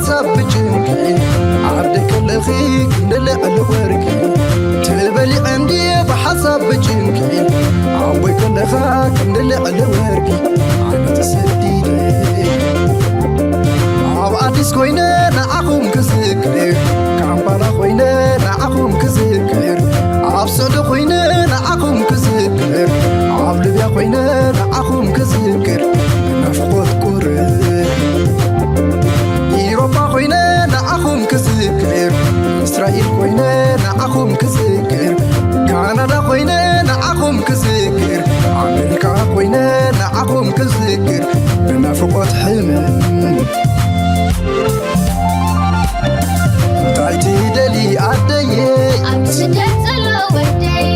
ሓሳብ ብጭንቂ ዓደይ ከለኺ ክንዲ ልዕሊ ወርቂ ትበሊዐ እንዲ ብሓሳብ ብጭንቂ ኣቦይ ከለኻ ክንዲ ልዕሊ ወርቂ ዓመት ሰዲደ ኣብ ኣዲስ ኮይነ ንዓኹም ክዝክር ካምፓላ ኮይነ ንዓኹም ክዝክር ኣብ ሱዕዲ ኮይነ ንዓኹም ክዝክር ኣብ ሊብያ ኮይነ ንዓኹም ክዝክር ናፍቆት ቁርብ ኢሮፓ ኮይነ ንዓኹም ክዝክር እስራኤል ኮይነ ንዓኹም ክዝክር ካናዳ ኮይነ ንዓኹም ክዝክር ኣሜሪካ ኮይነ ንዓኹም ክዝክር ብናፍቆት ሕምም እንታይ ትደሊ ኣደየ ኣብ ስደት ዘሎ ወደይ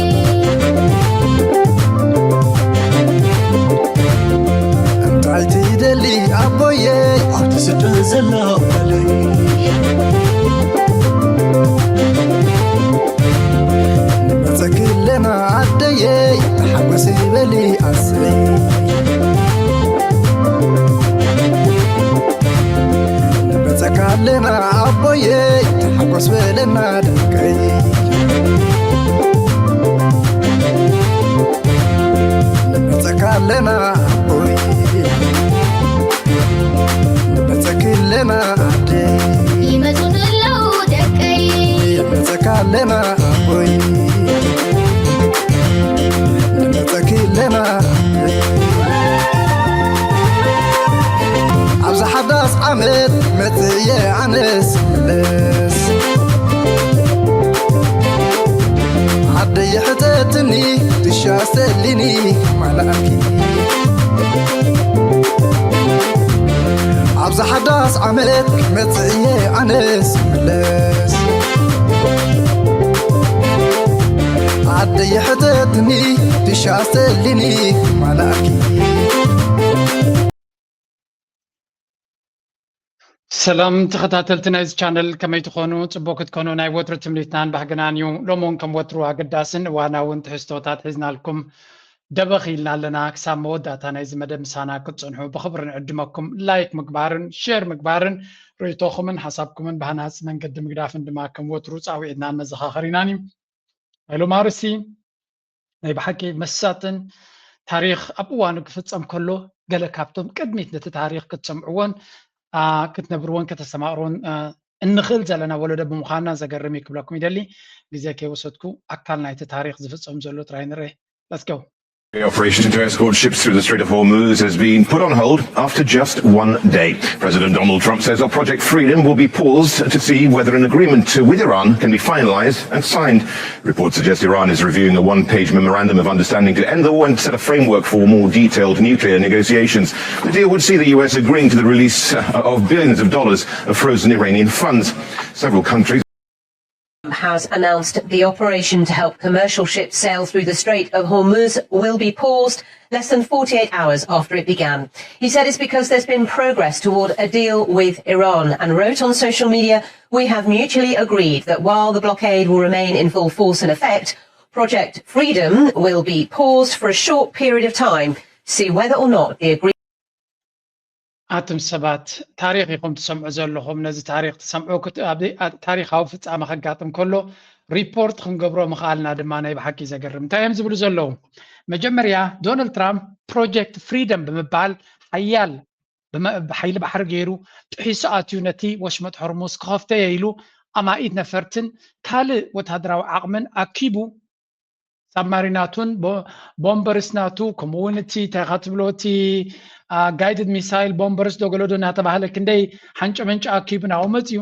እንታይ ትደሊ ኣቦየ ኣብቲ ስደት ዘሎ ጓለይ ንመፀኪ ኣለና ኣደየ ተሓጎሲ በሊ ኣሰይ ንመፀካ ኣለና ኣቦየ ተሓጎስ በለና ደቀይ ንመፀካ ኣለና ኣቦይ ንመፀኪ ኣለና ኣደይ ይመፁ ንለው ደቀይ ንመፀካ ኣለና ኣቦይ ንመፀኪ ኣለና ኣብዚ ሓዳስ ዓመት መፅየ ኣነስ መለስ ዓደይ ሕተትኒ ድሻ ሰሊኒ ማላኣኪ ኣብዚ ሓዳስ ዓመት መፅእየ ኣነስ መለስ ዓደይ ሕተትኒ ድሻ ሰሊኒ ማላኣኪ ሰላም ተኸታተልቲ ናይዚ ቻነል ከመይ ትኾኑ? ፅቡቅ ክትኮኑ ናይ ወትሩ ትምኒትናን ባህግናን እዩ። ሎም እውን ከም ወትሩ ኣገዳስን እዋናውን ትሕዝቶታት ሒዝናልኩም ደበኽ ኢልና ኣለና። ክሳብ መወዳእታ ናይዚ መደብ ምሳና ክትፅንሑ ብኽብሪ ንዕድመኩም። ላይክ ምግባርን ሼር ምግባርን ርእይቶኹምን ሓሳብኩምን ብሃናፂ መንገዲ ምግዳፍን ድማ ከም ወትሩ ፃውዒትናን መዘኻኸሪናን እዩ። ሎማርሲ ናይ ብሓቂ መሳጥን ታሪኽ ኣብ እዋኑ ክፍጸም ከሎ ገለ ካብቶም ቅድሚት ነቲ ታሪኽ ክትሰምዕዎን ክትነብርዎን ከተስተማቕርዎን እንኽእል ዘለና ወለዶ ብምዃንና ዘገርም እዩ ክብለኩም ይደሊ። ግዜ ከይወሰድኩ ኣካል ናይቲ ታሪኽ ዝፍጸም ዘሎ ጥራይ ንርኤ። Let's go. The operation to escort ships through the Strait of Hormuz has been put on hold after just one day. President Donald Trump says Project Freedom will be paused to see whether an agreement with Iran can be finalized and signed. Reports suggest Iran is reviewing a one page memorandum of understanding to end the war and set a framework for more detailed nuclear negotiations. The deal would see the U S agreeing to the release of billions of dollars of frozen Iranian funds. Several countries. Has announced the operation to help commercial ships sail through the Strait of Hormuz will be paused less than forty-eight hours after it began. He said it's because there's been progress toward a deal with Iran and wrote on social media, "We have mutually agreed that while the blockade will remain in full force and effect, Project Freedom will be paused for a short period of time to see whether or not the agreement ኣቱም ሰባት ታሪኽ ኢኹም ትሰምዑ ዘለኹም። ነዚ ታሪኽ ትሰምዑ ታሪኻዊ ፍጻመ ከጋጥም ከሎ ሪፖርት ክንገብሮ ምኽኣልና ድማ ናይ ብሓቂ ዘገርም። እንታይ እዮም ዝብሉ ዘለዉ? መጀመርያ ዶናልድ ትራምፕ ፕሮጀክት ፍሪደም ብምባል ሓያል ብሓይሊ ባሕሪ ገይሩ ጥሒሱ ኣትዩ ነቲ ወሽመጥ ሆርሙዝ ክኸፍተዮ ኢሉ ኣማኢት ነፈርትን ካልእ ወታደራዊ ዓቕምን ኣኪቡ ሳብማሪናቱን ቦምበርስ ናቱ ከምኡ እውን እቲ እንታይ ኢኻ ትብሎ እቲ ጋይድድ ሚሳይል ቦምበርስ ዶ ገለዶ እናተባህለ ክንደይ ሓንጨ መንጨ ኣኪቡ ናብኡ መፅዩ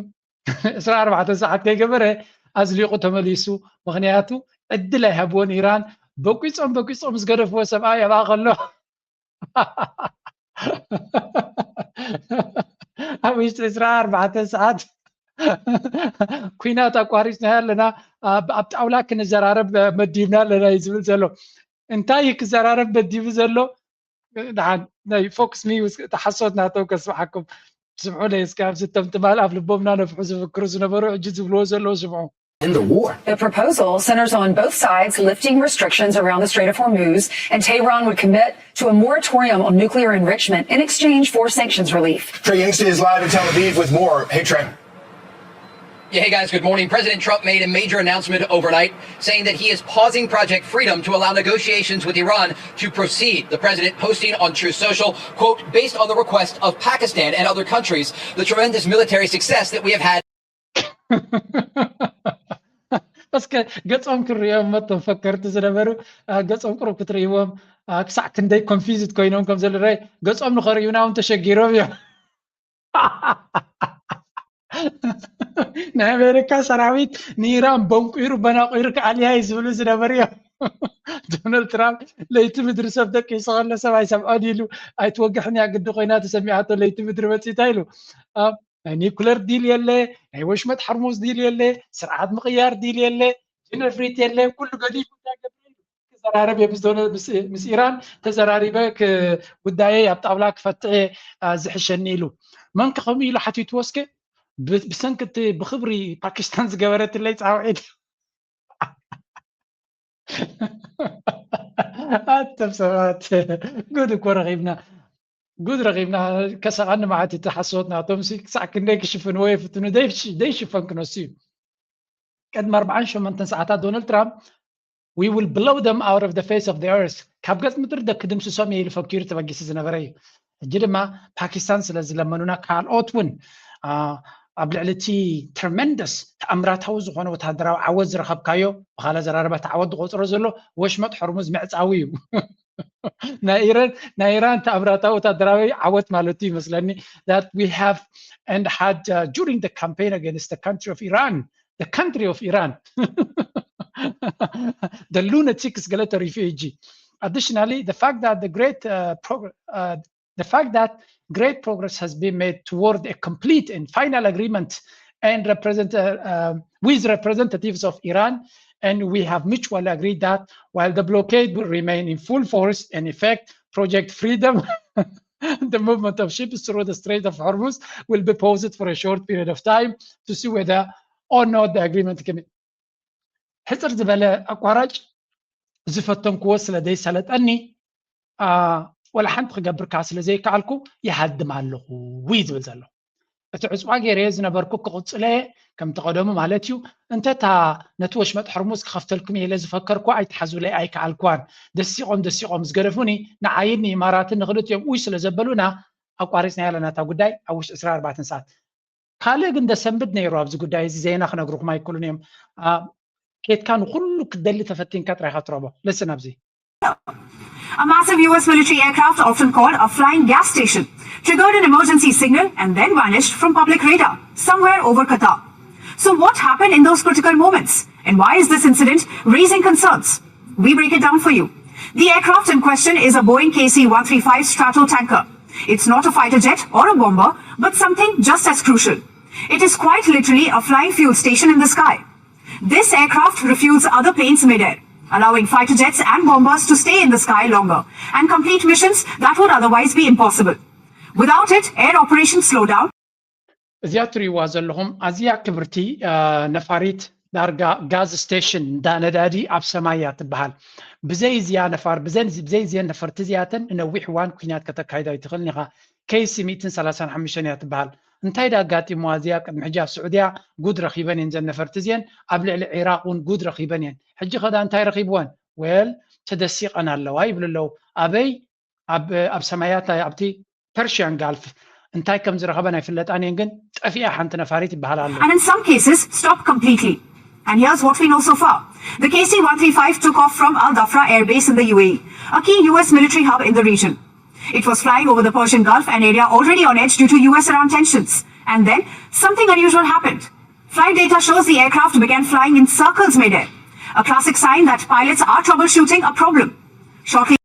ዕስራ ኣርባዕተ ሰዓት ከይገበረ ኣዝሊቑ ተመሊሱ። ምኽንያቱ ዕድል ኣይሃብዎን ኢራን። በቂፆም በቂፆም ዝገደፍዎ ሰብኣይ ኣብኣ ከሎ ኣብ ውሽጢ ዕስራ ኣርባዕተ ሰዓት ኲናት ኣቋሪፅና ኣለና፣ ኣብ ጣውላ ክንዘራረብ መዲብና ኣለና እዩ ዝብል ዘሎ። እንታይ እዩ ክዘራረብ መዲቡ ዘሎ? ደሓን ናይ ፎክስ ኒውስ ተሓሶት ናቶም ከስምዓኩም። ስምዑለይ እስኪ ኣብዚ እቶም ትማል ኣብ ልቦም እናነፍሑ ዝፍክሩ ዝነበሩ ሕጂ ዝብልዎ ዘለዉ ስምዑ። in the war. The proposal centers on both sides lifting restrictions around the Strait of Hormuz, and Tehran would commit to a moratorium on nuclear enrichment in exchange for sanctions relief. Trey Yingste is live in Tel Aviv with more. Hey, Trey. Yeah, hey guys, good morning. President Trump made a major announcement overnight saying that he is pausing Project Freedom to allow negotiations with Iran to proceed. The president posting on Truth Social, quote, based on the request of Pakistan and other countries, the tremendous military success that we have had. እስከ ገጾም ክርእዮም መቶም ፈከርቲ ዝነበሩ ገጾም ቅሩብ ክትርእይዎም ክሳዕ ክንደይ ኮንፊዝድ ኮይኖም ከም ዘሎ ገጾም ንኸርእዩና እውን ተሸጊሮም እዮም። ናይ ኣሜሪካ ሰራዊት ንኢራን በንቂሩ በናቂሩ ክኣልያ እዩ ዝብሉ ዝነበሩ እዮም። ዶናልድ ትራምፕ ለይቲ ምድሪ ሰብ ደቂሱ ከሎ ሰብ ኣይሰምዖን ኢሉ ኣይትወግሕን እያ ግዲ ኮይና ተሰሚዓቶ ለይቲ ምድሪ መፂታ ኢሉ። ናይ ኒኩለር ዲል የለ፣ ናይ ወሽመጥ ሕርሙዝ ዲል የለ፣ ስርዓት ምቕያር ዲል የለ፣ ጅነፍሪት የለ፣ ኩሉ ገዲፉ እንታይ ገብር ኢሉ ክዘራረብ እየ ምስ ዶነ- ምስ- ምስ ኢራን ተዘራሪበ ክ- ጉዳየይ ኣብ ጣውላ ክፈትሕ እየ አ፣ ዝሕሸኒ ኢሉ። መን ከ ከምኡ ኢሉ ሓቲትዎ እስከ? ብ- ብሰንኪ እቲ ብክብሪ ፓኪስታን ዝገበረትለይ ፃውዒት ኣቶም ሰባት ጉድ እኮ ረኺብና ጉድ ረኺብና ከሳቐኒ ማለት እዩ እቲ ሓሶት ናቶም ሲ ክሳዕ ክንደይ ክሽፍንዎ ይፍትኑ ደይሽ- ደይሽፈን ክነሱ እዩ ቅድሚ ኣርባዓን ሸሞንተን ሰዓታት ዶናልድ ትራምፕ we will blow them out of the face of the earth ካብ ገጽ ምድሪ ደ ክድምስሶም እየ ኢሉ ፈኪሩ ተበጊሱ ዝነበረ እዩ ሕጂ ድማ ፓኪስታን ስለ ዝለመኑና ካልኦት እውን ኣብ ልዕሊ እቲ ትረመንደስ ተኣምራታዊ ዝኾነ ወታደራዊ ዓወት ዝረኸብካዮ ብኻልእ ኣዘራርባ እቲ ዓወት ዝቆፅሮ ዘሎ ወሽመጥ ሕርሙዝ ምዕፃዊ እዩ ናይ ኢራን ናይ ኢራን ተኣምራታዊ ወታደራዊ ዓወት ማለት እዩ ይመስለኒ that we have and had uh, during the campaign against the country of Iran the country of Iran the lunatics ገለ ተሪፉ ሕጂ additionally the fact that the great uh, progr- uh, the fact that great progress has been made toward a complete and final agreement and represent, uh, uh, with representatives of Iran, and we have mutually agreed that while the blockade will remain in full force and effect, Project Freedom, the movement of ships through the Strait of Hormuz, will be paused for a short period of time to see whether or not the agreement can be. ሕፅር ዝበለ ኣቋራጭ ዝፈተንክዎ ስለ ዘይሰለጠኒ ወላ ሓንቲ ክገብር ከዓ ስለ ዘይከኣልኩ ይሃድም ኣለኹ እዩ ዝብል ዘሎ። እቲ ዕፅዋ ገይረዮ ዝነበርኩ ክቕፅሎ እየ ከምቲ ቀደሙ ማለት እዩ። እንተታ ነቲ ወሽመጥ ሕርሙዝ ክኸፍተልኩም እየ ኢለ ዝፈከርኩ ኣይትሓዙለይ ኣይከኣልኩዋን። ደሲቖም ደሲቖም ዝገደፉኒ ንዓይን ንኢማራትን ንክልቲኦም ኡይ ስለ ዘበሉና ኣቋሪፅናያ ኣለና እታ ጉዳይ ኣብ ውሽጢ ዕስራን ኣርባዕተን ሰዓት። ካልእ ግን ደሰንብድ ነይሩ ኣብዚ ጉዳይ እዚ ዜና ክነግሩኹም ኣይክእሉን እዮም። ኬድካ ንኹሉ ክትደሊ ተፈቲንካ ጥራይካ ትረቦ። ልስን ኣብዚ A massive U S military aircraft, often called a flying gas station, triggered an emergency signal and then vanished from public radar somewhere over Qatar. So, what happened in those critical moments? And why is this incident raising concerns? We break it down for you. The aircraft in question is a Boeing K C one three five Strato tanker. It's not a fighter jet or a bomber, but something just as crucial. It is quite literally a flying fuel station in the sky. This aircraft refuels other planes midair, allowing fighter jets and bombers to stay in the sky longer and complete missions that would otherwise be impossible. Without it, air operations slow down. እዚኣ ትሪእዋ ዘለኹም ኣዝያ ክብርቲ ነፋሪት ዳርጋ ጋዝ ስቴሽን እንዳ ነዳዲ ኣብ ሰማይ እያ ትበሃል። ብዘይ እዚኣ ነፋር ብዘይ እዚአን ነፈርቲ እዚኣተን ንነዊሕ እዋን ኩናት ከተካይድ ኣይትኽእልን ኢኻ። ኬሲ ሚእትን ሰላሳን ሓሙሽተን እያ ትበሃል። እንታይ ዳ ኣጋጢምዋ እዚኣ ቅድሚ ሕጂ ኣብ ስዑድያ ጉድ ረኺበን እየን ዘን ነፈርቲ እዚአን ኣብ ልዕሊ ዒራቕ እውን ጉድ ረኺበን እየን። ሕጂ ኸዳ እንታይ ረኺብወን? ዌል ተደሲቐን ኣለዋ ይብሉ ኣለዉ። ኣበይ? ኣብ ኣብ ሰማያት ኣብቲ ፐርሽያን ጋልፍ እንታይ ከም ዝረኸበን ኣይፍለጣን እየን ግን ጠፊኣ ሓንቲ ነፋሪት ይበሃል ኣሎ። And in some cases, stop completely. And here's what we know so far. The K C one three five took off from Al Dhafra Air Base in the U A E, a key U S military hub in the region. It was flying over the Persian Gulf, an area already on edge due to U S Iran tensions. And then, something unusual happened. Flight data shows the aircraft began flying in circles midair, a classic sign that pilots are troubleshooting a problem. Shortly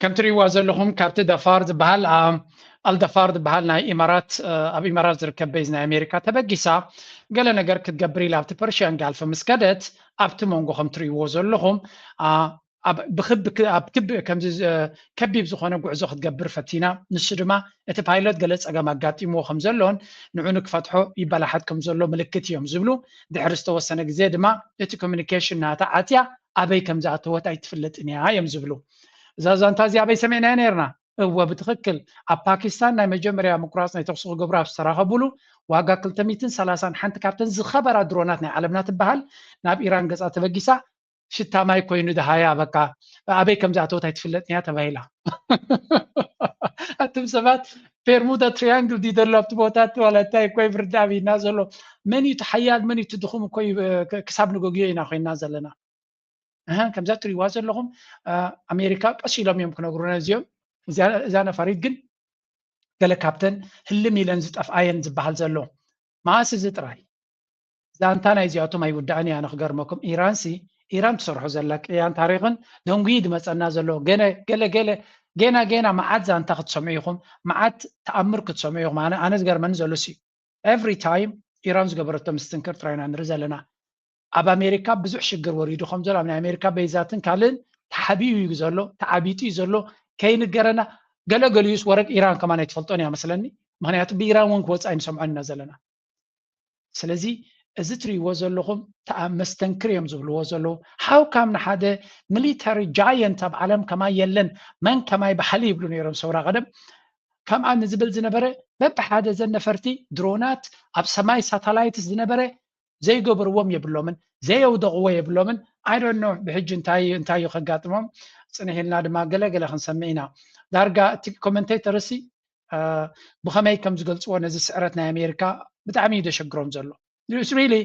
ከም ትሪእዋ ዘለኹም ካብቲ ደፋር ዝበሃል ኣልደፋር ዝበሃል ናይ ኢማራት ኣብ ኢማራት ዝርከብ ቤዝ ናይ ኣሜሪካ ተበጊሳ ገለ ነገር ክትገብር ኢላ ኣብቲ ፐርሽያን ጋልፍ ምስ ከደት ኣብቲ መንጎ ከም ትሪእዎ ዘለኹም ኣብ ብክብ ክ- ኣብ ክብ ከምዚ ዝ- ከቢብ ዝኾነ ጉዕዞ ክትገብር ፈቲና። ንሱ ድማ እቲ ፓይለት ገለ ጸገም ኣጋጢምዎ ከም ዘሎን ንዑ ንክፈትሖ ይበላሓት ከም ዘሎ ምልክት እዮም ዝብሉ። ድሕሪ ዝተወሰነ ግዜ ድማ እቲ ኮሚኒኬሽን ናታ ዓጽያ ኣበይ ከም ዝኣተወት ኣይትፍለጥን እያ እዮም ዝብሉ። እዛ ዛንታ እዚ ኣበይ ሰሚዕናያ ነርና? እወ ብትኽክል ኣብ ፓኪስታን ናይ መጀመርያ ምቁራፅ ናይ ተኩሲ ክገብሩ ኣብ ዝተራኸቡሉ ዋጋ ክልተ ሚእትን ሰላሳን ሓንቲ ካብተን ዝኸበራ ድሮናት ናይ ዓለምና ትበሃል ናብ ኢራን ገፃ ተበጊሳ ሽታ ማይ ኮይኑ ደሃያ በቃ ኣበይ ከም ዝኣተወት ኣይትፍለጥን እያ ተባሂላ። ኣቱም ሰባት ፔርሙዳ ትሪያንግል ድዩ ዘሎ ኣብቲ ቦታ እቲ ዋላ እንታይ እኮ ይፍርድ ኣብይና ዘሎ መን እዩ እቲ ሓያል መን እዩ እቲ ድኹም እኮ እዩ ክሳብ ንገግዮ ኢና ኮይና ዘለና። እህ፣ ከምዛ ትሪዋ ዘለኹም ኣሜሪካ ቀስ ኢሎም እዮም ክነግሩና እዚኦም። እዛ ነፋሪት ግን ገለ ካብተን ህልም ኢለን ዝጠፍኣየን ዝበሃል ዘሎ መዓስ እዚ ጥራይ ዛንታ ናይ እዚኣቶም ኣይውዳእን እያ ንክገርመኩም ኢራን ሲ ኢራን ትሰርሖ ዘላ ቅያን ታሪክን ደንጉዩ ዝመፀና ዘሎ ገለ ገለ ገና ገና መዓት ዛንታ ክትሰምዑ ኢኹም። መዓት ተኣምር ክትሰምዑ ኢኹም። ኣነ ኣነ ዝገርመኒ ዘሎ ሲ every time ኢራን ዝገበረቶ ምስትንክር ጥራይ ኢና ንርኢ ዘለና። ኣብ ኣሜሪካ ብዙሕ ሽግር ወሪዱ ከም ዘሎ ኣብ ናይ ኣሜሪካ በይዛትን ካልእን ተሓቢኡ እዩ ዘሎ ተዓቢጡ እዩ ዘሎ ከይንገረና ገለገሊኡስ ወረግ ኢራን ከማን ኣይትፈልጦን እያ መስለኒ። ምክንያቱ ብኢራን እውን ክወፅእ ኣይንሰምዖን ኢና ዘለና። ስለዚ እዚ ትሪእዎ ዘለኹም መስተንክር እዮም ዝብልዎ ዘለዉ። How come ንሓደ ሚሊተሪ ጃየንት ኣብ ዓለም ከማይ የለን መን ከማይ በሃሊ ይብሉ ነይሮም ሰውራ ቀደም። ከምኣ ንዝብል ዝነበረ በብሓደ ዘን ነፈርቲ ድሮናት ኣብ ሰማይ ሳታላይትስ ዝነበረ ዘይገበርዎም የብሎምን ዘየውደቕዎ የብሎምን። I don't know ብሕጂ እንታይ እንታይ እዩ ከጋጥሞም። ፅንሕ ኢልና ድማ ገለገለ ክንሰምዕ ኢና። ዳርጋ እቲ ኮመንቴተር ሲ ብኸመይ ከም ዝገልፅዎ ነዚ ስዕረት ናይ ኣሜሪካ ብጣዕሚ እዩ ዘሸግሮም ዘሎ። It's really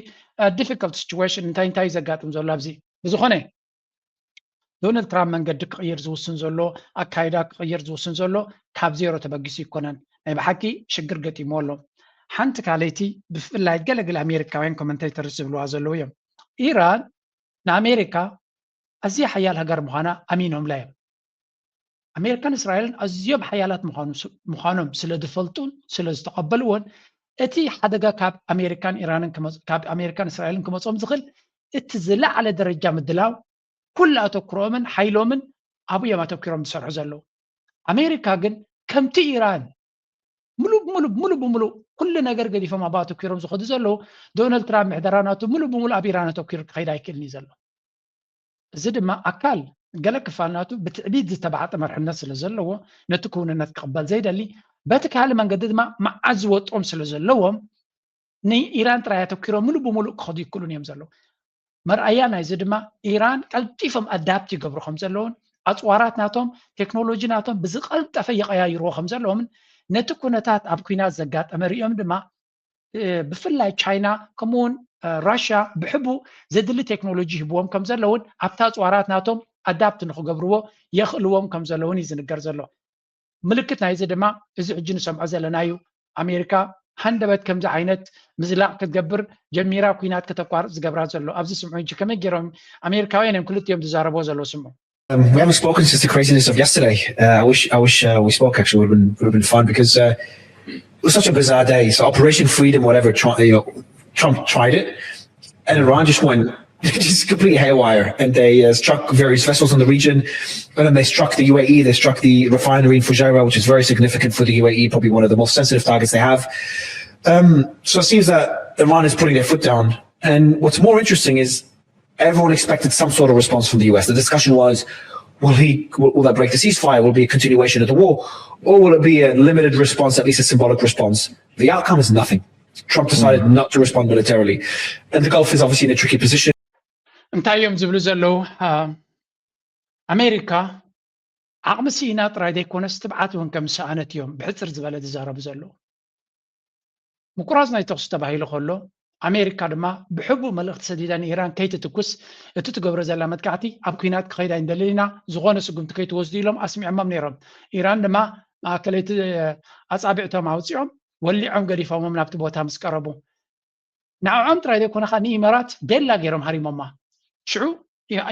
difficult situation እንታይ እንታይ እዩ ዘጋጥም ዘሎ ኣብዚ። ብዝኾነ ዶናልድ ትራምፕ መንገዲ ክቕይር ዝውስን ዘሎ ኣካይዳ ክቕይር ዝውስን ዘሎ ካብ ዜሮ ተበጊሱ ይኮነን። ናይ ብሓቂ ሽግር ገጢምዎ ኣሎ። ሓንቲ ካልኣይቲ ብፍላይ ገለገለ ኣሜሪካውያን ኮመንቴተርስ ዝብልዋ ዘለዉ እዮም። ኢራን ንኣሜሪካ ኣዝያ ሓያል ሃገር ምዃና ኣሚኖምላ እዮም። ኣሜሪካን እስራኤልን ኣዝዮም ሓያላት ምዃኖም ስለ ዝፈልጡን ስለ ዝተቐበልዎን እቲ ሓደጋ ካብ ኣሜሪካን ኢራንን ካብ ኣሜሪካን እስራኤልን ክመፆም ዝኽእል እቲ ዝለዓለ ደረጃ ምድላው ኩሉ ኣተኩሮኦምን ሓይሎምን ኣብኡ እዮም ኣተኪሮም ዝሰርሑ ዘለዉ። ኣሜሪካ ግን ከምቲ ኢራን ሙሉ ሙሉ ሙሉ ብምሉእ ኩሉ ነገር ገዲፎም ኣብ ኣተኪሮም ዝኸዱ ዘለዉ ዶናልድ ትራምፕ ምሕደራ ናቱ ሙሉ ብምሉእ ኣብ ኢራን ኣተኪሩ ክኸይድ ኣይክእልን እዩ ዘሎ። እዚ ድማ ኣካል ገለ ክፋል ናቱ ብትዕቢት ዝተባዕጠ መርሕነት ስለ ዘለዎ ነቲ ክውንነት ክቕበል ዘይደሊ በቲ ካልእ መንገዲ ድማ መዓት ዝወጦም ስለ ዘለዎም ንኢራን ጥራይ ኣተኪሮም ሙሉ ብምሉእ ክኸዱ ይክእሉን እዮም ዘለዉ። መርኣያ ናይዚ ድማ ኢራን ቀልጢፎም ኣዳፕት ይገብሩ ከም ዘለውን ኣፅዋራት ናቶም ቴክኖሎጂ ናቶም ብዝቀልጠፈ ይቀያይርዎ ከም ዘለዎምን ነቲ ኩነታት ኣብ ኩናት ዘጋጠመ ሪኦም ድማ ብፍላይ ቻይና ከምኡውን ራሽያ ብሕቡ ዘድሊ ቴክኖሎጂ ሂብዎም ከም ዘለውን ኣብቲ ኣፅዋራት ናቶም ኣዳፕት ንክገብርዎ የኽእልዎም ከም ዘለውን እዩ ዝንገር ዘሎ። ምልክት ናይዚ ድማ እዚ ሕጂ ንሰምዖ ዘለና እዩ። ኣሜሪካ ሃንደበት ከምዚ ዓይነት ምዝላቕ ክትገብር ጀሚራ ኩናት ከተቋርፅ ዝገብራ ዘሎ ኣብዚ ስምዑ ሕጂ ከመይ ገይሮም ኣሜሪካውያን እዮም ክልቲኦም ዝዛረብዎ ዘለዉ ስምዑ። Um, we haven't spoken since the craziness of yesterday. Uh, I wish I wish uh, we spoke. Actually, would have been would have been fun because uh, it was such a bizarre day. So Operation Freedom, whatever, try, you know, Trump tried it, and Iran just went just completely haywire. And they uh, struck various vessels in the region, and then they struck the U A E. They struck the refinery in Fujairah, which is very significant for the U A E, probably one of the most sensitive targets they have. Um, so it seems that Iran is putting their foot down. And what's more interesting is everyone expected some sort of response from the U S. The discussion was, will he, will, will that break the ceasefire? Will it be a continuation of the war? Or will it be a limited response, at least a symbolic response? The outcome is nothing. Trump decided not to respond militarily. And the Gulf is obviously in a tricky position. እንታይ እዮም ዝብሉ ዘለዉ ኣሜሪካ ዓቕሚ ስኢና ጥራይ ዘይኮነስ ትብዓት እውን ከም ዝሰኣነት እዮም ብሕፅር ዝበለ ዝዛረቡ ዘለዉ። ምቁራፅ ናይ ተኩሲ ተባሂሉ ከሎ ኣሜሪካ ድማ ብሕቡእ መልእኽቲ ሰዲዳ ንኢራን ከይትትኩስ እቲ ትገብሮ ዘላ መጥቃዕቲ ኣብ ኲናት ክኸይድ ኣይንደልን ኢና፣ ዝኾነ ስጉምቲ ከይትወስዱ ኢሎም ኣስሚዖሞም ነይሮም። ኢራን ድማ ማእከለይቲ ኣፃብዕቶም ኣውፂኦም ወሊዖም ገዲፎሞም ናብቲ ቦታ ምስ ቀረቡ ንዕዖም ጥራይ ዘይኮነ ከዓ ንኢመራት ቤላ ገይሮም ሃሪሞማ። ሽዑ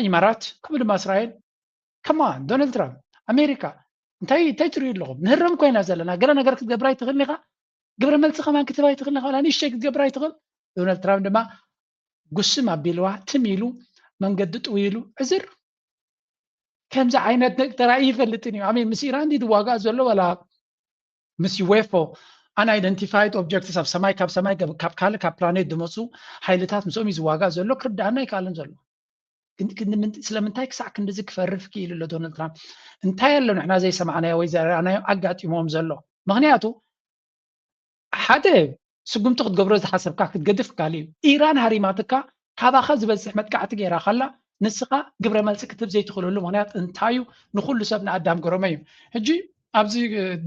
ኢመራት ከምኡ ድማ እስራኤል ከማ ዶናልድ ትራምፕ ኣሜሪካ እንታይ እንታይ ትሪኡ ኣለኹም? ንህረም ኮይና ዘለና ገለ ነገር ክትገብር ኣይትኽእልን ኢኻ። ግብረ መልሲ ከማን ክትህብ ኣይትኽእልን ኢኻ። ዋላ ንእሽተይ ክትገብር ኣይትኽእል። ዶናልድ ትራምፕ ድማ ጉስም ኣቢልዋ ትም ኢሉ መንገዲ ጥውይሉ ዕዝር ከምዚ ዓይነት ተራእዩ ይፈልጥን እዩ። ኣሜን። ምስ ኢራን ድዩ ዝዋጋእ ዘሎ ዋላ ምስ ዩኤፍኦ? Unidentified objects፣ ኣብ ሰማይ፣ ካብ ሰማይ፣ ካብ ካልእ፣ ካብ ፕላኔት ዝመፁ ሓይልታት ምስኦም እዩ ዝዋጋእ ዘሎ። ክርዳኣና ኣይከኣልን ዘሎ። ግን ስለምንታይ ክሳዕ ክንድዚ ክፈርፍ ክኢሉ ኣሎ ዶናልድ ትራምፕ? እንታይ ኣሎ ንሕና ዘይሰማዕናዮ ወይ ዘይረኣናዮ ኣጋጢሞም ዘሎ? ምክንያቱ ሓደ ስጉምቲ ክትገብሮ ዝሓሰብካ ክትገድፍ ካል እዩ። ኢራን ሃሪማትካ ካባኻ ዝበዝሕ መጥቃዕቲ ገይራ ካላ ንስኻ ግብረ መልሲ ክትህብ ዘይትኽእለሉ ምክንያት እንታይ እዩ? ንኩሉ ሰብ ንኣዳም ገረሞ እዩ። ሕጂ ኣብዚ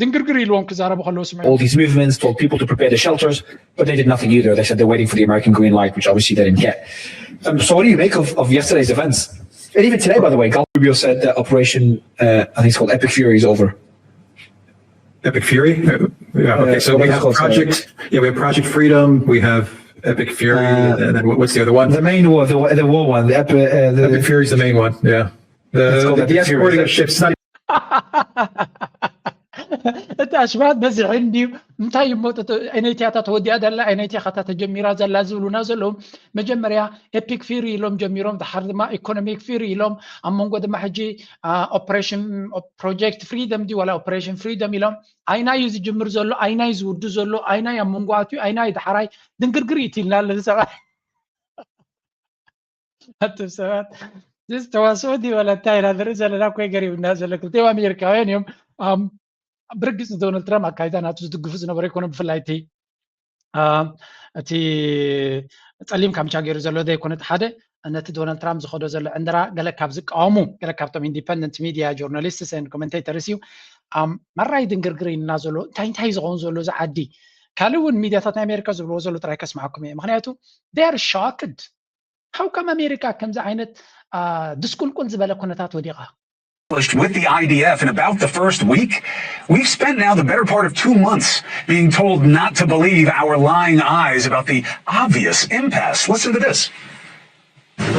ድንግርግር ኢልዎም ክዛረቡ ከለዉ ስምዑ። All these movements, told people to prepare the shelters, but they did nothing either. They said they're waiting for the American green light, which obviously they didn't get. Um, so what do you make of, of yesterday's events? And even today, by the way, Rubio said that Operation, uh, I think it's called Epic Fury is over. Epic Fury? Uh, yeah, okay, so we have Project, yeah, we have Project Freedom, we have Epic Fury, uh, and then what's the other one? The main war, the, the war one. The Epic, uh, the, Epic Fury is the main one, yeah. The, the, the escorting of ships, not እቲ ኣሽባት በዚሑ እንድዩ እንታይ እሞ ኣይነይትያታ ተወዲኣ ዘላ ኣይነይትያ ካታ ተጀሚራ ዘላ ዝብሉና ዘለዉ መጀመርያ ኤፒክ ፊሪ ኢሎም ጀሚሮም፣ ድሓር ድማ ኢኮኖሚክ ፊሪ ኢሎም፣ ኣብ መንጎ ድማ ሕጂ ኦፕሬሽን ፕሮጀክት ፍሪደም ድዩ ዋላ ኦፕሬሽን ፍሪደም ኢሎም። ኣይና እዩ ዝጅምር ዘሎ፣ ኣይና እዩ ዝውዱ ዘሎ፣ ኣይና እዩ ኣብ መንጎ ኣትዩ፣ ኣይና እዩ ድሓራይ ድንግርግር እዩ ትልና ኣለዚ ሰብኣይ። ኣቱም ሰባት እዚ ተዋስኦ ድዩ ዋላ እንታይ ኢና ንርኢ ዘለና እኮ ገሪምና ዘሎ። ክልቲኦም ኣሜሪካውያን እዮም። ብርግፅ ንዶናልድ ትራምፕ ኣካይዳ ናቱ ዝድግፉ ዝነበሩ ኣይኮነ ብፍላይ እቲ እቲ ፀሊም ካምቻ ገይሩ ዘሎ ዘይኮነ እቲ ሓደ ነቲ ዶናልድ ትራምፕ ዝኸዶ ዘሎ ዕንደራ ገለ ካብ ዝቃወሙ ገለ ካብቶም ኢንዲፐንደንት ሚድያ ጆርናሊስትስ ን ኮመንቴተርስ እዩ። ማራ እዩ ድንግርግር ኢልና ዘሎ እንታይ እንታይ ዝኸውን ዘሎ እዚ ዓዲ። ካልእ እውን ሚድያታት ናይ ኣሜሪካ ዝብልዎ ዘሎ ጥራይ ከስማዓኩም እየ። ምክንያቱ they are shocked። How come ኣሜሪካ ከምዚ ዓይነት ድስቁልቁል ዝበለ ኩነታት ወዲቓ? With the I D F in about the first week, we've spent now the better part of two months being told not to believe our lying eyes about the obvious impasse. Listen to this.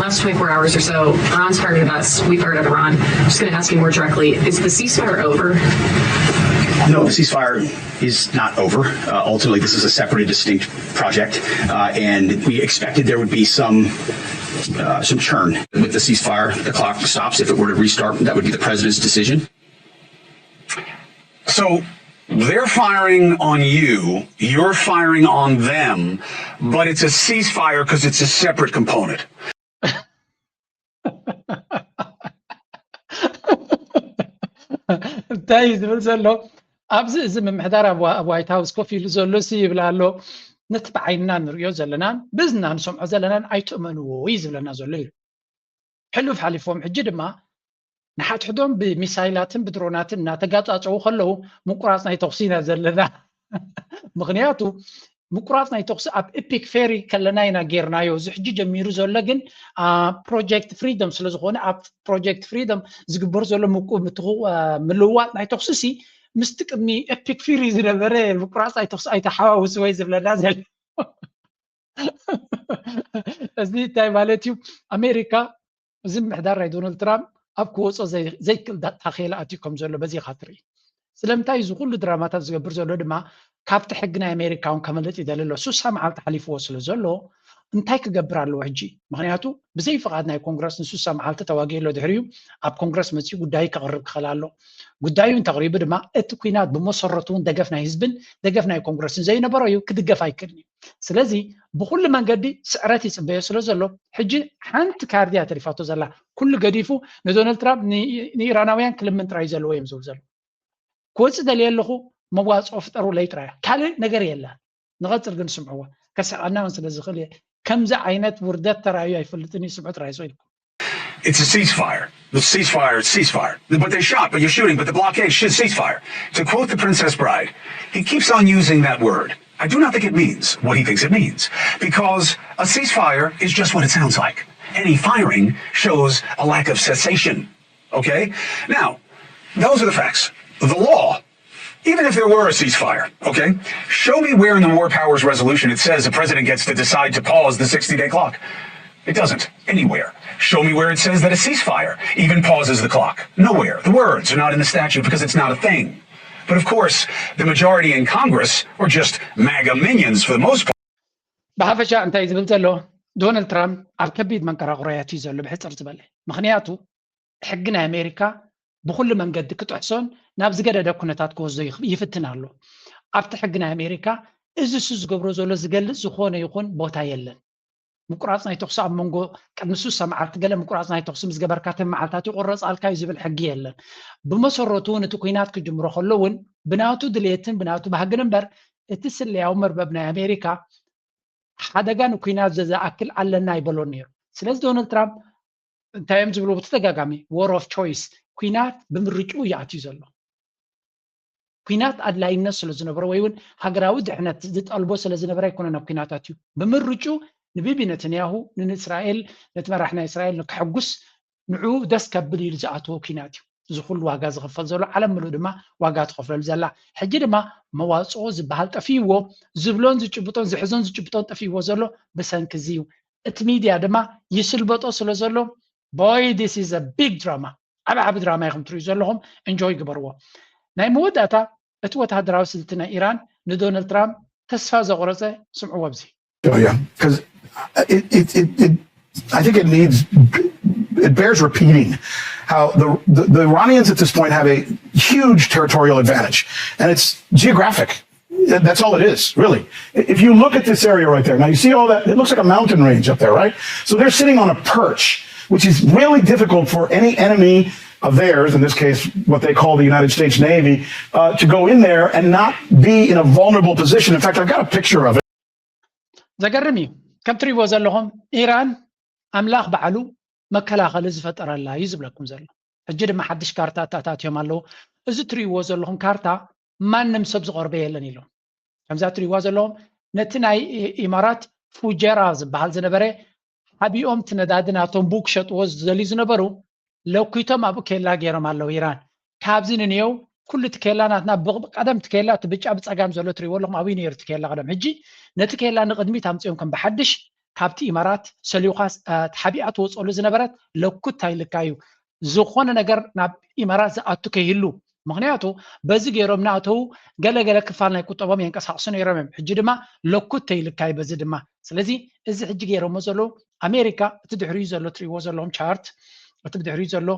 Last twenty-four hours or so, Iran's firing at us, we fired at Iran. I'm just going to ask you more directly, is the ceasefire over? No, the ceasefire is not over. Uh, ultimately, this is a separate and distinct project, uh, and we expected there would be some uh, some churn. With the ceasefire, the clock stops. If it were to restart, that would be the president's decision. So they're firing on you, you're firing on them, but it's a ceasefire because it's a separate component. እንታይ እዩ ዝብል ዘሎ ኣብዚ እዚ ምምሕዳር ኣብ ዋይት ሃውስ ኮፍ ኢሉ ዘሎ ሲ ይብል ኣሎ። ነቲ ብዓይንና ንሪኦ ዘለናን ብዝና ንሰምዖ ዘለናን ኣይትእመንዎ እዩ ዝብለና ዘሎ ኢሉ። ሕሉፍ ሓሊፎም ሕጂ ድማ ንሓድሕዶም ብሚሳይላትን ብድሮናትን እናተጋጫጨዉ ከለዉ ምቁራፅ ናይ ተኹሲ ኢና ዘለና። ምክንያቱ ምቁራፅ ናይ ተኹሲ ኣብ ኤፒክ ፌሪ ከለና ኢና ጌርናዮ። እዚ ሕጂ ጀሚሩ ዘሎ ግን ፕሮጀክት ፍሪደም ስለዝኾነ ኣብ ፕሮጀክት ፍሪደም ዝግበር ዘሎ ምልውዋጥ ናይ ተኹሲ ሲ ምስቲ ቅድሚ ኤፒክ ፊሪ ዝነበረ ምቁራፅ ናይ ተኹሲ ኣይተሓዋውስዎ እዩ ዝብለና ዘሎ። እዚ እንታይ ማለት እዩ? ኣሜሪካ እዚ ምምሕዳር ናይ ዶናልድ ትራምፕ ኣብ ክወፆ ዘይክእል ታኼላ ኣትዩ ከም ዘሎ በዚ ኢኻ ትርኢ። ስለምንታይ እዚ ኩሉ ድራማታት ዝገብር ዘሎ ድማ ካብቲ ሕጊ ናይ ኣሜሪካ እውን ከመልጥ ይደሊ ኣሎ። ሱሳ መዓልቲ ሓሊፍዎ ስለ ዘሎ እንታይ ክገብር ኣለዎ ሕጂ? ምክንያቱ ብዘይ ፍቓድ ናይ ኮንግረስ ንሱሳ መዓልቲ ተዋጊኡ ኣሎ። ድሕሪኡ ኣብ ኮንግረስ መፂኡ ጉዳዩ ከቕርብ ክኽእል ኣሎ። ጉዳዩ እንተቕሪቡ ድማ እቲ ኩናት ብመሰረቱ እውን ደገፍ ናይ ህዝብን ደገፍ ናይ ኮንግረስን ዘይነበሮ እዩ፣ ክድገፍ ኣይክእልን እዩ። ስለዚ ብኩሉ መንገዲ ስዕረት ይፅበዮ ስለ ዘሎ ሕጂ ሓንቲ ካርድ እያ ተሪፋቶ ዘላ። ኩሉ ገዲፉ ንዶናልድ ትራምፕ ንኢራናውያን ክልምን ጥራይ ዘለዎ እዮም ዝብል ዘሎ። ክወፅእ ደልየ ኣለኹ መዋፅኦ ፍጠሩለይ ጥራይ ካልእ ነገር የለን። ንቐፅል ግን ስምዕዎ ከስሕቐና እውን ስለ ዝኽእል እየ። ከምዚ ዓይነት ውርደት ተራእዩ ኣይፈልጥን እዩ። ስምዑ ጥራይ ሰው ኢልኩም It's a ceasefire. The ceasefire, it's ceasefire. But they shot, but you're shooting, but the blockade should ceasefire. To quote the Princess Bride, he keeps on using that word. I do not think it means what he thinks it means, because a ceasefire is just what it sounds like. Any firing shows a lack of cessation. Okay? Now, those are the facts. The law, even if there were a ceasefire, okay, show me where in the War Powers Resolution it says the president gets to decide to pause the sixty day clock. It doesn't, anywhere. Show me where it says that a ceasefire even pauses the clock. Nowhere. The words are not in the statute because it's not a thing. But of course, the majority in Congress are just MAGA minions for the most part. ብሓፈሻ እንታይ ዝብል ዘሎ ዶናልድ ትራምፕ ኣብ ከቢድ መንቀራቕሮያት እዩ ዘሎ ብሕፅር ዝበለ ምክንያቱ ሕጊ ናይ ኣሜሪካ ብኩሉ መንገዲ ክጥሕሶን ናብ ዝገደደ ኩነታት ክወስዶ ይፍትን ኣሎ። ኣብቲ ሕጊ ናይ ኣሜሪካ እዚ እሱ ዝገብሮ ዘሎ ዝገልጽ ዝኾነ ይኹን ቦታ የለን። ምቁራፅ ናይ ተኩሲ ኣብ መንጎ ቅድሚ ሱሳ መዓልቲ ገለ ምቁራፅ ናይ ተኩሲ ምስ ገበርካ ተን መዓልታት ይቆረፃልካ እዩ ዝብል ሕጊ የለን። ብመሰረቱ እውን እቲ ኩናት ክጅምሮ ከሎ እውን ብናቱ ድሌትን ብናቱ ባህግን እምበር እቲ ስለያዊ መርበብ ናይ ኣሜሪካ ሓደጋ ንኩናት ዘዝኣክል ኣለና ኣይበሎን ነይሩ። ስለዚ ዶናልድ ትራምፕ እንታይ እዮም ዝብሉ ብተደጋጋሚ? War of choice፣ ኩናት ብምርጭኡ እዩ ኣትዩ ዘሎ። ኩናት ኣድላይነት ስለ ዝነበሮ ወይ እውን ሃገራዊ ድሕነት ዝጠልቦ ስለ ዝነበረ ኣይኮነን ኣብ ኩናት ኣትዩ። ብምርጭኡ ንቢቢ ነተንያሁ ንእስራኤል ነቲ መራሕ ናይ እስራኤል ንክሕጉስ ንዕኡ ደስ ከብል ኢሉ ዝኣተዎ ኩናት እዩ። እዚ ኩሉ ዋጋ ዝኽፈል ዘሎ ዓለም ምሉእ ድማ ዋጋ ትኸፍለሉ ዘላ። ሕጂ ድማ መዋፅኦ ዝበሃል ጠፊእዎ ዝብሎን ዝጭብጦን ዝሕዞን ዝጭብጦን ጠፊእዎ ዘሎ ብሰንኪ እዚ እዩ። እቲ ሚድያ ድማ ይስልበጦ ስለ ዘሎ boy this is a big drama ዓብ ዓብ ድራማ ኢኹም ትርእዩ ዘለኹም። እንጆይ ግበርዎ። ናይ መወዳእታ እቲ ወተሃደራዊ ስልቲ ናይ ኢራን ንዶናልድ ትራምፕ ተስፋ ዘቑረፀ ስምዕዎ ኣብዚ Oh yeah, because it, it, it, it, I think it needs, it bears repeating how the, the, the Iranians at this point have a huge territorial advantage, and it's geographic. That's all it is, really. If you look at this area right there, now you see all that, it looks like a mountain range up there, right? So they're sitting on a perch, which is really difficult for any enemy of theirs, in this case, what they call the United States Navy, uh, to go in there and not be in a vulnerable position. In fact, I've got a picture of it. ዘገርም እዩ። ከም ትሪእዎ ዘለኹም ኢራን ኣምላኽ ባዕሉ መከላኸሊ ዝፈጠረላ እዩ ዝብለኩም ዘሎ። ሕጂ ድማ ሓድሽ ካርታ ኣታታትዮም ኣለዉ። እዚ ትሪእዎ ዘለኹም ካርታ ማንም ሰብ ዝቐርበ የለን ኢሎም። ከምዛ ትሪእዋ ዘለኹም ነቲ ናይ ኢማራት ፉጀራ ዝበሃል ዝነበረ ሓቢኦም እቲ ነዳዲ ናቶም ቡ ክሸጥዎ ዝደልዩ ዝነበሩ ለኩቶም ኣብኡ ኬላ ገይሮም ኣለዉ ኢራን። ካብዚ ንንየው ኩሉ እቲ ኬላ ናትና ብቐደም እቲ ኬላ እቲ ብጫ ብፀጋም ዘሎ ትሪእዎ ኣለኹም ኣብኡ ነይሩ እቲ ኬላ ቀደም። ሕጂ ነቲ ኬላ ንቕድሚት ኣምፅኦም ከም ብሓድሽ ካብቲ ኢማራት ሰሊውካ ተሓቢኣ ትወፀሉ ዝነበረት ለኩት ታይልካ እዩ። ዝኾነ ነገር ናብ ኢማራት ዝኣቱ ከይህሉ ምክንያቱ በዚ ገይሮም ናተው ገለገለ ክፋል ናይ ቁጠቦም የንቀሳቅሱ ነይሮም እዮም። ሕጂ ድማ ለኩት ተይልካይ በዚ ድማ ስለዚ እዚ ሕጂ ገይሮሞ ዘለዉ ኣሜሪካ እቲ ድሕሪኡ ዘሎ ትሪእዎ ዘለኹም ቻርት እቲ ብድሕሪኡ ዘሎ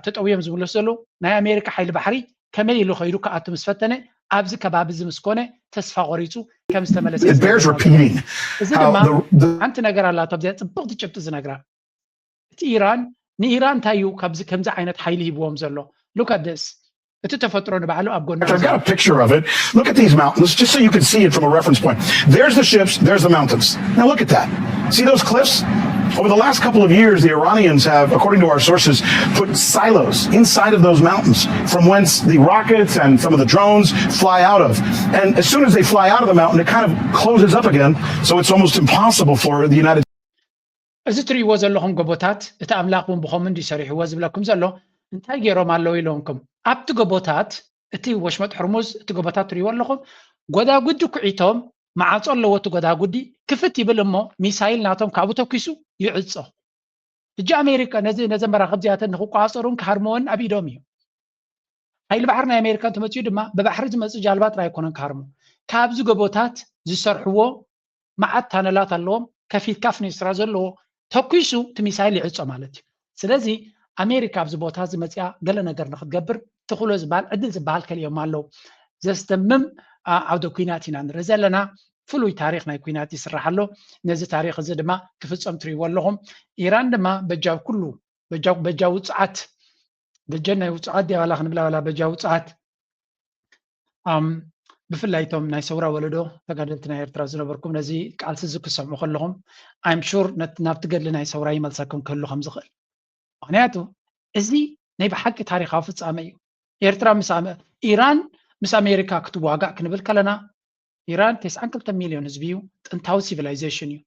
ተጠውዮም ዝብለሱ ዘለዉ ናይ ኣሜሪካ ሓይሊ ባሕሪ ከመይ ኢሉ ከይዱ ክኣቱ ምስ ፈተነ ኣብዚ ከባቢ እዚ ምስ ኮነ ተስፋ ቆሪፁ ከም ዝተመለሰ It bears repeating እዚ how ድማ the, the ሓንቲ ነገር ኣላቶ ኣብዚኣ ፅብቕቲ ጭብጢ ዝነግራ እቲ ኢራን ንኢራን እንታይ እዩ ካብዚ ከምዚ ዓይነት ሓይሊ ሂብዎም ዘሎ look at this እቲ ተፈጥሮ ንባዕሉ ኣብ ጎና I've got a picture of it. Look at these mountains, just so you can see it from a reference point. There's the ships, there's the mountains. Now look at that. See those cliffs? Over the last couple of years, the Iranians have, according to our sources, put silos inside of those mountains from whence the rockets and some of the drones fly out of. And as soon as they fly out of the mountain, it kind of closes up again, so it's almost impossible for the United እዚ ትሪእዎ ዘለኹም ጎቦታት እቲ ኣምላኽ እውን ብኸምኡ እንዲ ሰሪሕዎ ዝብለኩም ዘሎ እንታይ ገይሮም ኣለዉ ኢለውንኩም ኣብቲ ጎቦታት እቲ ወሽመጥ ሕርሙዝ እቲ ጎቦታት ትሪእዎ ኣለኹም ጎዳጉዲ ኩዒቶም መዓፆ ኣለዎ እቲ ጎዳጉዲ ክፍት ይብል እሞ ሚሳይል ናቶም ካብኡ ተኪሱ ይዕፆ ሕጂ ኣሜሪካ ነዚ ነዘን መራኽብ እዚኣተን ንክቋፀሩን ክሃርምዎን ኣብ ኢዶም እዩ ሓይሊ ባሕሪ ናይ ኣሜሪካ እንተመፅኡ ድማ ብባሕሪ ዝመፅእ ጃልባ ጥራይ ኣይኮነን ክሃርሙ ካብዚ ጎቦታት ዝሰርሕዎ መዓት ታነላት ኣለዎም ከፊት ካፍ ኒስትራ ዘለዎ ተኩሱ እቲ ሚሳይል ይዕፆ ማለት እዩ ስለዚ ኣሜሪካ ኣብዚ ቦታ እዚ መፅኣ ገለ ነገር ንክትገብር ትኽእሎ ዝበሃል ዕድል ዝበሃል ከልዮም ኣለዉ ዘስደምም ዓውደ ኩናት ኢና ንርኢ ዘለና ፍሉይ ታሪክ ናይ ኩናት ይስራሕ ኣሎ ነዚ ታሪክ እዚ ድማ ክፍፀም ትሪእዎ ኣለኹም ኢራን ድማ በጃ ኩሉ በጃ ውፅዓት በጀን ናይ ውፅዓት ዲያባላ ክንብላ በላ በጃ ውፅዓት ብፍላይ እቶም ናይ ሰውራ ወለዶ ተጋደልቲ ናይ ኤርትራ ዝነበርኩም ነዚ ቃልሲ እዚ ክሰምዑ ከለኹም I'm sure ናብቲ ገድሊ ናይ ሰውራ ይመልሰኩም ክህሉ ከም ዝኽእል ምክንያቱ እዚ ናይ ብሓቂ ታሪካዊ ፍፃመ እዩ ኤርትራ ምስ ኢራን ምስ ኣሜሪካ ክትዋጋእ ክንብል ከለና ኢራን ተስዓን ክልተ ሚልዮን ህዝቢ እዩ ጥንታዊ ሲቪላይዜሽን እዩ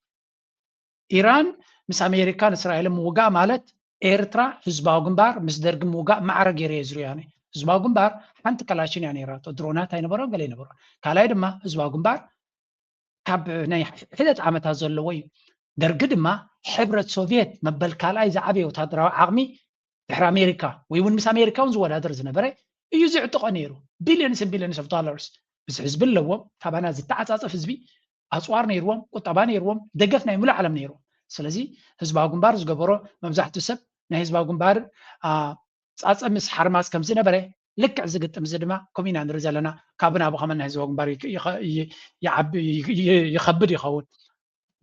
ኢራን ምስ ኣሜሪካን እስራኤልን ምውጋእ ማለት ኤርትራ ህዝባዊ ግንባር ምስ ደርጊ ምውጋእ ማዕረ ገይረ እየ ዝሪኦ ኣነ ህዝባዊ ግንባር ሓንቲ ከላሽን እያ ነይራቶ ድሮናት ኣይነበሮን ገለ ይነበሮ ካልኣይ ድማ ህዝባዊ ግንባር ካብ ናይ ሒደት ዓመታት ዘለዎ እዩ ደርጊ ድማ ሕብረት ሶቪየት መበል ካልኣይ ዝዓበየ ወታደራዊ ዓቕሚ ድሕሪ ኣሜሪካ ወይ እውን ምስ ኣሜሪካ እውን ዝወዳደር ዝነበረ እዩ ዝዕጥቆ ነይሩ billions and billions of dollars ምስ ህዝቢ ኣለዎም ካባና ዝተዓፃፀፍ ህዝቢ ኣፅዋር ነይርዎም ቁጠባ ነይርዎም ደገፍ ናይ ሙሉእ ዓለም ነይርዎም ስለዚ ህዝባዊ ግንባር ዝገበሮ መብዛሕትኡ ሰብ ናይ ህዝባዊ ግንባር ፃፀ ምስ ሓርማዝ ከም ዝነበረ ልክዕ ዝግጥም እዚ ድማ ከምኡ ኢና ንርኢ ዘለና። ካብ ናብ ከመን ናይ ህዝባዊ ግንባር ይኸብድ ይኸውን።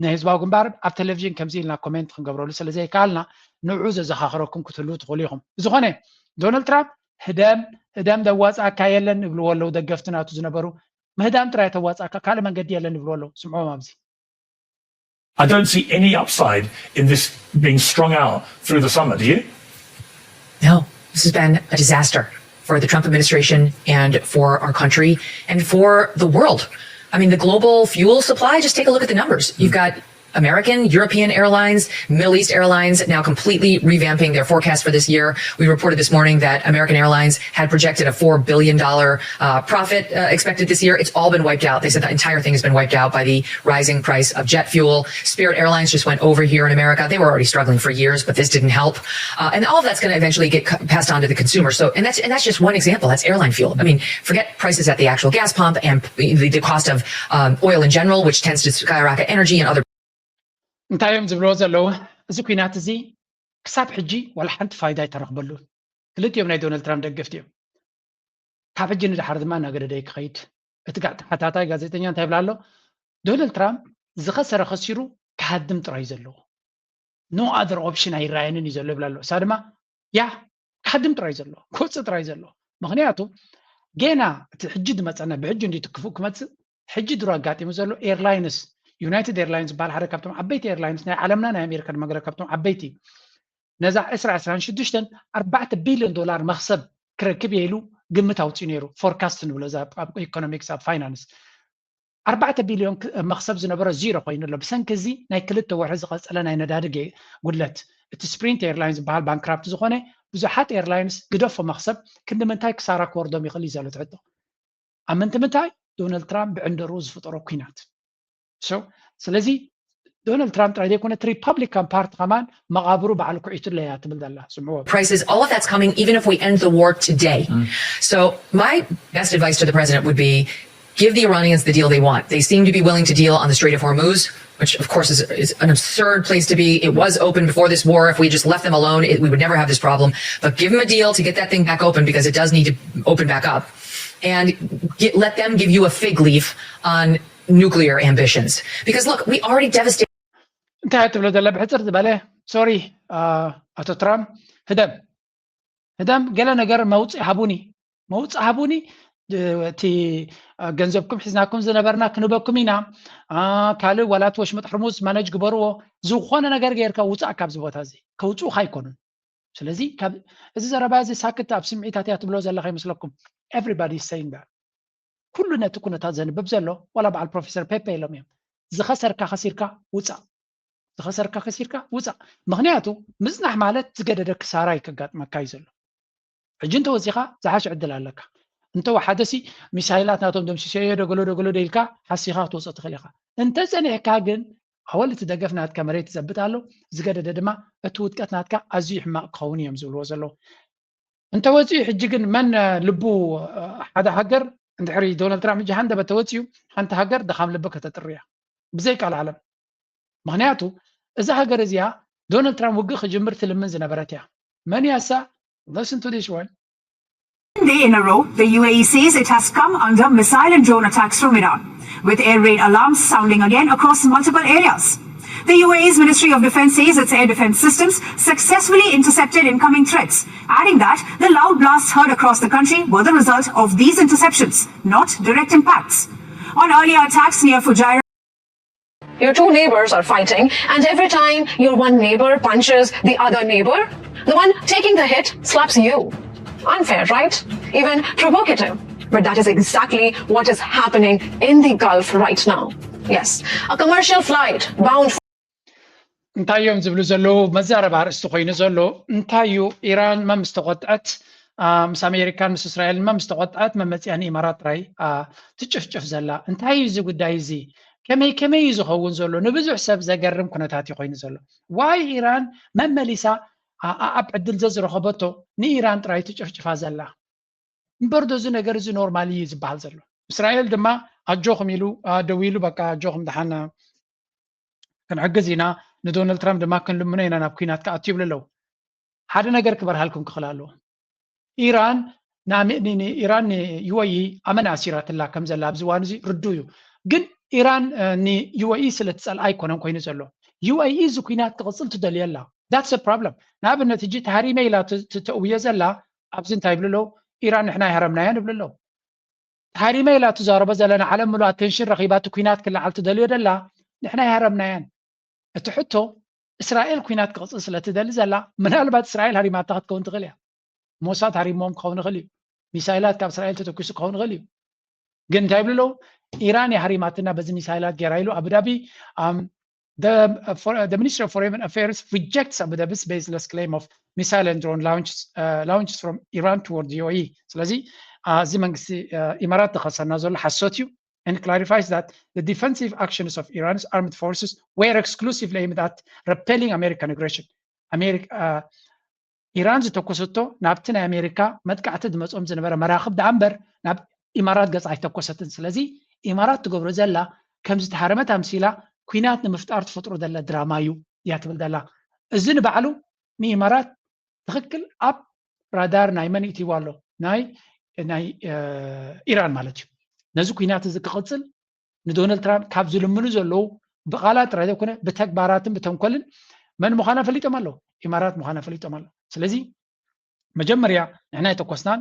ናይ ህዝባዊ ግንባር ኣብ ቴሌቪዥን ከምዚ ኢልና ኮሜንት ክንገብረሉ ስለ ዘይከኣልና ንዑ ዘዘኻኽረኩም ክትህልዉ ትኽእሉ ኢኹም። ብዝኾነ ዶናልድ ትራምፕ ህደም ህደም ደዋፃእካ የለን ይብልዎ ኣለዉ ደገፍቲ ናቱ ዝነበሩ። ምህዳም ጥራይ ተዋፃእካ ካልእ መንገዲ የለን ይብልዎ ኣለዉ። ስምዕዎም ኣብዚ። I don't see any upside in this being strung out through the summer, do you? No, this has been a disaster for the Trump administration and for our country and for the world. I mean, the global fuel supply, just take a look at the numbers. You've got American, European airlines, Middle East airlines now completely revamping their forecast for this year. We reported this morning that American Airlines had projected a four billion dollar uh, profit uh, expected this year. It's all been wiped out. They said the entire thing has been wiped out by the rising price of jet fuel. Spirit Airlines just went over here in America. They were already struggling for years, but this didn't help. Uh, and all of that's going to eventually get passed on to the consumer. So, and that's and that's just one example. That's airline fuel. I mean, forget prices at the actual gas pump and the, the cost of um, oil in general, which tends to skyrocket energy and other እንታይ እዮም ዝብልዎ ዘለዉ? እዚ ኩናት እዚ ክሳብ ሕጂ ዋላ ሓንቲ ፋይዳ ኣይተረኽበሉን። ክልቲኦም ናይ ዶናልድ ትራምፕ ደገፍቲ እዮም። ካብ ሕጂ ንድሓር ድማ እናገደደ ክኸይድ እቲ ተሓታታይ ጋዜጠኛ እንታይ ይብላ ኣሎ? ዶናልድ ትራምፕ ዝኸሰረ ከሲሩ ክሃድም ጥራይ ዘለዎ no other option ኣይረኣየንን እዩ ዘሎ ይብላ ኣሎ። እሳ ድማ ያ ክሃድም ጥራይ ዘሎ ክወፅእ ጥራይ ዘሎ ምክንያቱ ጌና እቲ ሕጂ ዝመፀና ብሕጂ እንዲ ትክፉእ ክመፅእ ሕጂ ድሮ ኣጋጢሙ ዘሎ ኤርላይንስ ዩናይትድ ኤርላይንስ ዝበሃል ሓደ ካብቶም ዓበይቲ ኤርላይንስ ናይ ዓለምና ናይ ኣሜሪካ ድማ ገለ ካብቶም ዓበይቲ ነዛ ዕስራ ዕስራን ሽዱሽተን ኣርባዕተ ቢልዮን ዶላር መኽሰብ ክረክብ እየ ኢሉ ግምት ኣውፅኡ ነይሩ። ፎርካስት ንብሎ እዛ ኣብ ኢኮኖሚክስ ኣብ ፋይናንስ ኣርባዕተ ቢልዮን መኽሰብ ዝነበሮ ዚሮ ኮይኑ ኣሎ። ብሰንኪ እዚ ናይ ክልተ ወርሒ ዝቐፀለ ናይ ነዳዲ ጉድለት እቲ ስፕሪንት ኤርላይንስ ዝበሃል ባንክራፕት ዝኾነ ብዙሓት ኤርላይንስ ግደፎ መኽሰብ ክንዲ ምንታይ ክሳራ ክወርዶም ይኽእል እዩ ዘሎ ትሕቶ። ኣብ ምንቲ ምንታይ ዶናልድ ትራምፕ ብዕንደሩ ዝፍጠሮ ኩናት። ስለዚ ዶናልድ ትራምፕ ጥራይ ዘይኮነ እቲ ሪፐብሊካን ፓርቲ ከማን መቓብሩ ባዕሉ ኩዒቱለይ እያ ትብል ዘላ። ስምዕዎ። Prices, all of that's coming even if we end the war today. So my best advice to the president would be give the Iranians the deal they want. They seem to be willing to deal on the Strait of Hormuz, which of course is, is an absurd place to be. It was open before this war. If we just left them alone, it, we would never have this problem. But give them a deal to get that thing back open because it does need to open back up. And get, let them give you a fig leaf on nuclear ambitions. Because look, we already devastated. እንታይ ትብሎ ዘለ ብሕፅር ዝበለ ሶሪ ኣቶ ትራምፕ ህደም ህደም ገለ ነገር መውፅእ ሃቡኒ መውፅእ ሃቡኒ እቲ ገንዘብኩም ሒዝናኩም ዝነበርና ክንበኩም ኢና ካልእ ዋላት ወሽመጥ ሕርሙዝ ማነጅ ግበርዎ ዝኾነ ነገር ገይርካ ውፃእ ካብዚ ቦታ እዚ ከውፅኡካ ኣይኮኑን ስለዚ እዚ ዘረባ እዚ ሳክት ኣብ ስምዒታት እያ ትብሎ ዘለካ ይመስለኩም everybody saying that ኩሉ ነቲ ኩነታት ዘንብብ ዘሎ ዋላ በዓል ፕሮፌሰር ፔፔ ኢሎም እዮም ዝኸሰርካ ከሲርካ ውፃእ ዝኸሰርካ ከሲርካ ውፃእ ምክንያቱ ምፅናሕ ማለት ዝገደደ ክሳራ እዩ ከጋጥመካ እዩ ዘሎ ሕጂ እንተወፂኻ ዝሓሽ ዕድል ኣለካ እንተወሓደሲ ሚሳይላት ናቶም ደምሲሰዮ ደገሎ ደገሎ ደኢልካ ሓሲኻ ክትወፅእ ትኽእል ኢኻ እንተፀኒሕካ ግን ኣወል እቲ ደገፍ ናትካ መሬት ይዘብጥ ኣሎ ዝገደደ ድማ እቲ ውድቀት ናትካ ኣዝዩ ሕማቕ ክኸውን እዮም ዝብልዎ ዘለዉ እንተወፂኡ ሕጂ ግን መን ልቡ ሓደ ሃገር እንድሕሪ ዶናልድ ትራምፕ ሕጂ ሃንደበት ተወፂኡ ሓንቲ ሃገር ድኻም ልቢ ከተጥርያ ብዘይ ቃል ዓለም ምክንያቱ እዛ ሃገር እዚኣ ዶናልድ ትራምፕ ውግእ ክጅምር ትልምን ዝነበረት እያ መን ያሳ listen to this one day in a row, the U A E says it has come under missile and drone attacks from Iran, with air raid alarms sounding again across multiple areas. The U A E's Ministry of Defense says its air defense systems successfully intercepted incoming threats, adding that the loud blasts heard across the country were the result of these interceptions, not direct impacts. On earlier attacks near Fujairah, Your two neighbors are fighting, and every time your one neighbor punches the other neighbor, the one taking the hit slaps you. Unfair, right? Even provocative. But that is exactly what is happening in the Gulf right now. Yes, a commercial flight bound. እንታይ እዮም ዝብሉ ዘለዉ መዛረብ ኣርእስቲ ኮይኑ ዘሎ እንታይ እዩ ኢራን መን ምስ ተቆጥዐት ምስ ኣሜሪካን ምስ እስራኤልን መን ምስ ተቆጥዐት መመፅያ ንኢማራት ጥራይ ትጭፍጭፍ ዘላ እንታይ እዩ እዚ ጉዳይ እዚ ከመይ ከመይ እዩ ዝኸውን ዘሎ ንብዙሕ ሰብ ዘገርም ኩነታት እዩ ኮይኑ ዘሎ ዋይ ኢራን መመሊሳ ኣብ ዕድል ዘዝረኸበቶ ንኢራን ጥራይ ትጭፍጭፋ ዘላ እምበር ዶ እዚ ነገር እዚ ኖርማል እዩ ዝበሃል ዘሎ እስራኤል ድማ ኣጆኹም ኢሉ ደው ኢሉ በቃ ኣጆኹም ደሓና ክንሕግዝ ኢና ንዶናልድ ትራምፕ ድማ ክንልምኖ ኢና ናብ ኩናት ክኣቱ ይብሉ ኣለዉ ሓደ ነገር ክበርሃልኩም ክኽእል ኣለዎ ኢራን ንኣመ- ን- ንኢራን ንዩኤኢ ኣመና ኣሲራትላ ከም ዘላ ኣብዚ እዋን እዚ ርዱእ እዩ። ግን ኢራን እ፣ ንዩኤኢ ስለ ትጸልኣ ኣይኮነን ኮይኑ ዘሎ። ዩኤኢ እዚ ኩናት ክቕጽል ትደልዮ ኣላ። That's a problem። ንኣብነት ሕጂ ተሃሪመ ኢላ ት- ት- ተእውዮ ዘላ ኣብዚ እንታይ ይብሉ ኣለዉ? ኢራን ንሕና ኣይሃረምናያን ይብሉ ኣለዉ። ተሃሪመ ኢላ ትዛረቦ ዘላ ንዓለም ምሉእ ኣቴንሽን ረኺባ እቲ ኩናት ክለዓል ትደልዮ ደላ ንሕና ኣይሃረምናያን። እቲ ሕቶ እስራኤል ኩናት ክቕጽል ስለ ትደሊ ዘላ ምናልባት እስራኤል ሃሪማታ ክትከውን ትኽእል እያ። ሞሳድ ሃሪሞም ክኸውን ይኽእል እዩ። ሚሳይላት ካብ እስራኤል ተተኩሱ ክኸውን ይኽእል እዩ። ግን እንታይ ይብሉ ኣለዉ? ኢራን እያ ሃሪማትና በዚ ሚሳይላት ገይራ ኢሉ ኣቡዳቢ um, the, uh, for, uh, the Ministry of Foreign Affairs rejects Abu Dhabi's baseless claim of missile and drone launches, uh, launches from Iran toward the U A E. ስለዚ እዚ መንግስቲ ኢማራት ተኸሰና ዘሎ ሓሶት እዩ and clarifies that the defensive actions of Iran's armed forces were exclusively aimed at repelling American aggression. ኣሜሪካ ኢራን ዝተኮሰቶ ናብቲ ናይ ኣሜሪካ መጥቃዕቲ ዝመፅኦም ዝነበረ መራኽብ ደኣ እምበር ናብ ኢማራት ገፃ ኣይተኮሰትን። ስለዚ ኢማራት ትገብሮ ዘላ ከምዚ ተሃረመት ኣምሲላ ኩናት ንምፍጣር ትፈጥሮ ዘላ ድራማ እዩ እያ ትብል ዘላ። እዚ ንባዕሉ ንኢማራት ትኽክል ኣብ ራዳር ናይ መን ይእትይዋ ኣሎ? ናይ ናይ ኢራን ማለት እዩ። ነዚ ኩናት እዚ ክቕፅል ንዶናልድ ትራምፕ ካብ ዝልምኑ ዘለዉ ብቓላት ጥራይ ዘይኮነ ብተግባራትን ብተንኮልን መን ምዃና ፈሊጦም ኣለዉ። ኢማራት ምዃና ፈሊጦም ኣለዉ። ስለዚ መጀመርያ ንሕና ኣይተኮስናን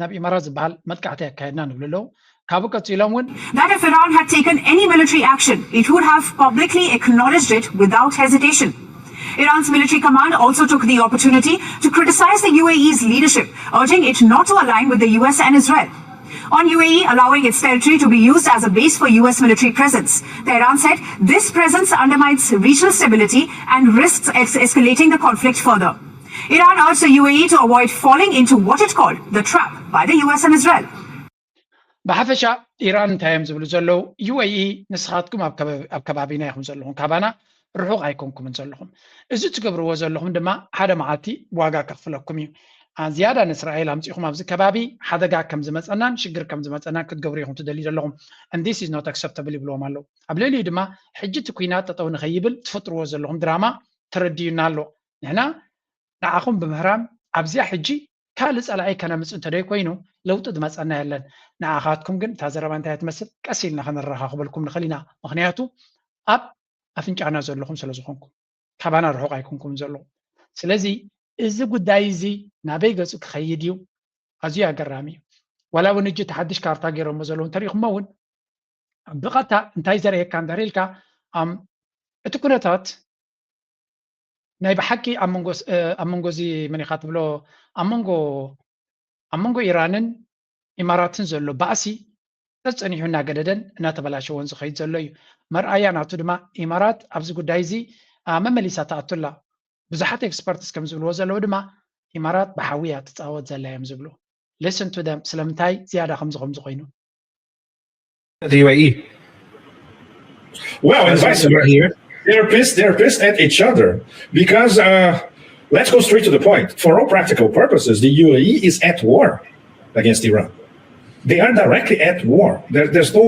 ናብ ኢማራት ዝበሃል መጥቃዕቲ ኣካየድና ንብሉ ኣለዉ። ካብኡ ቀፂሎም እውን That if Iran had taken any military action, it would have publicly acknowledged it without hesitation. Iran's military command also took the opportunity to criticize the U A E's leadership, urging it not to align with the U S and Israel. On U A E allowing its territory to be used as a base for U S military presence. Tehran said this presence undermines regional stability and risks escalating the conflict further. Iran urged the U A E to avoid falling into what it called the trap by the U S and Israel. ብሓፈሻ ኢራን እንታይ እዮም ዝብሉ ዘለዉ? ዩኤኢ ንስኻትኩም ኣብ ከባቢና ኢኹም ዘለኹም፣ ካባና ርሑቕ ኣይኮንኩምን ዘለኹም። እዚ ትገብርዎ ዘለኹም ድማ ሓደ መዓልቲ ዋጋ ከኽፍለኩም እዩ። ዝያዳ ንእስራኤል ኣምፂኹም ኣብዚ ከባቢ ሓደጋ ከም ዝመፀናን ሽግር ከም ዝመፀናን ክትገብሩ ኢኹም ትደልዩ ዘለኹም። And this is not acceptable ይብልዎም ኣለዉ። ኣብ ልዕሊኡ ድማ ሕጂ እቲ ኩናት ጠጠው ንኸይብል ትፈጥርዎ ዘለኹም ድራማ ተረድዩና ኣሎ። ንሕና ንዓኹም ብምህራም ኣብዚኣ ሕጂ ካልእ ጸላኢ ከነምጽእ እንተደይ ኮይኑ ለውጢ ዝመጸና የለን። ንዓኻትኩም ግን እታ ዘረባ እንታይ ትመስል ቀስ ኢልና ከነረኻኽበልኩም ንኽእል ኢና። ምኽንያቱ ኣብ ኣፍንጫና ዘለኹም ስለ ዝኾንኩም ካባና ርሑቕ ኣይኮንኩምን ዘለኹም። ስለዚ እዚ ጉዳይ እዚ ናበይ ገጹ ክኸይድ እዩ? ኣዝዩ ኣገራሚ እዩ። ዋላ እውን እጂ እቲ ሓድሽ ካርታ ገይሮሞ ዘለዉ እንተሪእኹሞ እውን ብቐጥታ እንታይ ዘርእየካ እንድሕር ኢልካ እቲ ኩነታት ናይ ብሓቂ ኣብ መንጎ እዚ መን ኢኻ ትብሎ ኣብ መንጎ ኣብ መንጎ ኢራንን ኢማራትን ዘሎ ባእሲ ጸጸኒሑ እናገደደን እናተበላሸወን ዝኸይድ ዘሎ እዩ። መርኣያ ናቱ ድማ ኢማራት ኣብዚ ጉዳይ እዚ መመሊሳ ትኣቱ ኣላ። ብዙሓት ኤክስፐርትስ ከም ዝብልዎ ዘለዉ ድማ ኢማራት ብሓዊ እያ ትፃወት ዘላ እዮም ዝብሉ። Listen to them ስለምንታይ ዝያዳ ከምዚ ከምዚ ኮይኑ the U A E. Well, and vice versa here. They're pissed. They're pissed at each other because uh, let's go straight to the point. For all practical purposes, the U A E is at war against Iran. They are directly at war. There, there's no,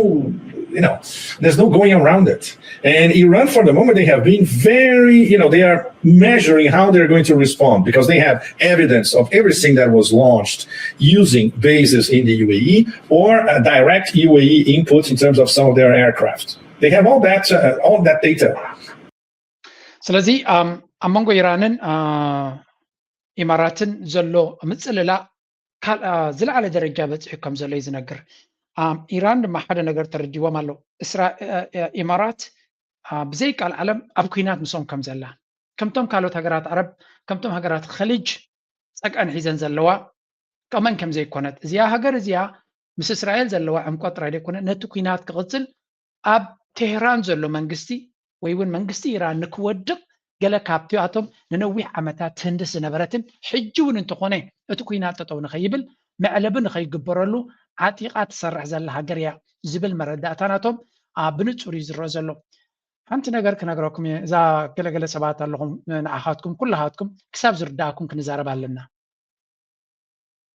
you know, there's no going around it. And Iran, for the moment, they have been very, you know, they are measuring how they're going to respond because they have evidence of everything that was launched using bases in the U A E or a direct U A E input in terms of some of their aircraft. They have all that, uh, all that data. ስለዚ ኣብ መንጎ ኢራንን ኢማራትን ዘሎ ምፅልላእ ዝለዓለ ደረጃ በፂሑ ከም ዘሎ እዩ ዝነግር። ኢራን ድማ ሓደ ነገር ተረዲዎም ኣሎ። ኢማራት ብዘይ ቃል ዓለም ኣብ ኩናት ምስኦም ከም ዘላ፣ ከምቶም ካልኦት ሃገራት ዓረብ፣ ከምቶም ሃገራት ኸሊጅ ፀቀን ሒዘን ዘለዋ ቀመን ከም ዘይኮነት፣ እዚኣ ሃገር እዚኣ ምስ እስራኤል ዘለዋ ዕምቆት ጥራይ ዘይኮነ ነቲ ኩናት ክቕፅል ኣብ ቴህራን ዘሎ መንግስቲ ወይ እውን መንግስቲ ኢራን ንክወድቕ ገለ ካብቲኣቶም ንነዊሕ ዓመታት ትህንድስ ዝነበረትን ሕጂ እውን እንተኾነ እቲ ኩናት ጠጠው ንኸይብል መዕለቢ ንኸይግበረሉ ዓጢቓ ትሰርሕ ዘላ ሃገር እያ ዝብል መረዳእታ ናቶም ብንፁር እዩ ዝረአ ዘሎ። ሓንቲ ነገር ክነግረኩም እየ። እዛ ገለገለ ሰባት ኣለኹም ንዓኻትኩም ኩላኻትኩም ክሳብ ዝርዳእኩም ክንዛረብ ኣለና።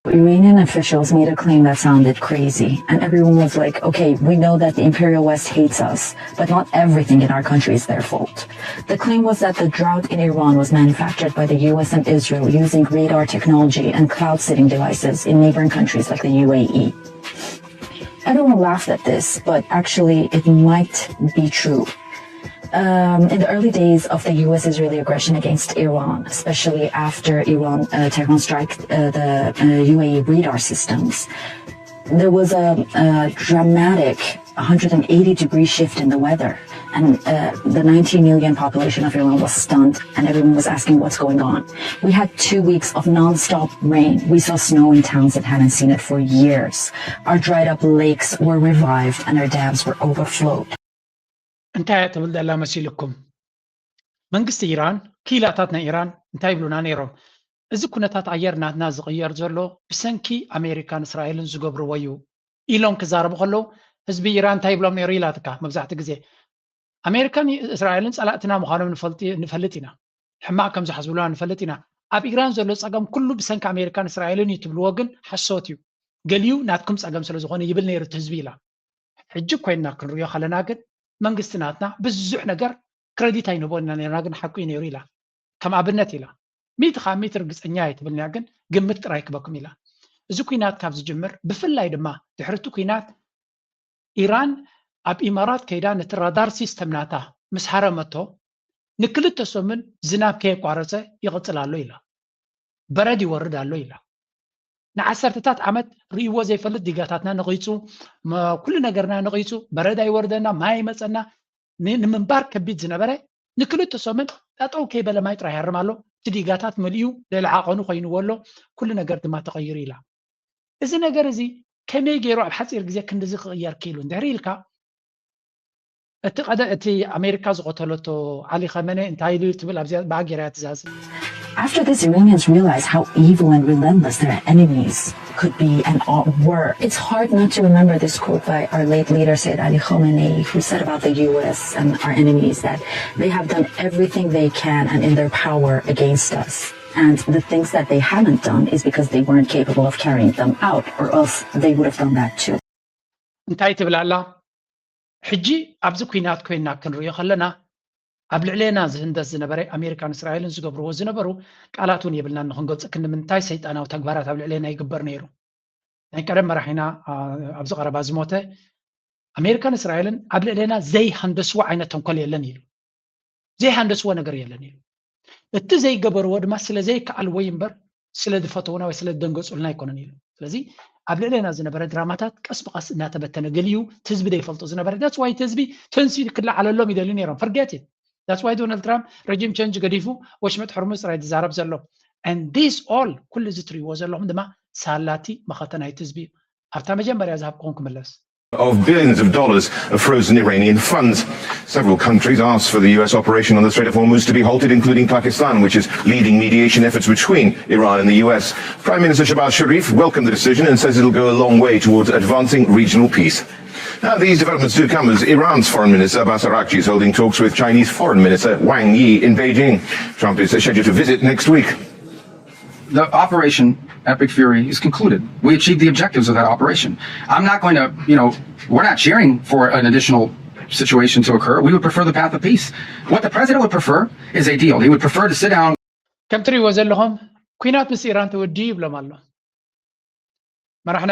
Iranian officials made a claim that sounded crazy, and everyone was like, okay, we know that the Imperial West hates us, but not everything in our country is their fault. The claim was that the drought in Iran was manufactured by the U S and Israel using radar technology and cloud seeding devices in neighboring countries like the U A E. Everyone laughed at this, but actually, it might be true. Um, in the early days of the U S Israeli aggression against Iran, especially after Iran uh, Tehran strike uh, the uh, U A E radar systems, there was a, a dramatic one hundred eighty degree shift in the weather. And uh, the ninety million population of Iran was stunned, and everyone was asking what's going on. We had two weeks of nonstop rain. We saw snow in towns that hadn't seen it for years. Our dried up lakes were revived, and our dams were overflowed. እንታይ እያ ትብል ዘላ መሲልኩም? መንግስቲ ኢራን፣ ክኢላታት ናይ ኢራን እንታይ ይብሉና ነይሮም? እዚ ኩነታት ኣየር ናትና ዝቕየር ዘሎ ብሰንኪ ኣሜሪካን እስራኤልን ዝገብርዎ እዩ ኢሎም ክዛረቡ ከለዉ፣ ህዝቢ ኢራን እንታይ ይብሎም ነይሩ ኢላትካ? መብዛሕትኡ ግዜ ኣሜሪካን እስራኤልን ጸላእትና ምዃኖም ንፈልጥ ንፈልጥ ኢና። ሕማቕ ከም ዝሓስብሉና ንፈልጥ ኢና። ኣብ ኢራን ዘሎ ጸገም ኩሉ ብሰንኪ ኣሜሪካን እስራኤልን እዩ ትብልዎ ግን ሓሶት እዩ። ገሊኡ ናትኩም ጸገም ስለ ዝኾነ ይብል ነይሩ እቲ ህዝቢ ኢላ። ሕጂ ኮይንና ክንሪኦ ከለና ግን መንግስቲ ናትና ብዙሕ ነገር ክረዲት ኣይንህቦን ኢና ነርና ግን ሓቁ እዩ ነይሩ ኢላ። ከም ኣብነት ኢላ። ሚእቲ ካብ ሚእቲ ርግጸኛ እየ ትብልና ግን ግምት ጥራይ ክበኩም ኢላ። እዚ ኲናት ካብ ዝጅምር ብፍላይ ድማ ድሕሪ እቲ ኲናት ኢራን ኣብ ኢማራት ከይዳ ነቲ ራዳር ሲስተም ናታ ምስ ሃረመቶ ንክልተ ሰሙን ዝናብ ከየቋረጸ ይቕጽል ኣሎ ኢላ። በረድ ይወርድ ኣሎ ኢላ። ንዓሰርተታት ዓመት ርእይዎ ዘይፈልጥ ዲጋታትና ነቒጹ፣ ኩሉ ነገርና ነቒጹ፣ በረድ ኣይወርደና፣ ማይ ኣይመጸና፣ ንምንባር ከቢድ ዝነበረ ንክልተ ሰሙን ጠጠው ከይበለ ማይ ጥራይ ይሃርም ኣሎ። እቲ ዲጋታት መሊኡ ልዕሊ ዓቐኑ ኮይንዎ ኣሎ። ኩሉ ነገር ድማ ተቐይሩ ኢላ። እዚ ነገር እዚ ከመይ ገይሩ ኣብ ሓፂር ግዜ ክንድዚ ክቕየር ክኢሉ እንድሕሪ ኢልካ እቲ ቀደ እቲ ኣሜሪካ ዝቐተለቶ ዓሊ ኸመነ እንታይ ኢሉ ትብል ኣብዚኣ ብኣጌራ እያ ትዛዝም። After this, Iranians realized how evil and relentless their enemies could be and are, were. It's hard not to remember this quote by our late leader Sayyid Ali Khamenei, who said about the U S and our enemies that they have done everything they can and in their power against us. And the things that they haven't done is because they weren't capable of carrying them out, or else they would have done that too. እንታይ ትብል ኣላ? ሕጂ ኣብዚ ኲናት ኮይና ክንሪኦ ከለና ኣብ ልዕሌና ዝህንደስ ዝነበረ ኣሜሪካን እስራኤልን ዝገብርዎ ዝነበሩ ቃላት እውን የብልናን ንክንገልፅ ክንዲ ምንታይ ሰይጣናዊ ተግባራት ኣብ ልዕሌና ይግበር ነይሩ። ናይ ቀደም መራሒና ኣብዚ ቀረባ ዝሞተ ኣሜሪካን እስራኤልን ኣብ ልዕሌና ዘይሃንደስዎ ዓይነት ተንኮል የለን ኢሉ። ዘይሃንደስዎ ነገር የለን ኢሉ። እቲ ዘይገበርዎ ድማ ስለ ዘይከኣልዎ እዩ እምበር ስለ ዝፈተውና ወይ ስለ ዝደንገፁልና ኣይኮነን ኢሉ። ስለዚ ኣብ ልዕሌና ዝነበረ ድራማታት ቀስ ብቀስ እናተበተነ ገሊኡ ህዝቢ ዘይፈልጦ ዝነበረ that's why ህዝቢ ተንሲ ክለዓለሎም ይደልዩ ነይሮም። Forget it. That's why ዶናልድ ትራምፕ regime change ገዲፉ ወሽመጥ ሕርሙዝ ጥራይ ዝዛረብ ዘሎ። And this all ኩሉ እዚ ትሪእዎ ዘለኹም ድማ ሳላቲ መኸተ ናይቲ ህዝቢ እዩ። ኣብታ መጀመርያ ዝሃብኩኹም ክምለስ። of billions of dollars of frozen Iranian funds. Several countries asked for the U S operation on the Strait of Hormuz to be halted, including Pakistan, which is leading mediation efforts between Iran and the U S. Prime Minister Shehbaz Sharif welcomed the decision and says it'll go a long way towards advancing regional peace. Now, these developments do come as Iran's Foreign Minister Abbas Araghchi is holding talks with Chinese Foreign Minister Wang Yi in Beijing. Trump is scheduled to visit next week. The operation Epic Fury is concluded. We achieved the objectives of that operation. I'm not going to, you know, we're not cheering for an additional situation to occur. We would prefer the path of peace. What the president would prefer is a deal. He would prefer to sit down. ከም ትሪእዎ ዘለኹም ኲናት ምስ ኢራን ተወዲኡ ይብሎም ኣሎ። መራሒ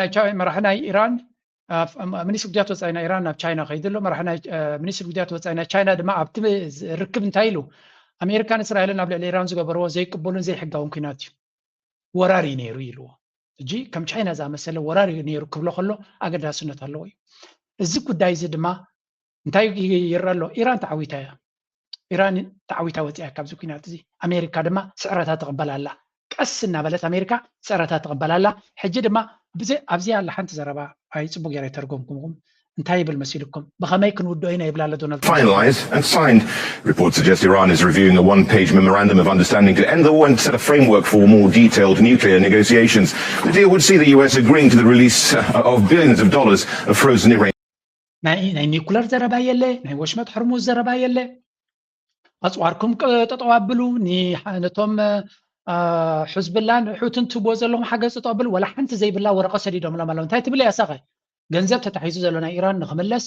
ናይ ኢራን ሚኒስትር ጉዳያት ወፃኢ ናይ ኢራን ናብ ቻይና ከይዱ ኣሎ። መራሒ ናይ ሚኒስትር ጉዳያት ወፃኢ ናይ ቻይና ድማ ኣብቲ ርክብ እንታይ ኢሉ? ኣሜሪካን እስራኤልን ኣብ ልዕሊ ኢራን ዝገበርዎ ዘይቅበሉን ዘይሕጋውን ኲናት እዩ፣ ወራር እዩ ነይሩ ኢልዎ። ሕጂ ከም ቻይና ዝኣመሰለ ወራር እዩ ነይሩ ክብሎ ከሎ ኣገዳስነት ኣለዎ እዩ። እዚ ጉዳይ እዚ ድማ እንታይ ይረአ ኣሎ? ኢራን ተዓዊታ እያ። ኢራን ተዓዊታ ወፂኣ ካብዚ ኲናት እዚ። ኣሜሪካ ድማ ስዕረታ ትቕበል ኣላ። ቀስ እናበለት ኣሜሪካ ስዕረታ ትቕበል ኣላ። ሕጂ ድማ ኣብዚ ኣላ ሓንቲ ዘረባ ኣይ ፅቡቅ ገይረ ይተርጎምኩምኩም። እንታይ ይብል መሲልኩም? ብኸመይ ክንውድኦ ኢና ይብል ኣሎ ዶናልድ ትራምፕ። Finalized and signed. Reports suggest Iran is reviewing a one-page memorandum of understanding to end the war and set a framework for more detailed nuclear negotiations. The deal would see the U S agreeing to the release of billions of dollars of frozen Iranian. ናይ ኒኩለር ዘረባ የለ፣ ናይ ወሽመጥ ሕርሙዝ ዘረባ የለ። ኣፅዋርኩም ጠጠው ኣብሉ፣ ነቶም ሕዝብላን ሑትን ትቦ ዘለኹም ሓገዝ ጠብል ወላ ሓንቲ ዘይብላ ወረቐት ሰዲዶምሎም ኣለዉ። እንታይ ትብል እያ ሳቐ? ገንዘብ ተታሒዙ ዘሎ ናይ ኢራን ንኽምለስ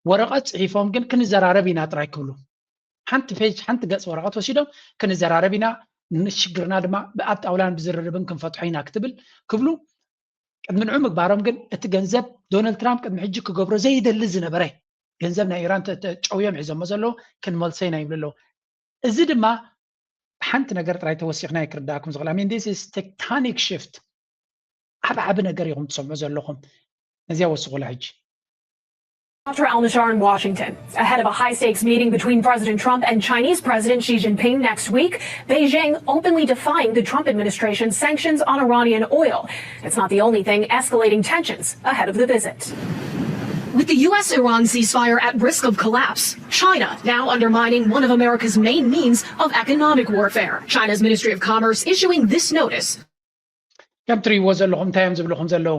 ወረቐት ጽሒፎም ግን ክንዘራረብ ኢና ጥራይ ክብሉ ሓንቲ ፔጅ ሓንቲ ገጽ ወረቐት ወሲዶም ክንዘራረብ ኢና፣ ንሽግርና ድማ ኣብ ጣውላን ብዝርርብን ክንፈትሖ ኢና ክትብል ክብሉ ቅድሚ ንዑ ምግባሮም ግን እቲ ገንዘብ ዶናልድ ትራምፕ ቅድሚ ሕጂ ክገብሮ ዘይደሊ ዝነበረ ገንዘብ ናይ ኢራን ጨውዮም ሒዞሞ ዘለዉ ክንመልሶ ኢና ይብሉ ኣለዉ። እዚ ድማ ሓንቲ ነገር ጥራይ ተወሲኽና ክርዳእኩም ዝኽእል I mean this is tectonic shift ዓብ ዓብ ነገር ኢኹም ትሰምዑ ዘለኹም። ነዚያ ወስኹላ ሕጂ። Doctor Al-Nashar in Washington, ahead of a high-stakes meeting between President Trump and Chinese President Xi Jinping next week, Beijing openly defying the Trump administration's sanctions on Iranian oil. It's not the only thing escalating tensions ahead of the visit. With the U S Iran ceasefire at risk of collapse, China now undermining one of America's main means of economic warfare. China's Ministry of Commerce issuing this notice. ከም ትርእይዎ ዘለኹም እንታይ እዮም ዝብልኹም ዘለዉ?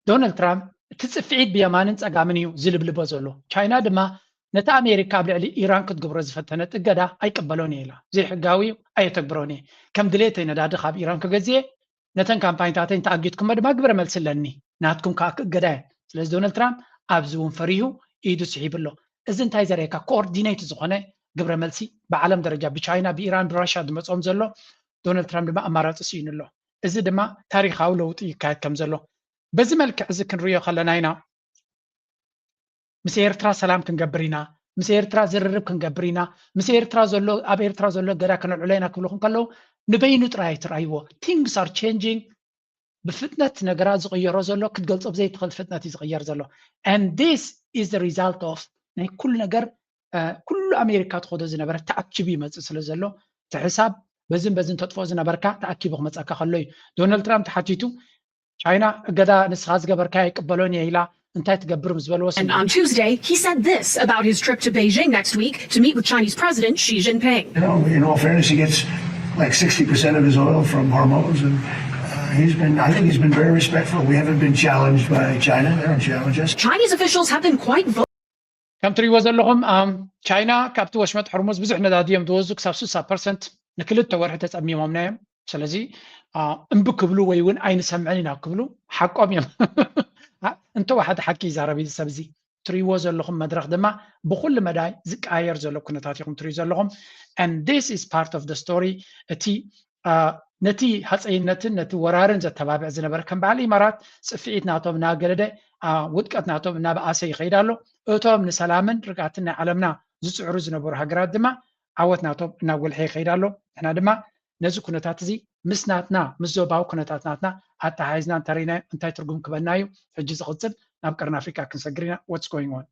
ዶናልድ ትራምፕ እቲ ጽፍዒት ብየማንን ጸጋምን እዩ ዝልብልቦ ዘሎ። ቻይና ድማ ነቲ ኣሜሪካ ኣብ ልዕሊ ኢራን ክትግብሮ ዝፈተነት እገዳ ኣይቅበሎን እየ ኢላ። ዘይሕጋዊ እዩ፣ ኣየተግብሮን እየ። ከም ድሌተይ ነዳዲ ካብ ኢራን ክገዝእ እየ፣ ነተን ካምፓኒታተይ እንተኣጊድኩሞ ድማ ግብረ መልሲ ኣለኒ፣ ናትኩም ከዓ ክእገዳ እየን። ስለዚ ዶናልድ ትራምፕ ኣብዚ እውን ፈሪሁ ኢዱ ስሒቡ ኣሎ። እዚ እንታይ ዘርእየካ? ኮኦርዲኔት ዝኾነ ግብረ መልሲ ብዓለም ደረጃ ብቻይና ብኢራን ብራሽያ ዝመፅኦም ዘሎ ዶናልድ ትራምፕ ድማ ኣማራፂ ስኢኑ ኣሎ። እዚ ድማ ታሪካዊ ለውጢ ይካየድ ከም ዘሎ በዚ መልክዕ እዚ ክንሪኦ ከለና ኢና ምስ ኤርትራ ሰላም ክንገብር ኢና፣ ምስ ኤርትራ ዝርርብ ክንገብር ኢና፣ ምስ ኤርትራ ዘሎ ኣብ ኤርትራ ዘሎ እገዳ ከነልዕሎ ኢና ክብልኹም ከለዉ ንበይኑ ጥራይ ኣይትርኣይዎ። Things are changing ብፍጥነት ነገራት ዝቕየሮ ዘሎ ክትገልጾ ብዘይትኽእል ፍጥነት እዩ ዝቕየር ዘሎ and this is the result of ናይ ኩሉ ነገር ኩሉ ኣሜሪካ ትኸዶ ዝነበረ ተኣኪቡ ይመፅእ ስለ ዘሎ እቲ ሕሳብ በዝን በዝን ተጥፍኦ ዝነበርካ ተኣኪቡ ክመፀካ ከሎ እዩ። ዶናልድ ትራምፕ ተሓቲቱ ቻይና እገዳ ንስኻ ዝገበርካ ኣይቅበሎን እየ ኢላ እንታይ ትገብር ምስ በልዎ And on Tuesday, he said this about his trip to Beijing next week to meet with Chinese President Xi Jinping. You know, in all fairness, he gets like sixty percent of his oil from Hormuz, and uh, he's been, I think he's been very respectful. We haven't been challenged by China. They don't challenge us. Chinese officials have been quite vocal. ከም ትሪእዎ ዘለኹም ቻይና ካብቲ ወሽመጥ ሕርሙዝ ብዙሕ ነዳዲ እዮም ዝወዙ ክሳብ ስሳ ፐርሰንት ንክልተ ወርሒ ተፀሚሞምና እዮም። ስለዚ እምቢ ክብሉ ወይ እውን ኣይንሰምዕን ኢና ክብሉ ሓቆም እዮም። እንተወሓደ ሓቂ ይዛረብ እዚ ሰብ እዚ። ትሪእዎ ዘለኹም መድረኽ ድማ ብኩሉ መዳይ ዝቀያየር ዘሎ ኩነታት ኢኹም ትሪኡ ዘለኹም and this is part of the story። እቲ ነቲ ሃፀይነትን ነቲ ወራርን ዘተባብዕ ዝነበረ ከም በዓል ኢማራት ፅፍዒት ናቶም እናገደደ ውድቀት ናቶም እናበኣሰ ይኸይድ ኣሎ። እቶም ንሰላምን ርግኣትን ናይ ዓለምና ዝፅዕሩ ዝነበሩ ሃገራት ድማ ዓወት ናቶም እናጎልሐ ይኸይድ ኣሎ። ንሕና ድማ ነዚ ኩነታት እዚ ምስ ናትና ምስ ዞባዊ ኩነታት ናትና ኣተሓሒዝና እንተሪናዮ እንታይ ትርጉም ክበና እዩ? ሕጂ ዝቕፅል ናብ ቀርኒ ኣፍሪቃ ክንሰግር ኢና። What's going on?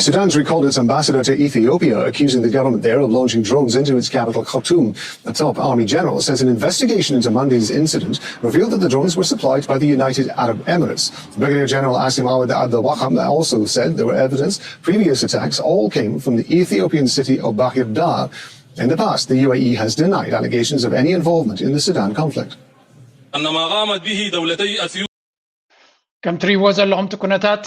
Sudan's recalled its ambassador to Ethiopia, accusing the government there of launching drones into its capital, Khartoum. The top army general says an investigation into Monday's incident revealed that the drones were supplied by the United Arab Emirates. Brigadier General Asim Awad Abdel Wahab also said there were evidence previous attacks all came from the Ethiopian city of Bahir Dar. In the past, the U A E has denied allegations of any involvement in the Sudan conflict. أن ما قامت به دولتي أثيوبيا ከም ትሪእዎ ዘለኹም እቲ ኩነታት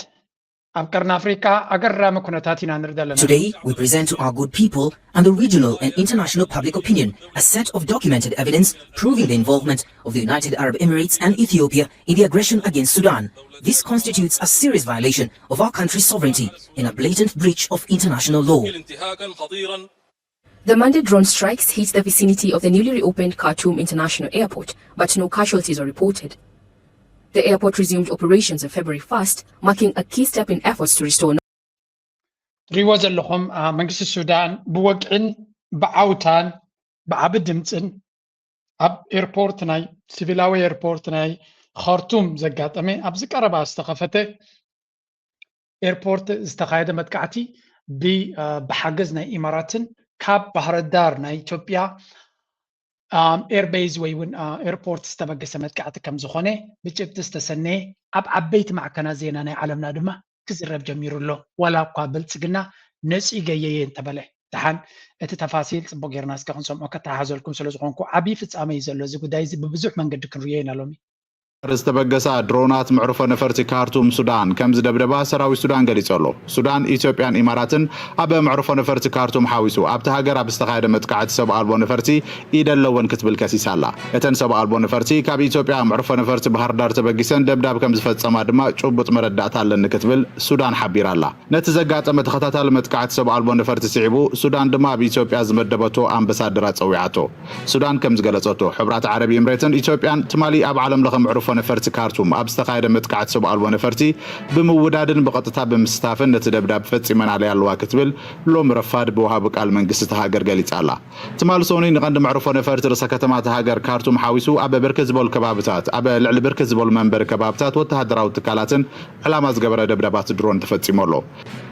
ኣብ ቀርኒ ኣፍሪቃ ኣገራሚ ኩነታት ኢና ንርኢ ዘለና። Today, we present to our good people and the regional and international public opinion a set of documented evidence proving the involvement of the United Arab Emirates and Ethiopia in the aggression against Sudan. This constitutes a serious violation of our country's sovereignty and a blatant breach of international law. انتهاكا خطيرا The Monday drone strikes hit the vicinity of the newly reopened Khartoum International Airport, but no casualties are reported. The airport resumed operations on February first, marking a key step in efforts to restore ትሪእዎ ዘለኹም መንግስቲ ሱዳን ብወግዒን ብዓውታን ብዓቢ ድምፅን ኣብ ኤርፖርት ናይ ሲቪላዊ ኤርፖርት ናይ ኻርቱም ዘጋጠመ ኣብዚ ቀረባ ዝተኸፈተ ኤርፖርት ዝተኻየደ መጥቃዕቲ ብሓገዝ ናይ ኢማራትን ካብ ባህረዳር ናይ ኢትዮጵያ ኤርቤዝ ወይ እውን ኤርፖርት ዝተበገሰ መጥቃዕቲ ከም ዝኾነ ብጭብጢ ዝተሰነየ ኣብ ዓበይቲ ማዕከናት ዜና ናይ ዓለምና ድማ ክዝረብ ጀሚሩ ኣሎ። ዋላ እኳ ብልፅግና ነፂገየ እየ እንተበለ። ደሓን እቲ ተፋሲል ፅቡቅ ጌርና እስከ ክንሰምዖ ከተሓሓዘልኩም ስለ ዝኾንኩ ዓብዪ ፍፃመ እዩ ዘሎ። እዚ ጉዳይ እዚ ብብዙሕ መንገዲ ክንርእዮ ኢና ሎሚ። ዝተበገሳ ድሮናት መዕርፎ ነፈርቲ ካርቱም ሱዳን ከም ዝደብደባ ሰራዊት ሱዳን ገሊጹ ኣሎ። ሱዳን፣ ኢትዮጵያን ኢማራትን ኣብ መዕርፎ ነፈርቲ ካርቱም ሓዊሱ ኣብቲ ሃገር ኣብ ዝተኻየደ መጥቃዕቲ ሰብ ኣልቦ ነፈርቲ ኢድ ኣለወን ክትብል ከሲሳ ኣላ። እተን ሰብ ኣልቦ ነፈርቲ ካብ ኢትዮጵያ መዕርፎ ነፈርቲ ባህር ዳር ተበጊሰን ደብዳብ ከም ዝፈጸማ ድማ ጭቡጥ መረዳእታ ኣለኒ ክትብል ሱዳን ሓቢራ ኣላ። ነቲ ዘጋጠመ ተኸታታሊ መጥቃዕቲ ሰብ ኣልቦ ነፈርቲ ስዒቡ፣ ሱዳን ድማ ኣብ ኢትዮጵያ ዝመደበቶ ኣምበሳደራ ጸዊዓቶ። ሱዳን ከም ዝገለጸቶ፣ ሕብራት ዓረብ ኢምሬትን ኢትዮጵያን ትማሊ ኣብ ዓለም ለኸ መዕርፎ ነፈርቲ ካርቱም ኣብ ዝተኻየደ መጥቃዕቲ ሰብ ኣልቦ ነፈርቲ ብምውዳድን ብቐጥታ ብምስታፍን ነቲ ደብዳብ ፈጺመናለይ ኣለዋ ክትብል ሎሚ ረፋድ ብወሃቢ ቃል መንግስቲ እታ ሃገር ገሊጻ ኣላ። ትማሊ ሰኑይ ንቐንዲ መዕርፎ ነፈርቲ ርእሰ ከተማ እታ ሃገር ካርቱም ሓዊሱ ኣብ ብርክት ዝበሉ ከባብታት፣ ኣብ ልዕሊ ብርክት ዝበሉ መንበሪ ከባብታት ወተሃደራዊ ትካላትን ዕላማ ዝገበረ ደብዳባት ድሮን ተፈጺሙ ኣሎ።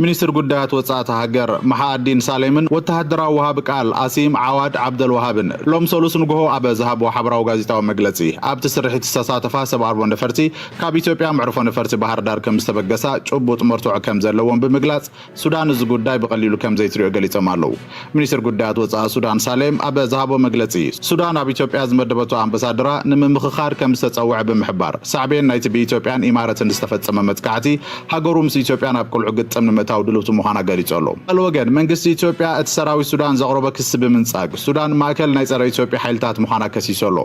ሚኒስትር ጉዳያት ወጻኢ እታ ሃገር መሓኣዲን ሳሌምን ወተሃደራዊ ወሃቢ ቃል ኣሲም ዓዋድ ዓብደል ወሃብን ሎም ሰሉስ ንግሆ ኣብ ዝሃብዎ ሓበራዊ ጋዜጣዊ መግለጺ፣ ኣብቲ ስርሒት ዝተሳተፋ ሰብ ኣልቦ ነፈርቲ ካብ ኢትዮጵያ መዕርፎ ነፈርቲ ባህር ዳር ከም ዝተበገሳ ጭቡጥ መርትዖ ከም ዘለዎም ብምግላጽ፣ ሱዳን እዚ ጉዳይ ብቐሊሉ ከም ዘይትሪኦ ገሊጾም ኣለዉ። ሚኒስትር ጉዳያት ወጻኢ ሱዳን ሳሌም ኣብ ዝሃቦ መግለጺ፣ ሱዳን ኣብ ኢትዮጵያ ዝመደበቶ ኣምባሳደራ ንምምኽኻር ከም ዝተጸውዐ ብምሕባር፣ ሳዕቤን ናይቲ ብኢትዮጵያን ኢማረትን ዝተፈጸመ መጥቃዕቲ ሃገሩ ምስ ኢትዮጵያ ናብ ቅልዑ ግጥም ንምእታው ድልውቲ ምዃና ገሊጹ ኣሎ። ካልእ ወገን፣ መንግስቲ ኢትዮጵያ እቲ ሰራዊት ሱዳን ዘቕረቦ ክሲ ብምንጻግ፣ ሱዳን ማእከል ናይ ጸረ ኢትዮጵያ ሓይልታት ምዃና ከሲሱ ኣሎ።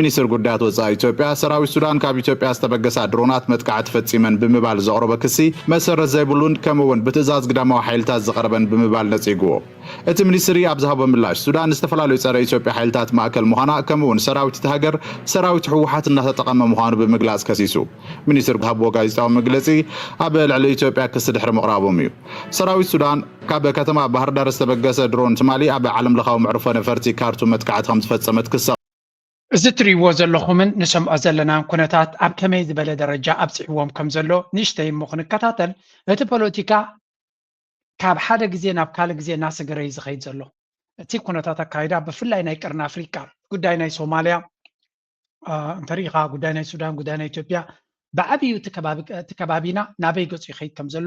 ሚኒስትር ጉዳያት ወጻኢ ኢትዮጵያ፣ ሰራዊት ሱዳን ካብ ኢትዮጵያ ዝተበገሳ ድሮናት መጥቃዕቲ ፈጺመን ብምባል ዘቕረቦ ክሲ መሰረት ዘይብሉን ከምኡ'ውን ብትእዛዝ ግዳማዊ ሓይልታት ዝቐረበን ብምባል ነጺግዎ። እቲ ሚኒስትሪ ኣብ ዝሃቦ ምላሽ፣ ሱዳን ዝተፈላለዩ ጸረ ኢትዮጵያ ሓይልታት ማእከል ምዃና ከምኡ'ውን ሰራዊት እቲ ሃገር ሰራዊት ህወሓት እናተጠቐመ ምዃኑ ብምግላጽ ከሲሱ። ሚኒስትር ዝሃብዎ ጋዜጣዊ መግለጺ ኣብ ልዕሊ ኢትዮጵያ ክሲ ድሕሪ ምቕራቦም እዩ። ሰራዊት ሱዳን ካብ ከተማ ባህር ዳር ዝተበገሰ ድሮን ትማሊ ኣብ ዓለም ለኻዊ መዕርፎ ነፈርቲ ካርቱም መጥቃዕቲ ከም ዝፈጸመት ክሳ እዚ ትርእይዎ ዘለኹምን ንሰምዖ ዘለናን ኩነታት ኣብ ከመይ ዝበለ ደረጃ ኣብጺሕዎም ከም ዘሎ ንእሽተይ እሞ ክንከታተል፣ እቲ ፖለቲካ ካብ ሓደ ግዜ ናብ ካልእ ግዜ እናሰገረ እዩ ዝኸይድ ዘሎ። እቲ ኩነታት ኣካይዳ ብፍላይ ናይ ቀርኒ ኣፍሪቃ፣ ጉዳይ ናይ ሶማልያ፣ እ፣ እንተሪኢኻ ጉዳይ ናይ ሱዳን፣ ጉዳይ ናይ ኢትዮጵያ፣ ብዓብዩ እቲ ከባቢ፣ እቲ ከባቢና ናበይ ገጹ ይኸይድ ከም ዘሎ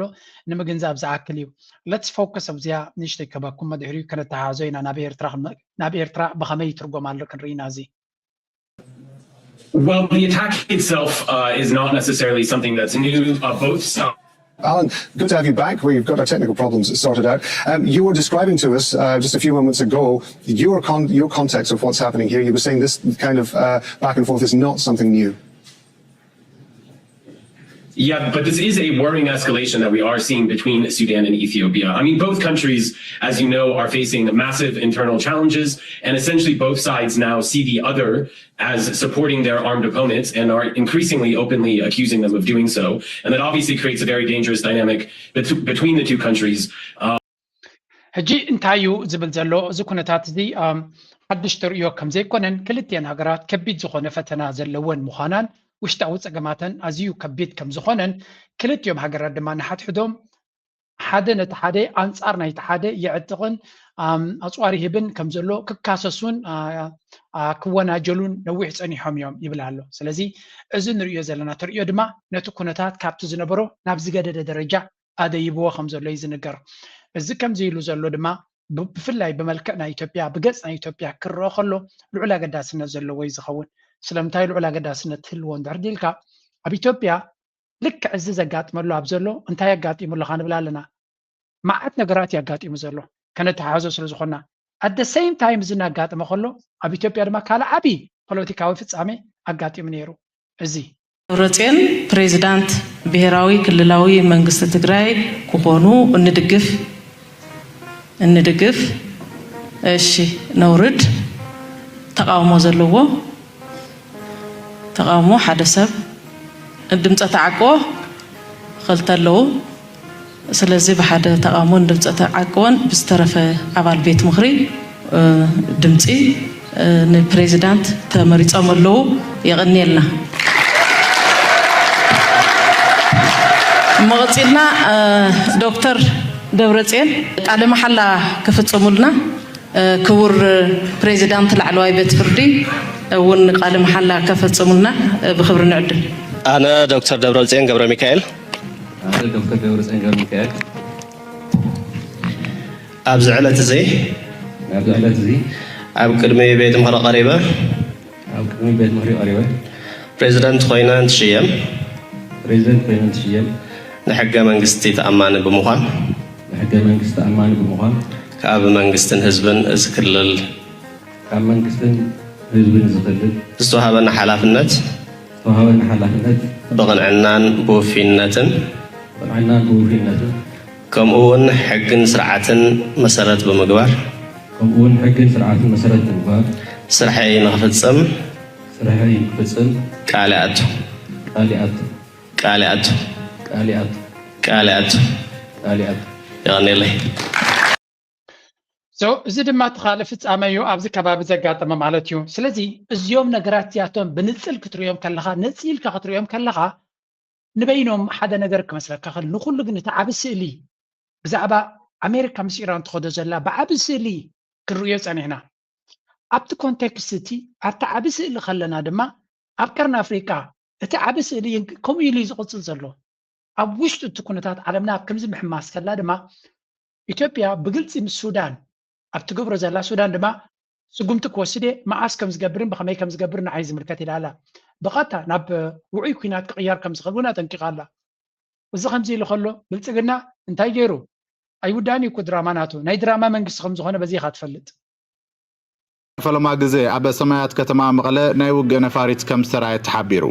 ንምግንዛብ ዝኣክል እዩ። Let's focus ኣብዚኣ ንእሽተይ ክበኩም፣ ድሕሪኡ ከነተሓሕዞ ኢና። ናብ ኤርትራ ክንመ-፣ ናብ ኤርትራ ብኸመይ ይትርጎም ኣሎ ክንርኢ ኢና እዚ። Well, the attack itself uh, is not necessarily something that's new. Uh, both sides. Alan, good to have you back. We've got our technical problems sorted out. Um, you were describing to us uh, just a few moments ago your con- your context of what's happening here. You were saying this kind of uh, back and forth is not something new. Yeah, but this is a worrying escalation that we are seeing between Sudan and Ethiopia. I mean, both countries, as you know, are facing massive internal challenges, and essentially both sides now see the other as supporting their armed opponents and are increasingly openly accusing them of doing so. And that obviously creates a very dangerous dynamic bet- between the two countries. Uh, ሕጂ እንታይ እዩ ዝብል ዘሎ እዚ ኩነታት እዚ? ኣም፣ ሓድሽ ተርእዮ ከም ዘይኮነን፣ ክልቲኤን ሃገራት ከቢድ ዝኾነ ፈተና ዘለወን ምዃናን ውሽጣዊ ጸገማተን ኣዝዩ ከቢድ ከም ዝኾነን፣ ክልቲኦም ሃገራት ድማ ንሓድሕዶም ሓደ ነቲ ሓደ ኣንጻር ናይቲ ሓደ የዕጥቕን፣ ኣም፣ ኣጽዋር ይህብን ከም ዘሎ ክካሰሱን፣ ኣ፣ ኣ፣ ክወናጀሉን ነዊሕ ጸኒሖም እዮም ይብል ኣሎ። ስለዚ እዚ ንርእዮ ዘለና ተርእዮ ድማ ነቲ ኩነታት ካብቲ ዝነበሮ ናብ ዝገደደ ደረጃ ኣደይብዎ ከም ዘሎ እዩ ዝንገር። እዚ ከምዚ ኢሉ ዘሎ ድማ ብ-፣ ብፍላይ ብመልክዕ ናይ ኢትዮጵያ፣ ብገጽ ናይ ኢትዮጵያ ክረኦ ከሎ ልዑል ኣገዳስነት ዘለዎ እዩ ዝኸውን። ስለምንታይ ልዑል ኣገዳስነት ትህልዎ እንድሕር ዲልካ፣ ኣብ ኢትዮጵያ ልክዕ እዚ ዘጋጥመሉ ኣብ ዘሎ እንታይ ኣጋጢሙ ኣሎ ክንብል ኣለና። መዓት ነገራት እዩ ኣጋጢሙ ዘሎ። ከነተሓሕዞ ስለ ዝኾንና። At the same time እዚ እናጋጠመ ከሎ ኣብ ኢትዮጵያ ድማ ካልእ ዓቢ ፖለቲካዊ ፍጻሜ ኣጋጢሙ ነይሩ። እዚ ደብረጽዮን ፕሬዚዳንት ብሄራዊ ክልላዊ መንግስቲ ትግራይ ክኾኑ እንድግፍ እንድግፍ። እሺ ነውርድ። ተቃውሞ ዘለዎ? ተቃውሞ ሓደ ሰብ። ድምፀ ተዓቅቦ ክልተ ኣለዉ። ስለዚ ብሓደ ተቃውሞን ድምፀ ተዓቅቦን ብዝተረፈ ኣባል ቤት ምኽሪ ድምፂ ንፕሬዚዳንት ተመሪፆም ኣለዉ። የቐንየልና። መቐፂልና ዶክተር ደብረፅዮን ቃለ መሓላ ክፍፅሙልና ክቡር ፕሬዚዳንት ላዕለዋይ ቤት ፍርዲ እውን ቃለ መሓላ ከፈፅሙልና ብክብሪ ንዕድም። ኣነ ዶክተር ደብረፅዮን ገብረ ሚካኤል። ኣነ ዶክተር ደብረፅዮን ገብረ ሚካኤል። ኣብዚ ዕለት እዚ። ኣብዚ ዕለት እዚ። ኣብ ቅድሚ ቤት ምኽሪ ቀሪበ። ኣብ ቅድሚ ቤት ምኽሪ ቀሪበ። ፕሬዚደንት ኮይነ እንትሽየም ፕሬዚደንት ኮይነ እንትሽየም ንሕገ መንግስቲ ተኣማኒ ብምዃን ንሕገ መንግስቲ ተኣማኒ ብምዃን ካብ መንግስትን ህዝብን እዚ ክልል ካብ መንግስትን ህዝብን እዚ ክልል ዝተዋሃበና ሓላፍነት ዝተዋሃበና ሓላፍነት ብቕንዕናን ብውፊነትን ብቕንዕናን ብውፊነትን ከምኡ እውን ሕግን ስርዓትን መሰረት ብምግባር ከምኡ እውን ሕግን ስርዓትን መሰረት ብምግባር ስርሐይ ንኽፍፅም ስርሐይ ክፍፅም ቃል ይኣቱ ቃል ይኣቱ ቃል ይኣቱ ቃል ይኣቱ ቃል ይኣቱ ቃል ይኣቱ። የቐንየለይ። So እዚ ድማ እቲ ካልእ ፍጻመ እዩ ኣብዚ ከባቢ ዘጋጠመ ማለት እዩ። ስለዚ እዚኦም ነገራት እዚኣቶም ብንጽል ክትርእዮም ከለኻ ነጺልካ ክትርእዮም ከለኻ ንበይኖም ሓደ ነገር ክመስለካ ክእል ንኩሉ ግን እቲ ዓቢ ስእሊ ብዛዕባ ኣሜሪካ ምስ ኢራን ትኸዶ ዘላ ብዓቢ ስእሊ ክንርእዮ ጸኒሕና። ኣብቲ ኮንቴክስት እቲ ኣብቲ ዓቢ ስእሊ ከለና ድማ ኣብ ቀርኒ ኣፍሪቃ እቲ ዓቢ ስእሊ ከምኡ ኢሉ እዩ ዝቕጽል ዘሎ። ኣብ ውሽጢ እቲ ኩነታት ዓለምና ኣብ ከምዚ ምሕማስ ከላ ድማ ኢትዮጵያ ብግልፂ ምስ ሱዳን ኣብ ትገብሮ ዘላ ሱዳን ድማ ስጉምቲ ክወስድ እየ መዓስ ከም ዝገብርን ብኸመይ ከም ዝገብር ንዓይ ዝምልከት ኢላ ኣላ። ብቐጥታ ናብ ውዑይ ኩናት ክቕየር ከም ዝኽእል እውን ኣጠንቂቓ ኣላ። እዚ ከምዚ ኢሉ ከሎ ብልፅግና እንታይ ገይሩ? ኣይውዳእን እዩ እኮ ድራማ ናቱ። ናይ ድራማ መንግስቲ ከም ዝኾነ በዚ ኢኻ ትፈልጥ። ፈለማ ግዜ ኣብ ሰማያት ከተማ መቐለ ናይ ውግእ ነፋሪት ከም ዝተራየት ተሓቢሩ።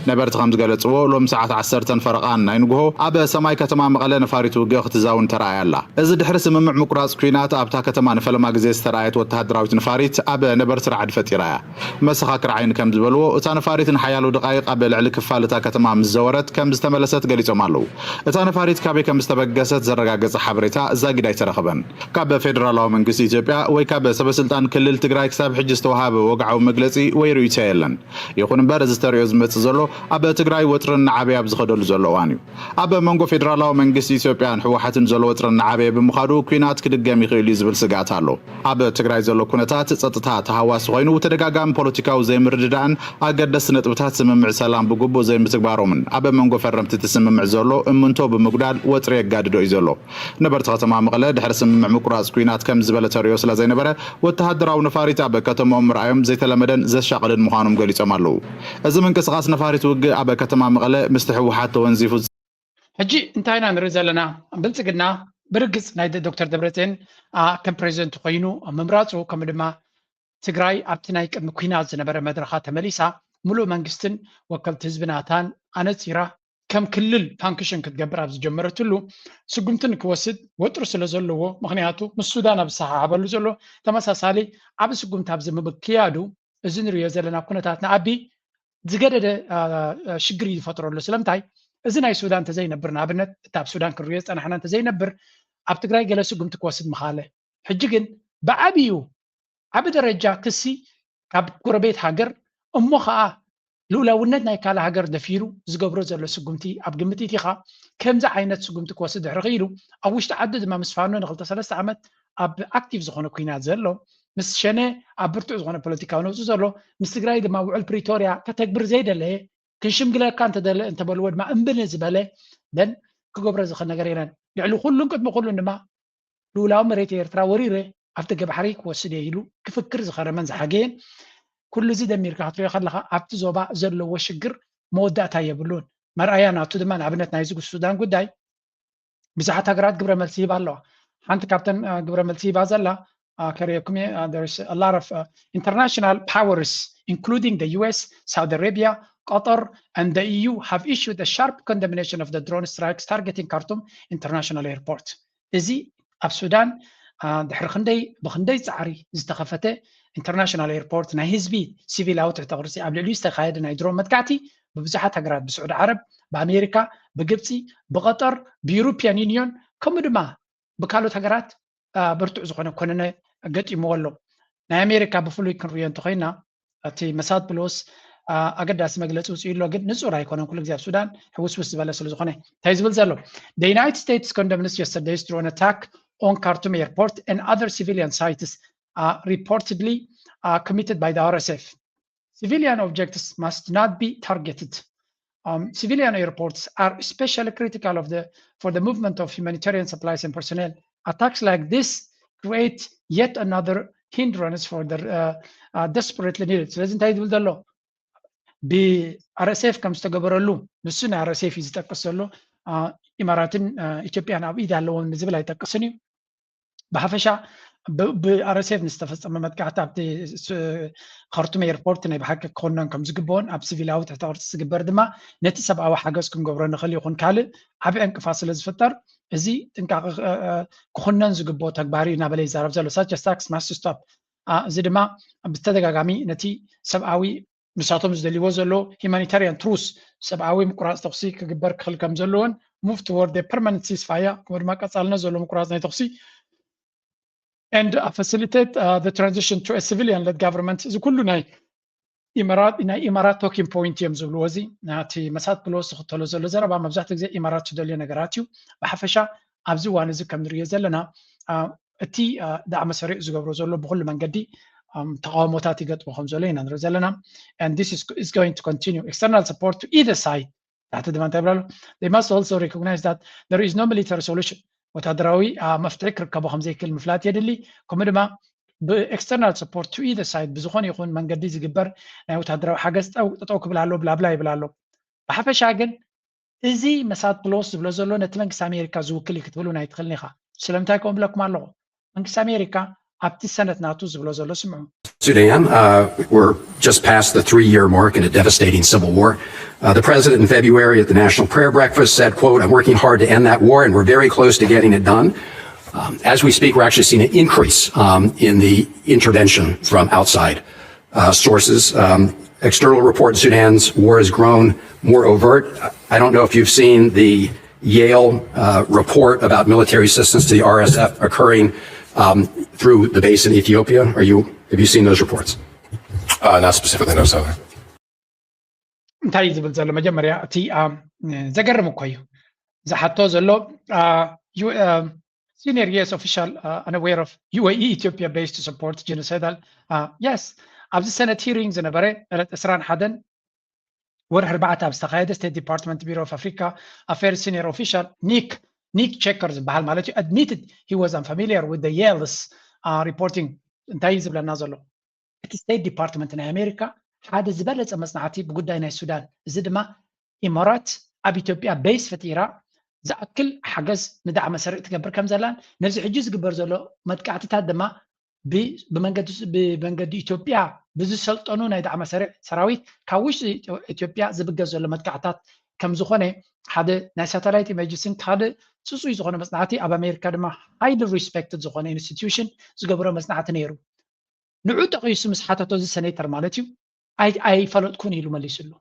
ነበርቲ ከም ዝገለጽዎ ሎም ሰዓት ዓሰርተ ፈረቓን ናይ ንግሆ ኣብ ሰማይ ከተማ መቐለ ነፋሪት ውግእ ክትዛውን ተራእያ ኣላ። እዚ ድሕሪ ስምምዕ ምቁራጽ ኲናት ኣብታ ከተማ ንፈለማ ግዜ ዝተራየት ወተሃደራዊት ነፋሪት ኣብ ነበርቲ ራዕዲ ፈጢራ እያ። መሰኻክር ዓይኒ ከም ዝበልዎ እታ ነፋሪት ንሓያሎ ደቓይቕ ኣብ ልዕሊ ክፋል እታ ከተማ ምስ ዘወረት ከም ዝተመለሰት ገሊጾም ኣለዉ። እታ ነፋሪት ካበይ ከም ዝተበገሰት ዘረጋገጸ ሓበሬታ ዛጊድ ኣይተረኸበን። ካብ ፌደራላዊ መንግስቲ ኢትዮጵያ ወይ ካብ ሰበስልጣን ክልል ትግራይ ክሳብ ሕጂ ዝተወሃበ ወግዓዊ መግለጺ ወይ ርእይቶ የለን። ይኹን እምበር እዚ ተርእዮ ዝመጽእ ዘሎ ኣብ ትግራይ ወጥሪ እናዓበየ ኣብ ዝኸደሉ ዘሎ እዋን እዩ። ኣብ መንጎ ፌደራላዊ መንግስቲ ኢትዮጵያን ህወሓትን ዘሎ ወጥሪ እናዓበየ ብምኻዱ ኲናት ክድገም ይኽእል እዩ ዝብል ስግኣት ኣሎ። ኣብ ትግራይ ዘሎ ኩነታት ጸጥታ ተሃዋሲ ኮይኑ ተደጋጋሚ ፖለቲካዊ ዘይምርድዳእን ኣገደስቲ ነጥብታት ስምምዕ ሰላም ብግቡእ ዘይምትግባሮምን ኣብ መንጎ ፈረምቲ እቲ ስምምዕ ዘሎ እምንቶ ብምጉዳል ወጥሪ የጋድዶ እዩ ዘሎ። ነበርቲ ከተማ መቐለ ድሕሪ ስምምዕ ምቁራፅ ኲናት ከምዚ ዝበለ ተርእዮ ስለ ዘይነበረ ወተሃደራዊ ነፋሪት ኣብ ከተምኦም ምርኣዮም ዘይተለመደን ዘሻቕልን ምዃኖም ገሊፆም ኣለዉ። እዚ ምንቅስቓስ ነፋሪት ውግእ ኣብ ከተማ መቐለ ምስቲ ህወሓት ተወንዚፉ ሕጂ እንታይ ኢና ንርኢ ዘለና? ብልፅግና ብርግፅ ናይ ዶክተር ደብረፅዮን ከም ፕሬዚደንት ኮይኑ ምምራፁ ከምኡ ድማ ትግራይ ኣብቲ ናይ ቅድሚ ኲናት ዝነበረ መድረኻ ተመሊሳ ምሉእ መንግስትን ወከልቲ ህዝቢ ናታን ኣነፂራ ከም ክልል ፋንክሽን ክትገብር ኣብ ዝጀመረትሉ ስጉምቲ ንክወስድ ወጥሪ ስለ ዘለዎ ምክንያቱ ምስ ሱዳን ኣብ ዝሰሓሓበሉ ዘሎ ተመሳሳሊ ዓብ ስጉምቲ ኣብ ዝምክያዱ እዚ ንሪኦ ዘለና ኩነታት ንኣቢ ዝገደደ ሽግር እዩ ዝፈጥረሉ ስለምንታይ እዚ ናይ ሱዳን እንተዘይነብር ንኣብነት እቲ ኣብ ሱዳን ክንሪኦ ዝፀናሕና እንተዘይነብር ኣብ ትግራይ ገለ ስጉምቲ ክወስድ ምኻለ ሕጂ ግን ብዓብዩ ዓቢ ደረጃ ክሲ ካብ ጎረቤት ሃገር እሞ ኸኣ ልኡላውነት ናይ ካልእ ሃገር ደፊሩ ዝገብሮ ዘሎ ስጉምቲ ኣብ ግምት ኢቲኻ ከምዚ ዓይነት ስጉምቲ ክወስድ ድሕሪ ክኢሉ ኣብ ውሽጢ ዓዲ ድማ ምስ ፋኖ ንክልተ ሰለስተ ዓመት ኣብ ኣክቲቭ ዝኾነ ኩናት ዘሎ ምስ ሸነ ኣብ ብርቱዕ ዝኾነ ፖለቲካዊ ነውፂ ዘሎ ምስ ትግራይ ድማ ውዕል ፕሪቶርያ ከተግብር ዘይደለየ ክንሽምግለካ እንተደለ እንተበልዎ ድማ እምቢ ንዝበለ ደን ክገብሮ ዝኽእል ነገር የለን። ልዕሊ ኩሉን ቅድሚ ኩሉን ድማ ልኡላዊ መሬት ኤርትራ ወሪረ ኣብ ደገ ባሕሪ ክወስድ እየ ኢሉ ክፍክር ዝኸረመን ዝሓገየን ኩሉ እዚ ደሚርካ ክትሪኦ ከለኻ ኣብቲ ዞባ ዘለዎ ሽግር መወዳእታ የብሉን። መርኣያ ናቱ ድማ ንኣብነት ናይዚ ሱዳን ጉዳይ ብዙሓት ሃገራት ግብረ መልሲ ይህባ ኣለዋ። ሓንቲ ካብተን ግብረ መልሲ ይህባ ዘላ ከርእየኩም እየ international powers including the U S, Saudi Arabia, Qatar and the E U have issued a sharp condemnation of the drone strikes targeting Khartoum international airport. እዚ ኣብ ሱዳን ድሕሪ ክንደይ ብክንደይ ፃዕሪ ዝተኸፈተ ኢንተርናሽናል ኤርፖርት ናይ ህዝቢ ሲቪላዊ ትሕተ ቅርፂ ኣብ ልዕሊኡ ዝተካየደ ናይ ድሮን መጥቃዕቲ ብብዙሓት ሃገራት ብስዑዲ ዓረብ ብኣሜሪካ ብግብፂ ብቀጠር ብዩሮፒያን ዩኒዮን ከምኡ ድማ ብካልኦት ሃገራት ብርቱዕ ዝኾነ ኮነነ ገጢምዎ ኣሎ። ናይ ኣሜሪካ ብፍሉይ ክንሪኦ እንተኮይና እቲ መሳድ ብሎስ ኣገዳሲ መግለፂ ውፅኡ ኣሎ ግን ንፁር ኣይኮነን ኩሉ ግዜ ኣብ ሱዳን ሕውስውስ ዝበለ ስለ ዝኾነ እንታይ ዝብል ዘሎ the United States condemns yesterday's drone attack on Khartoum airport and other civilian sites uh, reportedly uh, committed by the R S F. Civilian objects must not be targeted. Um, civilian airports are especially critical of the, for the movement of humanitarian supplies and personnel. Attacks like this create yet another hindrance for the uh, uh, desperately needed. ስለዚ እንታይ ዝብል ዘሎ ብ RSF ከም ዝተገበረሉ፣ ንሱ ን RSF እዩ ዝጠቅስ ዘሎ። ኢማራትን ኢትዮጵያን ኣብ ኢድ ኣለዎም ዝብል ኣይጠቅስን እዩ። ብሓፈሻ ብ RSF ንዝተፈፀመ መጥቃዕቲ ኣብቲ ካርቱም ኤርፖርት ናይ ብሓቂ ክኾነን ከም ዝግብኦን ኣብ ሲቪላዊ ትሕተ ቅርፂ ዝግበር ድማ ነቲ ሰብኣዊ ሓገዝ ክንገብሮ ንኽእል ይኹን ካልእ ዓቢ ዕንቅፋት ስለ ዝፍጠር፣ እዚ ጥንቃቐ ክኹነን ዝግብኦ ተግባር እዩ እናበለ ይዛረብ ዘሎ። Such attacks must stop። እዚ ድማ ብተደጋጋሚ ነቲ ሰብኣዊ ንሳቶም ዝደልይዎ ዘሎ humanitarian truce፣ ሰብኣዊ ምቁራፅ ተኹሲ ክግበር ክኽእል ከም ዘለዎን move toward permanent ceasefire፣ ከምኡ ድማ ቀፃልነት ዘለዎ ምቁራፅ ናይ ተኹሲ and facilitate the transition to a civilian led government። እዚ ኩሉ ናይ ኢማራት ናይ ኢማራት talking point እዮም ዝብልዎ። እዚ ናቲ መሳት ፕሎስ ዝኽተሎ ዘሎ ዘረባ መብዛሕትኡ ግዜ ኢማራት ዝደልዮ ነገራት እዩ። ብሓፈሻ ኣብዚ እዋን እዚ ከም ንሪኦ ዘለና እቲ ዳዕመ ሰሪዕ ዝገብሮ ዘሎ ብኩሉ መንገዲ ተቃውሞታት ይገጥሞ ከም ዘሎ ኢና ንርኢ ዘለና። And this is going to continue. External support to either side። ታሕቲ ድማ እንታይ ይብላሉ? They must also recognize that there is no military solution። ወታደራዊ መፍትሒ ክርከቦ ከም ዘይክእል ምፍላጥ የድሊ። ከምኡ ድማ ብ external support to either side ብዝኾነ ይኹን መንገዲ ዝግበር ናይ ወታደራዊ ሓገዝ ጠጠው ክብል ኣሎ ብላብላ ይብል ኣሎ። ብሓፈሻ ግን እዚ መሳት ፕሎስ ዝብሎ ዘሎ ነቲ መንግስቲ ኣሜሪካ ዝውክል እዩ ክትብሉ ናይ ትኽእልን ኢኻ። ስለምንታይ ከምኡ ብለኩም ኣለኹ? መንግስቲ ኣሜሪካ ኣብቲ ሰነት ናቱ ዝብሎ ዘሎ ስምዑ። Sudan, uh, we're just past the three-year mark in a devastating civil war. Uh, the president in February at the National Prayer Breakfast said, quote, "I'm working hard to end that war, and we're very close to getting it done." Um, as we speak, we're actually seeing an increase um, in the intervention from outside uh, sources. Um, external report: Sudan's war has grown more overt. I don't know if you've seen the Yale uh, report about military assistance to the RSF occurring um, through the base in Ethiopia. Are you have you seen those reports? Uh, not specifically, no, sir. እንታይ እዩ ዝብል ዘሎ? መጀመርያ እቲ ዘገርም እኮ እዩ ዝሓቶ ዘሎ። Senior U S official unaware of U A E Ethiopia base to support genocidal. Yes, ኣብዚ ሰነት hearing ዝነበረ ዕለት ዕስራን ሓደን ወርሒ ኣርባዕተ ኣብ ዝተኻየደ State Department Bureau of Africa Affairs senior official Nick Nick Checker ዝበሃል ማለት እዩ admitted he was unfamiliar with the Yale's reporting። እንታይ እዩ ዝብለና ዘሎ? እቲ ስቴት ዲፓርትመንት ናይ ኣሜሪካ ሓደ ዝበለጸ መጽናዕቲ ብጉዳይ ናይ ሱዳን፣ እዚ ድማ ኢማራት ኣብ ኢትዮጵያ ቤይስ ፈጢራ ዝኣክል ሓገዝ ንዳዕመ ሰሪዕ ትገብር ከም ዘላን ነዚ ሕጂ ዝግበር ዘሎ መጥቃዕትታት ድማ ብመንገዲ ኢትዮጵያ ብዝሰልጠኑ ናይ ዳዕመ ሰሪዕ ሰራዊት ካብ ውሽጢ ኢትዮጵያ ዝብገስ ዘሎ መጥቃዕታት ከም ዝኾነ ሓደ ናይ ሳተላይት ኢሜጅስን ካልእ ፅፁይ ዝኾነ መፅናዕቲ ኣብ ኣሜሪካ ድማ highly respected ዝኾነ ኢንስቲትዩሽን ዝገብሮ መፅናዕቲ ነይሩ። ንዑ ጠቒሱ ምስ ሓተቶ እዚ ሰኔተር ማለት እዩ ኣይፈለጥኩን ኢሉ መሊሱሉ።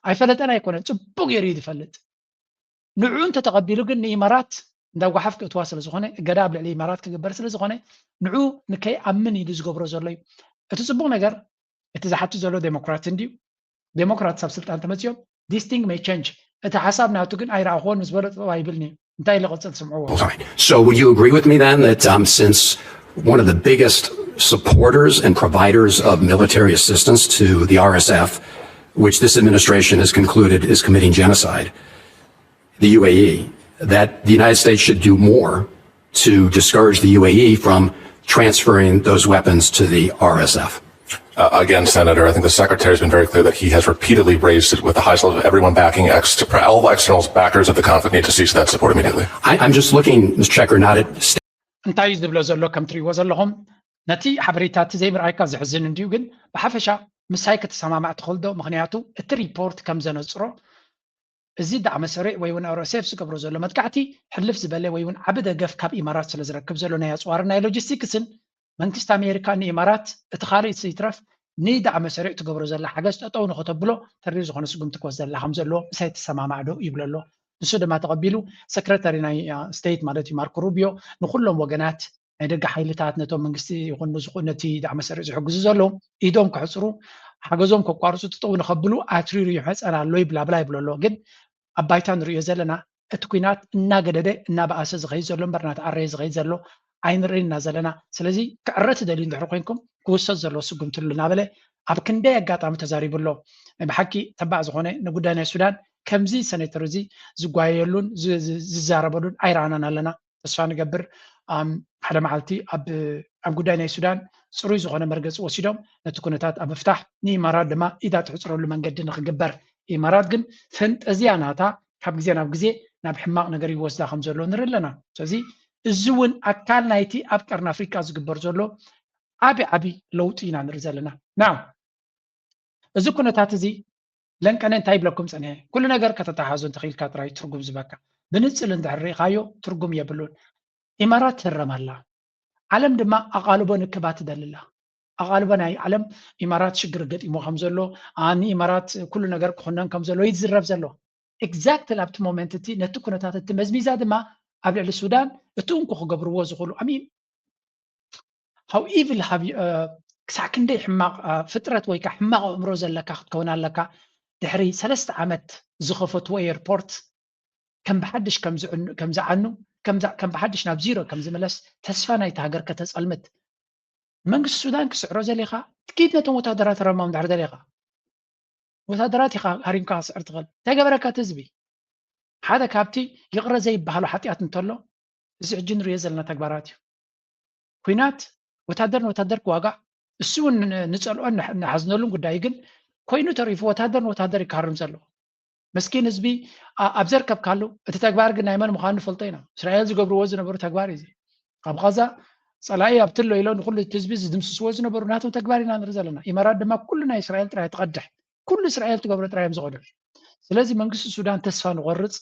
ኣይፈለጠን ኣይኮነን፣ ፅቡቅ ገይሩ እዩ ዝፈልጥ። ንዑ እንተተቐቢሉ ግን ንኢማራት እንዳ ጓሓፍ ክእትዋ ስለ ዝኾነ፣ እገዳ ኣብ ልዕሊ ኢማራት ክግበር ስለ ዝኾነ ንዑ ንከይኣምን ኢሉ ዝገብሮ ዘሎ እዩ። እቲ ፅቡቅ ነገር እቲ ዝሓቱ ዘሎ ዴሞክራት እንድዩ። ዴሞክራት ኣብ ስልጣን ተመፅዮም this thing may change። እቲ ሓሳብ ናቱ ግን ኣይረኣኽዎን ምስ በለጡ ኣይብልን እዩ። እንታይ ኢለ ቅፅል ስምዕዎ። So would you agree with me then that um, since one of the biggest supporters and providers of military assistance to the RSF, which this administration has concluded is committing genocide, the U A E, that the United States should do more to discourage the U A E from transferring those weapons to the R S F? Uh, again, Senator, I think the Secretary has been very clear that he has repeatedly raised it with the highest level of everyone backing ex- all the external backers of the conflict need to cease that support immediately. I, I'm just looking, Mister Checker, not at እንታይ እዩ ዝብሎ ዘሎ? ከም ትሪእዎ ዘለኹም ነቲ ሓበሬታ እቲ ዘይምርኣይካ ዘሕዝን እንድዩ፣ ግን ብሓፈሻ ምሳይ ክትሰማማዕ ትኽእል ዶ? ምክንያቱ እቲ ሪፖርት ከም ዘነፅሮ እዚ ዳዕመ ሰሪዕ ወይ እውን ኦርኤስኤፍ ዝገብሮ ዘሎ መጥቃዕቲ ሕልፍ ዝበለ ወይ እውን ዓቢ ደገፍ ካብ ኢማራት ስለ ዝረክብ ዘሎ ናይ ኣፅዋርን ናይ ሎጂስቲክስን መንግስቲ ኣሜሪካ ንኢማራት እቲ ካልእ ይትረፍ ንዳዕመ ሰሪዕ ትገብሮ ዘላ ሓገዝ ጠጠው ንኸተብሎ ተሪር ዝኾነ ስጉምቲ ክወስድ ዘላ ከም ዘለዎ ምሳይ ትሰማማዕ ዶ ይብሎ ኣሎ። ንሱ ድማ ተቐቢሉ ሰክረታሪ ናይ ስቴት ማለት እዩ ማርኮ ሩቢዮ ንኩሎም ወገናት ናይ ደገ ሓይልታት ነቶም መንግስቲ ይኹን ንዝኹ ነቲ ዳዕመ ሰሪዕ ዝሕግዙ ዘለዉ ኢዶም ክሕፅሩ ሓገዞም ከቋርፁ ጥጥው ንኸብሉ ኣትሪሩ ይሕፀን ኣሎ ይብላብላ ይብሎ ኣሎ። ግን ኣብ ባይታ ንሪኦ ዘለና እቲ ኩናት እናገደደ እናበኣሰ ዝኸይድ ዘሎ እምበር እናተዓረየ ዝኸይድ ዘሎ ኣይንርእን ኢና ዘለና። ስለዚ ክዕረ ትደልዩ እንድሕር ኮይንኩም ክውሰድ ዘለዎ ስጉምቲ ኣሎ እናበለ ኣብ ክንደይ ኣጋጣሚ ተዛሪቡ ኣሎ። ናይ ብሓቂ ተባዕ ዝኾነ ንጉዳይ ናይ ሱዳን ከምዚ ሰኔተር እዚ ዝጓየየሉን ዝዛረበሉን ኣይረኣናን ኣለና። ተስፋ ንገብር ሓደ መዓልቲ ኣብ ጉዳይ ናይ ሱዳን ፅሩይ ዝኾነ መርገፂ ወሲዶም ነቲ ኩነታት ኣብ ምፍታሕ ንኢማራት ድማ ኢዳ ትሕፅረሉ መንገዲ ንክግበር፣ ኢማራት ግን ፈንጠዝያ ናታ ካብ ግዜ ናብ ግዜ ናብ ሕማቕ ነገር ይወስዳ ከም ዘሎ ንርኢ ኣለና። ስለዚ እዚ እውን ኣካል ናይቲ ኣብ ቀርኒ ኣፍሪቃ ዝግበር ዘሎ ዓቢ ዓቢ ለውጢ ኢና ንርኢ ዘለና። ናው እዚ ኩነታት እዚ ለንቀነ እንታይ ይብለኩም ጸኒሐ? ኩሉ ነገር ከተተሓዞ እንተኽኢልካ ጥራይ ትርጉም ዝበካ። ብንጽል እንድሕር ርኢኻዮ ትርጉም የብሉን። ኢማራት ትህረም ኣላ። ዓለም ድማ ኣቓልቦ ንክባ ትደሊ ኣላ። ኣቓልቦ ናይ ዓለም ኢማራት ሽግር ገጢሞ ከም ዘሎ፣ ንኢማራት ኩሉ ነገር ክኹነን ከም ዘሎ ይዝረብ ዘሎ። ኤግዛክትሊ ኣብቲ ሞመንት እቲ ነቲ ኩነታት እቲ መዝሚዛ ድማ ኣብ ልዕሊ ሱዳን እቲ እንኩ ክገብርዎ ዝኽእሉ ኣሚን how evil have you ክሳዕ ክንደይ ሕማቕ ፍጥረት ወይ ከዓ ሕማቕ ኣእምሮ ዘለካ ክትከውን ኣለካ። ድሕሪ ሰለስተ ዓመት ዝኸፈትዎ ኤርፖርት ከም ብሓድሽ ከም ዝዓኑ ከም ብሓድሽ ናብ ዚሮ ከም ዝምለስ ተስፋ ናይቲ ሃገር ከተፀልምት መንግስቲ ሱዳን ክስዕሮ ዘሊኻ ትኪድ ነቶም ወታደራት ረማም ድሕር ዘሊኻ ወታደራት ኢኻ ሃሪምካ ክስዕር ትኽእል እንታይ ገበረካ እቲ ህዝቢ ሓደ ካብቲ ይቕረ ዘይበሃሉ ሓጢኣት እንተሎ እዚ ሕጂ ንሪኦ ዘለና ተግባራት እዩ ኩናት ወታደር ንወታደር ክዋጋእ እሱ እውን ንፀልኦን ንሓዝነሉን ጉዳይ ግን ኮይኑ ተሪፉ ወታደር ንወታደር ይካርም ዘሎ መስኪን ህዝቢ ኣብ ዘርከብካሉ እቲ ተግባር ግን ናይ መን ምዃኑ ንፈልጦ ኢና እስራኤል ዝገብርዎ ዝነበሩ ተግባር እዩ ካብ ቃዛ ፀላኢ ኣብትሎ ኢሎ ንኩሉ እቲ ህዝቢ ዝድምስስዎ ዝነበሩ ናቶም ተግባር ኢና ንርኢ ዘለና ኢማራት ድማ ኩሉ ናይ እስራኤል ጥራይ ትቐድሕ ኩሉ እስራኤል ትገብሮ ጥራይ እዮም ዝቐድሑ ስለዚ መንግስቲ ሱዳን ተስፋ ንቆርፅ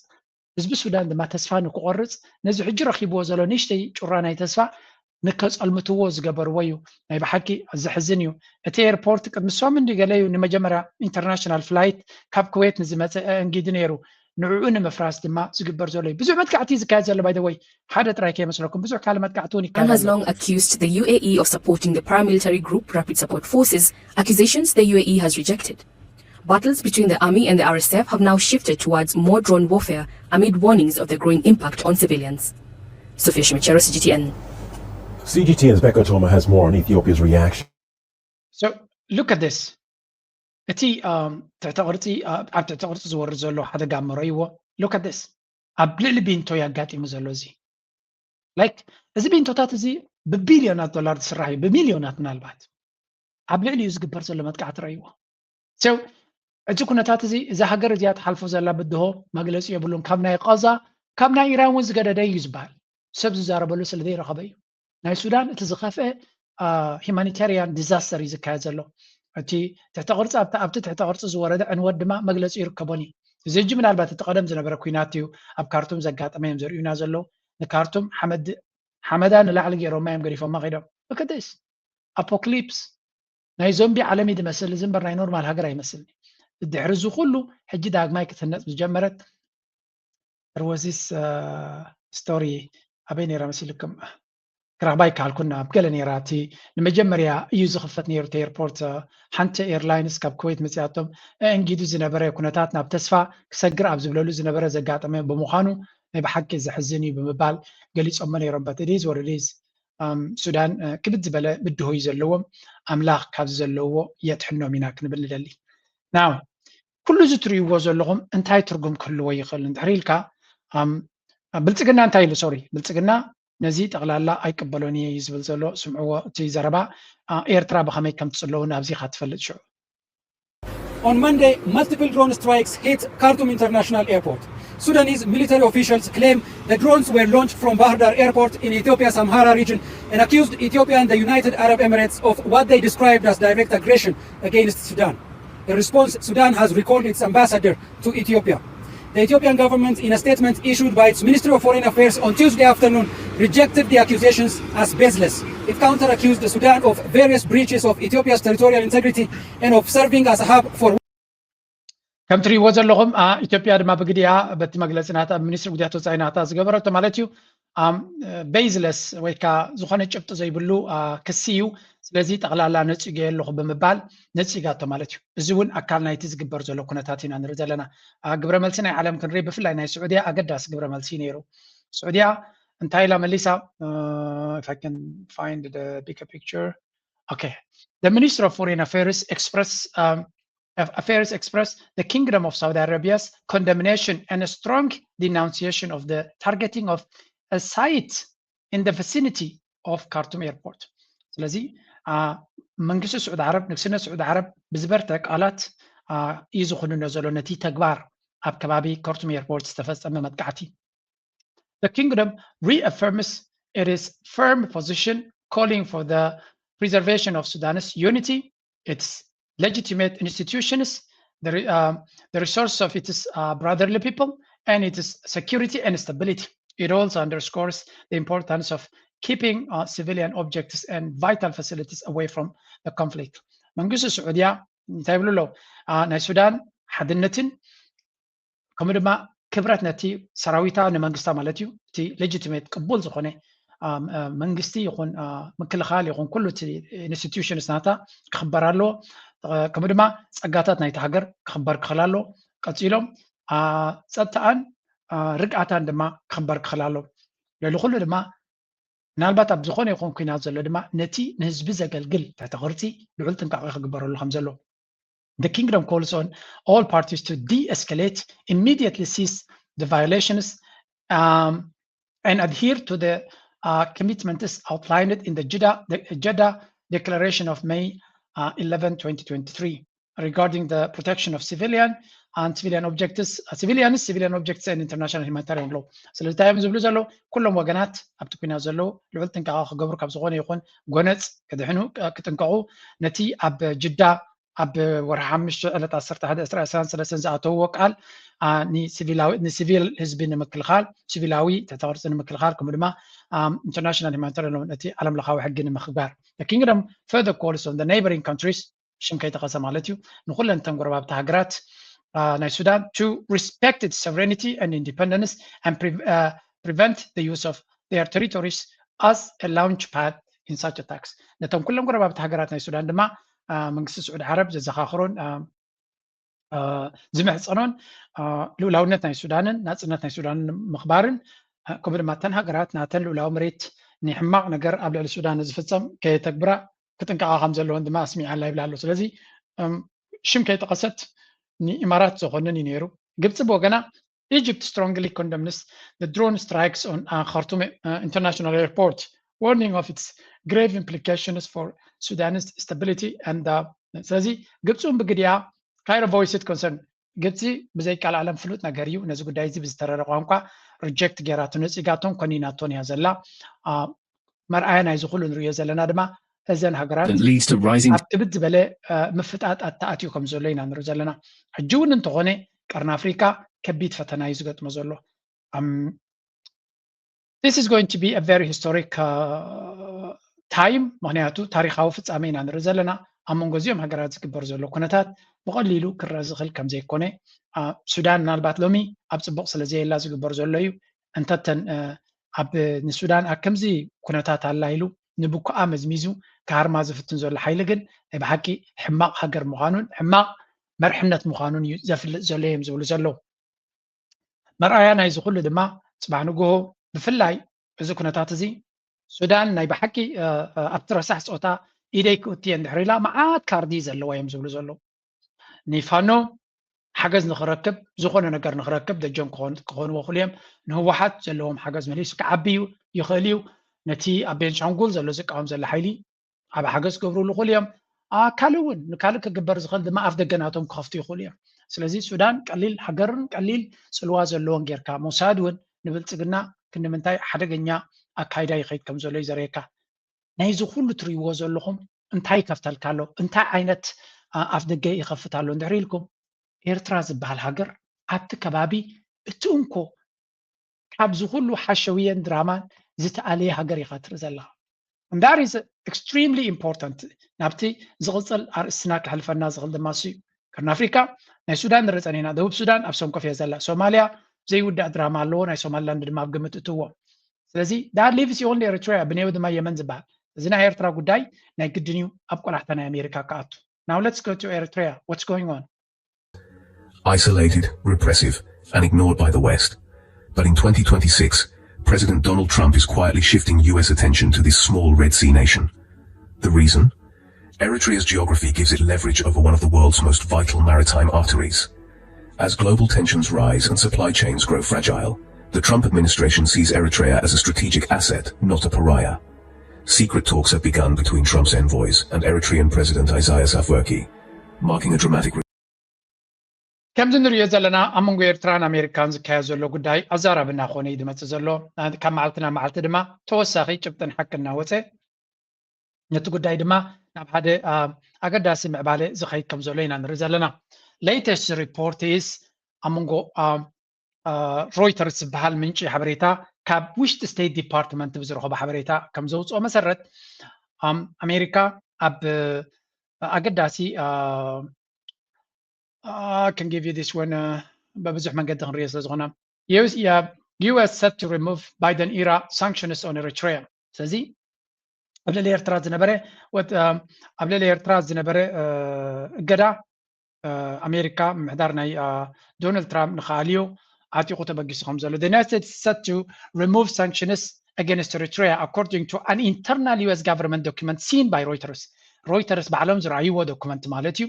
ህዝቢ ሱዳን ድማ ተስፋ ንክቆርፅ ነዚ ሕጂ ረኪብዎ ዘሎ ንእሽተይ ጩራ ናይ ተስፋ ንከፀልምትዎ ዝገበርዎ እዩ ናይ ብሓቂ ዘሕዝን እዩ እቲ ኤርፖርት ቅድሚ ሶም እንዲ ገለ እዩ ንመጀመርያ ኢንተርናሽናል ፍላይት ካብ ኩዌት ንዝመፀ ኣእንጊዱ ነይሩ ንዕኡ ንምፍራስ ድማ ዝግበር ዘሎ እዩ ብዙሕ መጥቃዕቲ ዝካየድ ዘሎ ባይደወይ ሓደ ጥራይ ከይመስለኩም ብዙሕ ካልእ መጥቃዕቲ እውን ይካየድ ኣሎ። Long accused the U A E of supporting the paramilitary group Rapid Support Forces, accusations the U A E has rejected. Battles between the army and the R S F have now shifted towards more drone warfare amid warnings of the growing impact on civilians. Sophia Shimichero, C G T N. C G T N's Becca Toma has more on Ethiopia's reaction. So look at this. እቲ ትሕተ ቅርፂ ኣብ ትሕተ ቅርፂ ዝወርድ ዘሎ ሓደጋ እሞ ረእይዎ look at this ኣብ ልዕሊ ቢንቶ ያጋጢሙ ዘሎ እዚ like እዚ ቢንቶታት እዚ ብቢልዮናት ዶላር ዝስራሕ እዩ ብሚልዮናት ምናልባት ኣብ ልዕሊ እዩ ዝግበር ዘሎ መጥቃዕቲ ረእይዎ so እቲ ኩነታት እዚ እዛ ሃገር እዚኣ ትሓልፎ ዘላ ብድሆ መግለፂ የብሉን ካብ ናይ ቃዛ ካብ ናይ ኢራን እውን ዝገደደ እዩ ዝበሃል ሰብ ዝዛረበሉ ስለ ዘይረኸበ እዩ ናይ ሱዳን እቲ ዝኸፍአ humanitarian disaster እዩ ዝካየድ ዘሎ እቲ ትሕተ ቅርፂ ኣብቲ ትሕተ ቅርፂ ዝወረደ ዕንወት ድማ መግለፂ ይርከቦን እዩ እዚ ሕጂ ምናልባት እቲ ቀደም ዝነበረ ኩናት እዩ ኣብ ካርቱም ዘጋጠመ እዮም ዘርእዩና ዘለዉ ንካርቱም ሓመዳ ንላዕሊ ገይሮማ እዮም ገዲፎማ ከይዶም look at this ኣፖክሊፕስ ናይ ዞምቢ ዓለም እዩ ዝመስል እዚ እምበር ናይ ኖርማል ሃገር ኣይመስልን ድሕሪ እዚ ኩሉ ሕጂ ዳግማይ ክትህነፅ ዝጀመረት there was this story ኣበይ ነይራ መሲልኩም ክረኽባ ይከኣልኩና ኣብ ገለ ነይራ እቲ ንመጀመርያ እዩ ዝኽፈት ነይሩ እቲ ኤርፖርት ሓንቲ ኤርላይንስ ካብ ኩዌት መፅያቶም እንጊዱ ዝነበረ ኩነታት ናብ ተስፋ ክሰግር ኣብ ዝብለሉ ዝነበረ ዘጋጠመ ብምዃኑ ናይ ብሓቂ ዘሕዝን እዩ ብምባል ገሊፆሞ ነይሮም but it is what it is ሱዳን ክብድ ዝበለ ብድሆ እዩ ዘለዎም ኣምላኽ ካብዚ ዘለዎ የድሕኖም ኢና ክንብል ንደሊ now ኩሉ እዚ ትርእይዎ ዘለኹም እንታይ ትርጉም ክህልዎ ይኽእል እንድሕር ኢልካ ብልፅግና እንታይ ኢሉ sorry ብልፅግና ነዚ ጠቕላላ ኣይቅበሎን እየ እዩ ዝብል ዘሎ ስምዕዎ እቲ ዘረባ ኤርትራ ብኸመይ ከም ትፅለውን ኣብዚ ኢኻ ትፈልጥ ሽዑ On Monday, multiple drone strikes hit Khartoum International Airport. Sudanese military officials claim the drones were launched from Bahir Dar Airport in Ethiopia's Amhara region and accused Ethiopia and the United Arab Emirates of what they described as direct aggression against Sudan. In response, Sudan has recalled its ambassador to Ethiopia. The Ethiopian government, in a statement issued by its Ministry of Foreign Affairs on Tuesday afternoon, rejected the accusations as baseless. It counter-accused Sudan of various breaches of Ethiopia's territorial integrity and of serving as a hub for ከም ትሪእዎ ዘለኹም ኢትዮጵያ ድማ ብግዲያ በቲ መግለፂ ናታ ሚኒስትሪ ጉዳያት ወፃኢ ናታ ዝገበረቶ ማለት እዩ baseless ወይ ከዓ ዝኾነ ጭብጢ ዘይብሉ ክሲ እዩ ስለዚ ጠቕላላ ነፂገ ኣለኹ ብምባል ነፂጋቶ ማለት እዩ እዚ እውን ኣካል ናይቲ ዝግበር ዘሎ ኩነታት ኢና ንርኢ ዘለና ግብረ መልሲ ናይ ዓለም ክንርኢ ብፍላይ ናይ ስዑድያ ኣገዳሲ ግብረ መልሲ ነይሩ ስዑድያ እንታይ ኢላ መሊሳ if I can find the bigger picture okay the minister of foreign affairs express um, affairs express the kingdom of Saudi Arabia's condemnation and a strong denunciation of the targeting of a site in the vicinity of Khartoum airport ስለዚ መንግስቲ ስዑድ ዓረብ፣ ንግስነት ስዑድ ዓረብ ብዝበርተ ቃላት እዩ ዝኹንኖ ዘሎ ነቲ ተግባር ኣብ ከባቢ ከርቱም ኤርፖርት ዝተፈጸመ መጥቃዕቲ። The kingdom reaffirms its firm position calling for the preservation of Sudan's unity, its legitimate institutions, the, re- uh, the resource of its uh, brotherly people, and its security and stability. It also underscores the importance of keeping uh, civilian objects and vital facilities away from the conflict. መንግስቲ ስዑድያ እንታይ ይብሉ ኣለዉ? ናይ ሱዳን ሓድነትን ከምኡ ድማ ክብረት ነቲ ሰራዊታ ንመንግስታ ማለት እዩ። እቲ ሌጂቲሜት ቅቡል ዝኾነ መንግስቲ ይኹን ምክልኻል ይኹን ኩሉ እቲ ኢንስቲትዩሽንስ ናታ ክኽበር ኣለዎ። ከምኡ ድማ ጸጋታት ናይቲ ሃገር ክኽበር ክኽእል ኣለዎ። ቀጺሎም ጸጥታኣን ርግኣታን ድማ ክኽበር ክኽእል ኣለዎ። ልዕሊ ኩሉ ድማ ምናልባት ኣብ ዝኾነ ይኹን ኩናት ዘሎ ድማ ነቲ ንህዝቢ ዘገልግል ትሕተ ቅርጺ ልዑል ጥንቃቄ ክግበረሉ ከም ዘሎ። The kingdom calls on all parties to de-escalate, immediately cease the violations, um, and adhere to the uh, commitments outlined in the Jeddah, the Jeddah Declaration of May uh, eleven, twenty twenty-three regarding the protection of civilian and civilian objects, uh, civilians, civilian objects and international humanitarian law. ስለዚ እንታይ እዮም ዝብሉ ዘለዉ? ኩሎም ወገናት ኣብቲ ኩናት ዘለዉ ልዑል ጥንቃቐ ክገብሩ ካብ ዝኾነ ይኹን ጎነፅ ክድሕኑ ክጥንቀቑ ነቲ ኣብ ጅዳ ኣብ ወርሒ ሓሙሽተ ዕለት ዓሰርተ ሓደ ዕስራ ዕስራን ሰለስተን ዝኣተውዎ ቃል ንሲቪል ህዝቢ ንምክልኻል፣ ሲቪላዊ ትሕተ ቅርፂ ንምክልኻል ከምኡ ድማ ኢንተርናሽናል ሂማኒታሪያን ሎን እቲ ዓለም ለኻዊ ሕጊ ንምኽባር። The kingdom further calls on the neighboring countries ሽም ከይጠቐሰ ማለት እዩ ንኩለን ተን ጎረባብቲ ሃገራት ናይ ሱዳን to respect its sovereignty and independence and prevent the use of their territories as a launch pad in such attacks. ነተን ኩለን ጎረባብቲ ሃገራት ናይ ሱዳን ድማ መንግስቲ ስዑድ ዓረብ ዘዘኻኽሮን ዝምሕፀኖን ልኡላውነት ናይ ሱዳንን ናፅነት ናይ ሱዳንን ምኽባርን ከምኡ ድማ እተን ሃገራት ናተን ልኡላዊ መሬት ንሕማቕ ነገር ኣብ ልዕሊ ሱዳን ዝፍፀም ከየተግብራ ክጥንቀቓ ከም ዘለዎን ድማ ኣስሚዓላ ይብል ኣሎ። ስለዚ ሽም ከይጠቐሰት ንኢማራት ዘኾንን እዩ ነይሩ። ግብፂ ብወገና Egypt strongly condemns the drone strikes on uh, Khartoum uh, International Airport, warning of its grave implications for Sudanese stability and uh, ስለዚ ግብፂ እውን ብግዲያ Cairo voiced concern ግብፂ ብዘይ ቃል ዓለም ፍሉጥ ነገር እዩ ነዚ ጉዳይ እዚ ብዝተረረ ቋንቋ ሪጀክት ጌራቶ ነፂጋቶን ኮኒናቶን እያ ዘላ። መርኣያ ናይዚ ኩሉ ንሪኦ ዘለና ድማ እዘን ሃገራት ኣብ ክብድ ዝበለ ምፍጣጥ ኣተኣትዩ ከም ዘሎ ኢና ንርኢ ዘለና። ሕጂ እውን እንተኾነ ቀርኒ ኣፍሪካ ከቢድ ፈተና እዩ ዝገጥሞ ዘሎ። This is going to be a very historic time ምክንያቱ ታሪካዊ ፍፃሜ ኢና ንርኢ ዘለና። ኣብ መንጎ እዚኦም ሃገራት ዝግበር ዘሎ ኩነታት ብቐሊሉ ክረአ ዝኽእል ከም ዘይኮነ ሱዳን ምናልባት ሎሚ ኣብ ፅቡቕ ስለ ዘየላ ዝግበር ዘሎ እዩ። እንተተን ኣብ ንሱዳን ኣብ ከምዚ ኩነታት ኣላ ኢሉ ንብኩኣ መዝሚዙ ክሃርማ ዝፍትን ዘሎ ሓይሊ ግን ናይ ብሓቂ ሕማቕ ሃገር ምዃኑን ሕማቕ መርሕነት ምዃኑን እዩ ዘፍልጥ ዘሎ እዮም ዝብሉ ዘለዉ። መርኣያ ናይዚ ኩሉ ድማ ፅባሕ ንግሆ ብፍላይ እዚ ኩነታት እዚ ሱዳን ናይ ብሓቂ ኣብቲ ረሳሕ ፆታ ኢደይ ክእትየ እንድሕር ኢላ መዓት ካርዲ ዘለዋ እዮም ዝብሉ ዘለዉ። ንፋኖ ሓገዝ ንኽረክብ ዝኾነ ነገር ንኽረክብ ደጀን ክኾንዎ ክሉ እዮም። ንህወሓት ዘለዎም ሓገዝ መሊሱ ክዓቢ እዩ ይኽእል እዩ። ነቲ ኣብ ቤንሻንጉል ዘሎ ዝቃወም ዘሎ ሓይሊ ኣብ ሓገዝ ክገብርሉ ይኽእሉ እዮም። ካልእ እውን ንካልእ ክግበር ዝኽእል ድማ ኣፍ ደገ ናቶም ክኸፍቱ ይኽእሉ እዮም። ስለዚ ሱዳን ቀሊል ሃገርን ቀሊል ፅልዋ ዘለዎን ጌርካ ምውሳድ እውን ንብልፅግና ክንዲ ምንታይ ሓደገኛ ኣካይዳ ይኸይድ ከም ዘሎ እዩ ዘርእየካ። ናይዚ ኩሉ ትሪእዎ ዘለኹም እንታይ ይከፍተልካ ኣሎ? እንታይ ዓይነት ኣፍ ደገ ይኸፍት ኣሎ እንድሕር ኢልኩም ኤርትራ ዝበሃል ሃገር ኣብቲ ከባቢ እቲ እንኮ ካብዚ ኩሉ ሓሸውየን ድራማን ዝተኣለየ ሃገር ኢኻ ትርኢ ዘለኻ። And that is extremely important ናብቲ ዝቕፅል ኣርእስትና ከሕልፈና ዝኽእል ድማ እሱ እዩ። ቀርኒ ኣፍሪካ ናይ ሱዳን ንርኢ ፀኒሕና። ደቡብ ሱዳን ኣብ ሰንኮፍ እያ ዘላ። ሶማልያ ዘይውዳእ ድራማ ኣለዎ። ናይ ሶማሊላንድ ድማ ኣብ ግምት እትዎ። ስለዚ that leaves only Eritrea ብኔው ድማ የመን ዝበሃል። እዚ ናይ ኤርትራ ጉዳይ ናይ ግድን እዩ ኣብ ቆላሕታ ናይ ኣሜሪካ ክኣቱ። Now let's go to Eritrea. What's going on? Isolated, repressive, and ignored by the West. But in twenty twenty-six, President Donald Trump is quietly shifting U S attention to this small Red Sea nation. The reason? Eritrea's geography gives it leverage over one of the world's most vital maritime arteries. As global tensions rise and supply chains grow fragile, the Trump administration sees Eritrea as a strategic asset, not a pariah. Secret talks have begun between Trump's envoys and Eritrean President Isaias Afwerki, marking a dramatic ከምዚ ንሪኦ ዘለና ኣብ መንጎ ኤርትራን ኣሜሪካን ዝካየድ ዘሎ ጉዳይ ኣዛራቢ እናኾነ እዩ ዝመፅእ ዘሎ። ካብ መዓልቲ ናብ መዓልቲ ድማ ተወሳኺ ጭብጥን ሓቂ እናወፀ ነቲ ጉዳይ ድማ ናብ ሓደ ኣገዳሲ ምዕባለ ዝኸይድ ከም ዘሎ ኢና ንርኢ ዘለና። Latest report is ኣብ መንጎ ሮይተርስ ዝበሃል ምንጪ ሓበሬታ ካብ ውሽጢ ስቴት ዲፓርትመንት ብዝረኸቦ ሓበሬታ ከም ዘውፅኦ መሰረት ኣሜሪካ ኣብ ኣገዳሲ can give you this one በብዙሕ መንገዲ ክንሪኦ ስለ ዝኾነ US set to remove Biden era sanctions on Eritrea። ስለዚ ኣብ ልዕሊ ኤርትራ ዝነበረ ኣብ ልዕሊ ኤርትራ ዝነበረ እገዳ ኣሜሪካ ምምሕዳር ናይ ዶናልድ ትራምፕ ንኽኣልዮ ዓጢቑ ተበጊሱ ከም ዘሎ the United States set to remove sanctions against Eritrea according to an internal US government document seen by Reuters። ሮይተርስ ባዕሎም ዝረኣይዎ ዶኩመንት ማለት እዩ።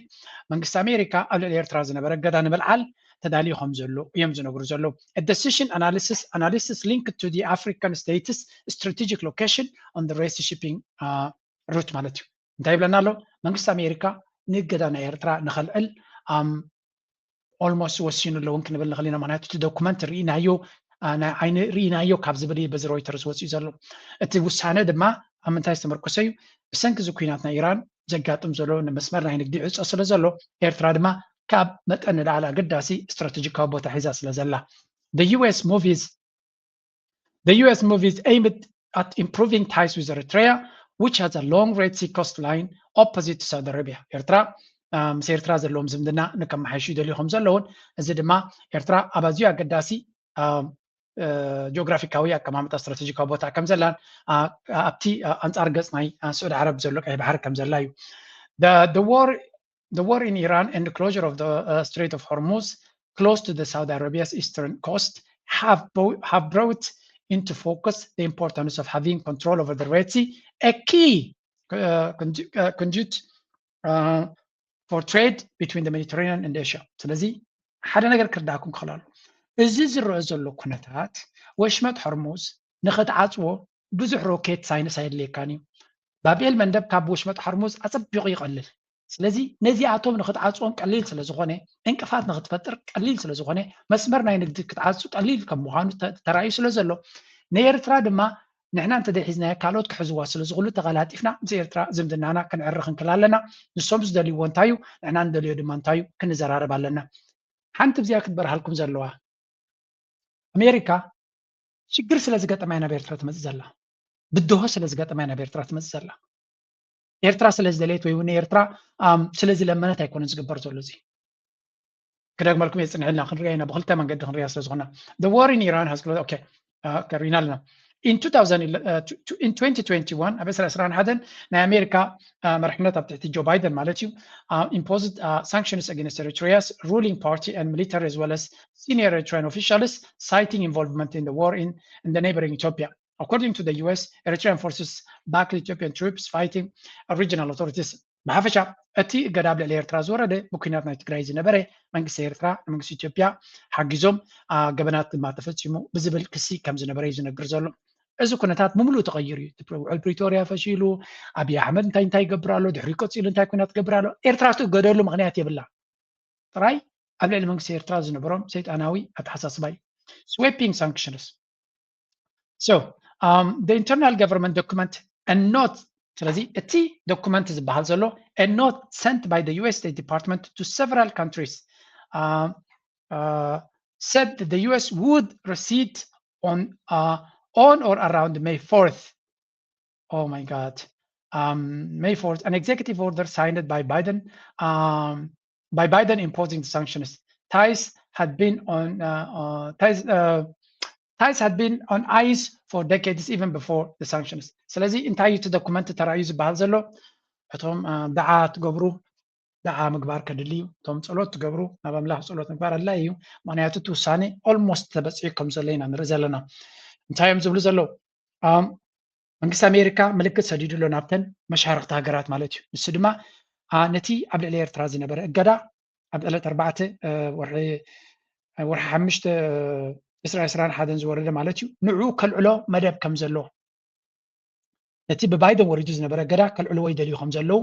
መንግስቲ ኣሜሪካ ኣብ ልዕሊ ኤርትራ ዝነበረ እገዳ ንምልዓል ተዳልዩ ከም ዘሎ እዮም ዝነግሩ ዘለዉ። A decision analysis analysis linked to the African states strategic location on the Red Sea shipping route ማለት እዩ። እንታይ ይብለና ኣሎ? መንግስቲ ኣሜሪካ ንእገዳ ናይ ኤርትራ ንኸልዕል almost ወሲኑ ኣሎ እውን ክንብል ንኽእል ኢና። ምክንያቱ እቲ ዶኩመንት ርኢናዮ ናይ ዓይኒ ርኢናዮ ካብ ዝብል እዩ በዚ ሮይተርስ ወፂኡ ዘሎ። እቲ ውሳነ ድማ ኣብ ምንታይ ዝተመርኮሰ እዩ? ብሰንኪ እዚ ኩናት ናይ ኢራን ዘጋጥም ዘሎ ንመስመር ናይ ንግዲ ዕፆ ስለ ዘሎ ኤርትራ ድማ ካብ መጠን ንላዕሊ ኣገዳሲ ስትራቴጂካዊ ቦታ ሒዛ ስለ ዘላ the US moves the US moves aimed at improving ties with Eritrea which has a long Red Sea coastline opposite to Saudi Arabia. ኤርትራ ምስ ኤርትራ ዘለዎም ዝምድና ንከመሓይሹ ይደልዩ ከም ዘለውን እዚ ድማ ኤርትራ ኣብ ኣዝዩ ኣገዳሲ ጂኦግራፊካዊ ኣቀማምጣ ስትራቴጂካዊ ቦታ ከም ዘላን ኣብቲ ኣንጻር ገጽ ናይ ስዑድ ዓረብ ዘሎ ቀይ ባሕሪ ከም ዘላ እዩ። The war in Iran and the closure of the Strait of Hormuz close to the Saudi Arabia's eastern coast have brought into focus the importance of having control over the Red Sea, a key conduit for trade between the Mediterranean and Asia. ስለዚ ሓደ ነገር ክርዳእኩም ክኽእል ኣሎ። እዚ ዝረአ ዘሎ ኩነታት ወሽመጥ ሆርሙዝ ንኽትዓፅዎ ብዙሕ ሮኬት ሳይንስ ኣየድልየካን እዩ። ባብኤል መንደብ ካብ ወሽመጥ ሆርሙዝ ኣፀቢቑ ይቐልል። ስለዚ ነዚኣቶም ንኽትዓፅዎም ቀሊል ስለ ዝኾነ፣ ዕንቅፋት ንኽትፈጥር ቀሊል ስለ ዝኾነ፣ መስመር ናይ ንግዲ ክትዓፁ ቀሊል ከም ምዃኑ ተራእዩ ስለ ዘሎ ንኤርትራ ድማ ንሕና እንተዘይሒዝናያ ካልኦት ክሕዝዋ ስለዚ ኩሉ ተቀላጢፍና ምስ ኤርትራ ዝምድናና ክንዕሪ ክንክል ኣለና። ንሶም ዝደልይዎ እንታይ እዩ ንሕና ንደልዮ ድማ እንታይ እዩ ክንዘራረብ ኣለና። ሓንቲ ብዚኣ ክትበርሃልኩም ዘለዋ ኣሜሪካ ሽግር ስለ ዝገጠማ ናብ ኤርትራ ትመፅእ ዘላ ብድሆ ስለ ዝገጠማ ናብ ኤርትራ ትመፅእ ዘላ ኤርትራ ስለ ዝደለየት ወይ እውን ኤርትራ ስለ ዝለመነት ኣይኮነን ዝግበር ዘሎ እዚ ክደግመልኩም የፅንሕልና ክንሪኦ ኢና ብክልተ መንገዲ ክንሪያ ስለ ዝኾና the war in Iran has okay ከሪና ኣለና in 2000 in twenty twenty-one ኣብ ዕስራ ዕስራን ሓደን ናይ ኣሜሪካ መርሕነት ኣብ ትሕቲ ጆ ባይደን ማለት እዩ imposed sanctions against Eritrea's ruling party and military as well as senior Eritrean officials citing involvement in the war in, in the neighboring Ethiopia. According to the U S, Eritrean forces backed Ethiopian troops fighting regional authorities. ብሓፈሻ እቲ እገዳ ኣብ ልዕሊ ኤርትራ ዝወረደ ብኩናት ናይ ትግራይ ዝነበረ መንግስቲ ኤርትራ ንመንግስቲ ኢትዮጵያ ሓጊዞም ገበናት ድማ ተፈፂሙ ብዝብል ክሲ ከም ዝነበረ እዩ ዝነግር ዘሎ። እዚ ኩነታት ብምሉእ ተቐይሩ እዩ። ውዕል ፕሪቶርያ ፈሺሉ ኣብይ ኣሕመድ እንታይ እንታይ ይገብር ኣሎ፣ ድሕሪ ቀፂሉ እንታይ ኩናት ይገብር ኣሎ። ኤርትራ ትእገደሉ ምክንያት የብላ። ጥራይ ኣብ ልዕሊ መንግስቲ ኤርትራ ዝነበሮም ሰይጣናዊ ኣተሓሳስባ እዩ። Sweeping sanctions. So, um, the internal government document a note ስለዚ እቲ ዶኩመንት ዝበሃል ዘሎ a note sent by the U S State Department to several countries uh, uh, said that the U S would recede on uh, on or around May fourth. Oh my God. Um, May fourth, an executive order signed by Biden um, by Biden imposing the sanctions. Ties had been on uh, uh, ties uh, ties had been on ice for decades even before the sanctions. ስለዚ እንታይ እዩ እቲ ዶኩመንት ተራእዩ ዝበሃል ዘሎ እቶም ደዓ ትገብሩ ደዓ ምግባር ከድሊ እዩ እቶም ፀሎት ትገብሩ ናብ ኣምላኽ ፀሎት ምግባር ኣድላይ እዩ ምክንያቱ እቲ ውሳኔ almost ተበፂሑ ከም ዘሎ ኢና ንርኢ ዘለና እንታይ እዮም ዝብሉ ዘለዉ መንግስቲ ኣሜሪካ ምልክት ሰዲዱ ኣሎ ናብተን መሻርክቲ ሃገራት ማለት እዩ ንሱ ድማ ነቲ ኣብ ልዕሊ ኤርትራ ዝነበረ እገዳ ኣብ ዕለት ኣርባዕተ ወርሒ ወርሒ ሓሙሽተ ዕስራ ዕስራን ሓደን ዝወረደ ማለት እዩ ንዕኡ ከልዕሎ መደብ ከም ዘሎ ነቲ ብባይደን ወሪዱ ዝነበረ እገዳ ከልዕልዎ ይደልዩ ከም ዘለዉ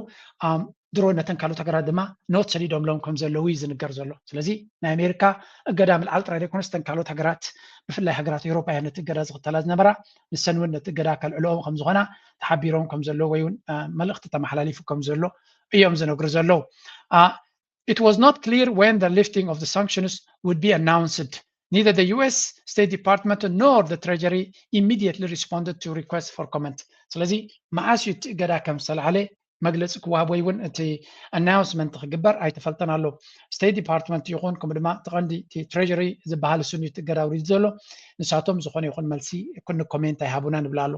ድሮ ነተን ካልኦት ሃገራት ድማ ኖት ሰዲዶምሎም ከም ዘለዉ እዩ ዝንገር ዘሎ። ስለዚ ናይ ኣሜሪካ እገዳ ምልዓል ጥራይ ዘይኮነስ እተን ካልኦት ሃገራት ብፍላይ ሃገራት ኤውሮጳ እየን ነቲ እገዳ ዝኽተላ ዝነበራ፣ ንሰን እውን ነቲ እገዳ ከልዕልኦም ከም ዝኾና ተሓቢሮም ከም ዘለዉ ወይ እውን መልእኽቲ ተመሓላሊፉ ከም ዘሎ እዮም ዝነግሩ ዘለዉ። It was not clear when the lifting of the sanctions would be announced. Neither the U S State Department nor the Treasury immediately responded to requests for comment. ስለዚ መዓስ እዩ እቲ እገዳ ከም ዝተላዕለ መግለፂ ክወሃብ ወይ እውን እቲ ኣናውንስመንት ክግበር ኣይተፈልጠን ኣሎ። ስቴት ዲፓርትመንት ይኹን ከምኡ ድማ እቲ ቀንዲ እቲ ትሬጀሪ ዝበሃል እሱን እዩ እቲ እገዳ ውሪዱ ዘሎ። ንሳቶም ዝኾነ ይኹን መልሲ ኩን ኮሜንት ኣይሃቡና ንብል ኣሎ።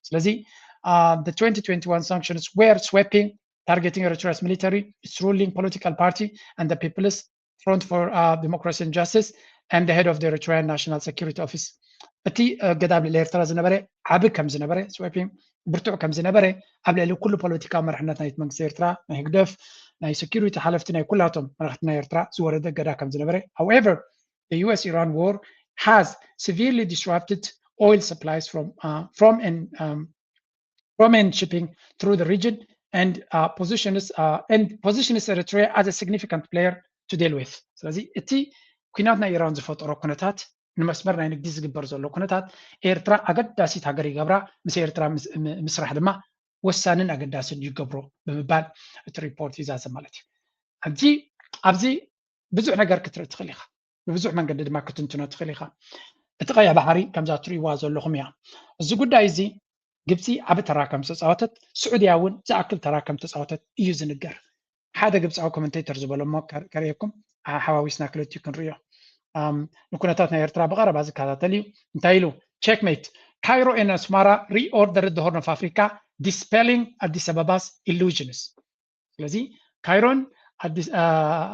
ስለዚ the twenty twenty-one sanctions were sweeping, targeting Eritrea's military, its ruling political party, and the People's Front for uh, Democracy and Justice, and the head of the Eritrean National Security Office. እቲ እገዳ ኣብ ልዕሊ ኤርትራ ዝነበረ ዓቢ ከም ዝነበረ፣ ስዌፒንግ ብርቱዕ ከም ዝነበረ፣ ኣብ ልዕሊ ኩሉ ፖለቲካዊ መርሕነት ናይቲ መንግስቲ ኤርትራ፣ ናይ ህግደፍ፣ ናይ ሴኩሪቲ ሓለፍቲ፣ ናይ ኩላቶም መራሕቲ ናይ ኤርትራ ዝወረደ እገዳ ከም ዝነበረ። However, the U S Iran war has severely disrupted oil supplies from uh, from and um, from and shipping through the region and uh, positions uh, and positions Eritrea as a significant player to deal with. ስለዚ እቲ ኩናት ናይ ኢራን ዝፈጠሮ ኩነታት ንመስመር ናይ ንግዲ ዝግበር ዘሎ ኩነታት ኤርትራ ኣገዳሲት ሃገር ይገብራ፣ ምስ ኤርትራ ምስራሕ ድማ ወሳንን ኣገዳስን ይገብሮ ብምባል እቲ ሪፖርት ይዛዘም ማለት እዩ። ሕጂ ኣብዚ ብዙሕ ነገር ክትርኢ ትኽእል ኢኻ፣ ብብዙሕ መንገዲ ድማ ክትንትኖ ትኽእል ኢኻ። እቲ ቀይሕ ባሕሪ ከምዛ ትርእይዋ ዘለኹም እያ። እዚ ጉዳይ እዚ ግብፂ ዓቢ ተራ ከም ዝተፃወተት፣ ስዑድያ እውን ዝኣክል ተራ ከም ዝተፃወተት እዩ ዝንገር። ሓደ ግብፃዊ ኮመንቴተር ዝበሎ እሞ ከርእየኩም፣ ሓዋዊስና ክልቲኡ ክንርእዮ። ንኩነታት ናይ ኤርትራ ብቐረባ ዝከታተል እዩ። እንታይ ኢሉ? Checkmate. Cairo and Asmara reordered the Horn of Africa, dispelling Addis Ababa's illusions. ስለዚ ካይሮን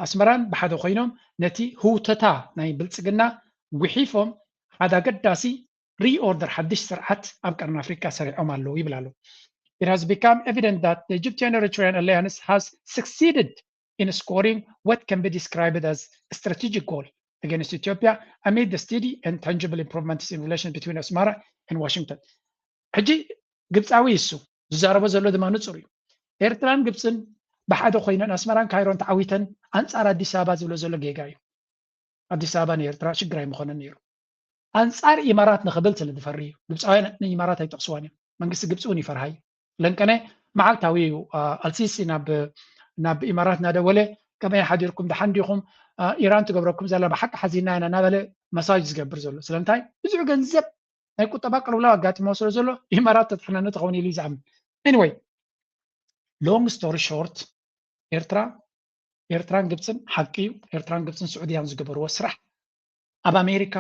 ኣስመራን ብሓደ ኮይኖም ነቲ ህውተታ ናይ ብልፅግና ጉሒፎም ሓደ ኣገዳሲ ሪኦርደር ሓድሽ ስርዓት ኣብ ቀርኒ ኣፍሪካ ሰሪዖም ኣለዉ ይብል ኣሎ። It has become evident that the Egyptian Eritrean alliance has succeeded in scoring what can be described as a strategic goal against Ethiopia amid the steady and tangible improvements in relations between Asmara and Washington. ሕጂ ግብፃዊ እሱ ዝዛረቦ ዘሎ ድማ ንፁር እዩ። ኤርትራን ግብፅን ብሓደ ኮይነን ኣስመራን ካይሮን ተዓዊተን ኣንፃር ኣዲስ ኣበባ ዝብሎ ዘሎ ጌጋ እዩ። ኣዲስ ኣበባ ንኤርትራ ሽግር ኣይምኾነን ነይሩ። ኣንፃር ኢማራት ንኽብል ስለ ዝፈሪ እዩ። ግብፃውያን ንኢማራት ኣይጠቕስዋን እዮም። መንግስቲ ግብፂ እውን ይፈርሃ እዩ። ለንቀነ መዓልታዊ እዩ። ኣልሲሲ ናብ ናብ ኢማራት እናደወለ ከመይ ሓዲርኩም፣ ደሓን ዲኹም፣ ኢራን ትገብረኩም ዘላ ብሓቂ ሓዚና ኢና እናበለ መሳጅ ዝገብር ዘሎ። ስለምንታይ? ብዙሕ ገንዘብ ናይ ቁጠባ ቅልውላው ኣጋጢሞ ስለ ዘሎ ኢማራት ተጥሕነኒ ትኸውን ኢሉ እዩ ዝኣምን። Anyway, long story short, ኤርትራ ኤርትራን ግብፅን ሓቂ እዩ። ኤርትራን ግብፅን ስዑድያን ዝገበርዎ ስራሕ ኣብ ኣሜሪካ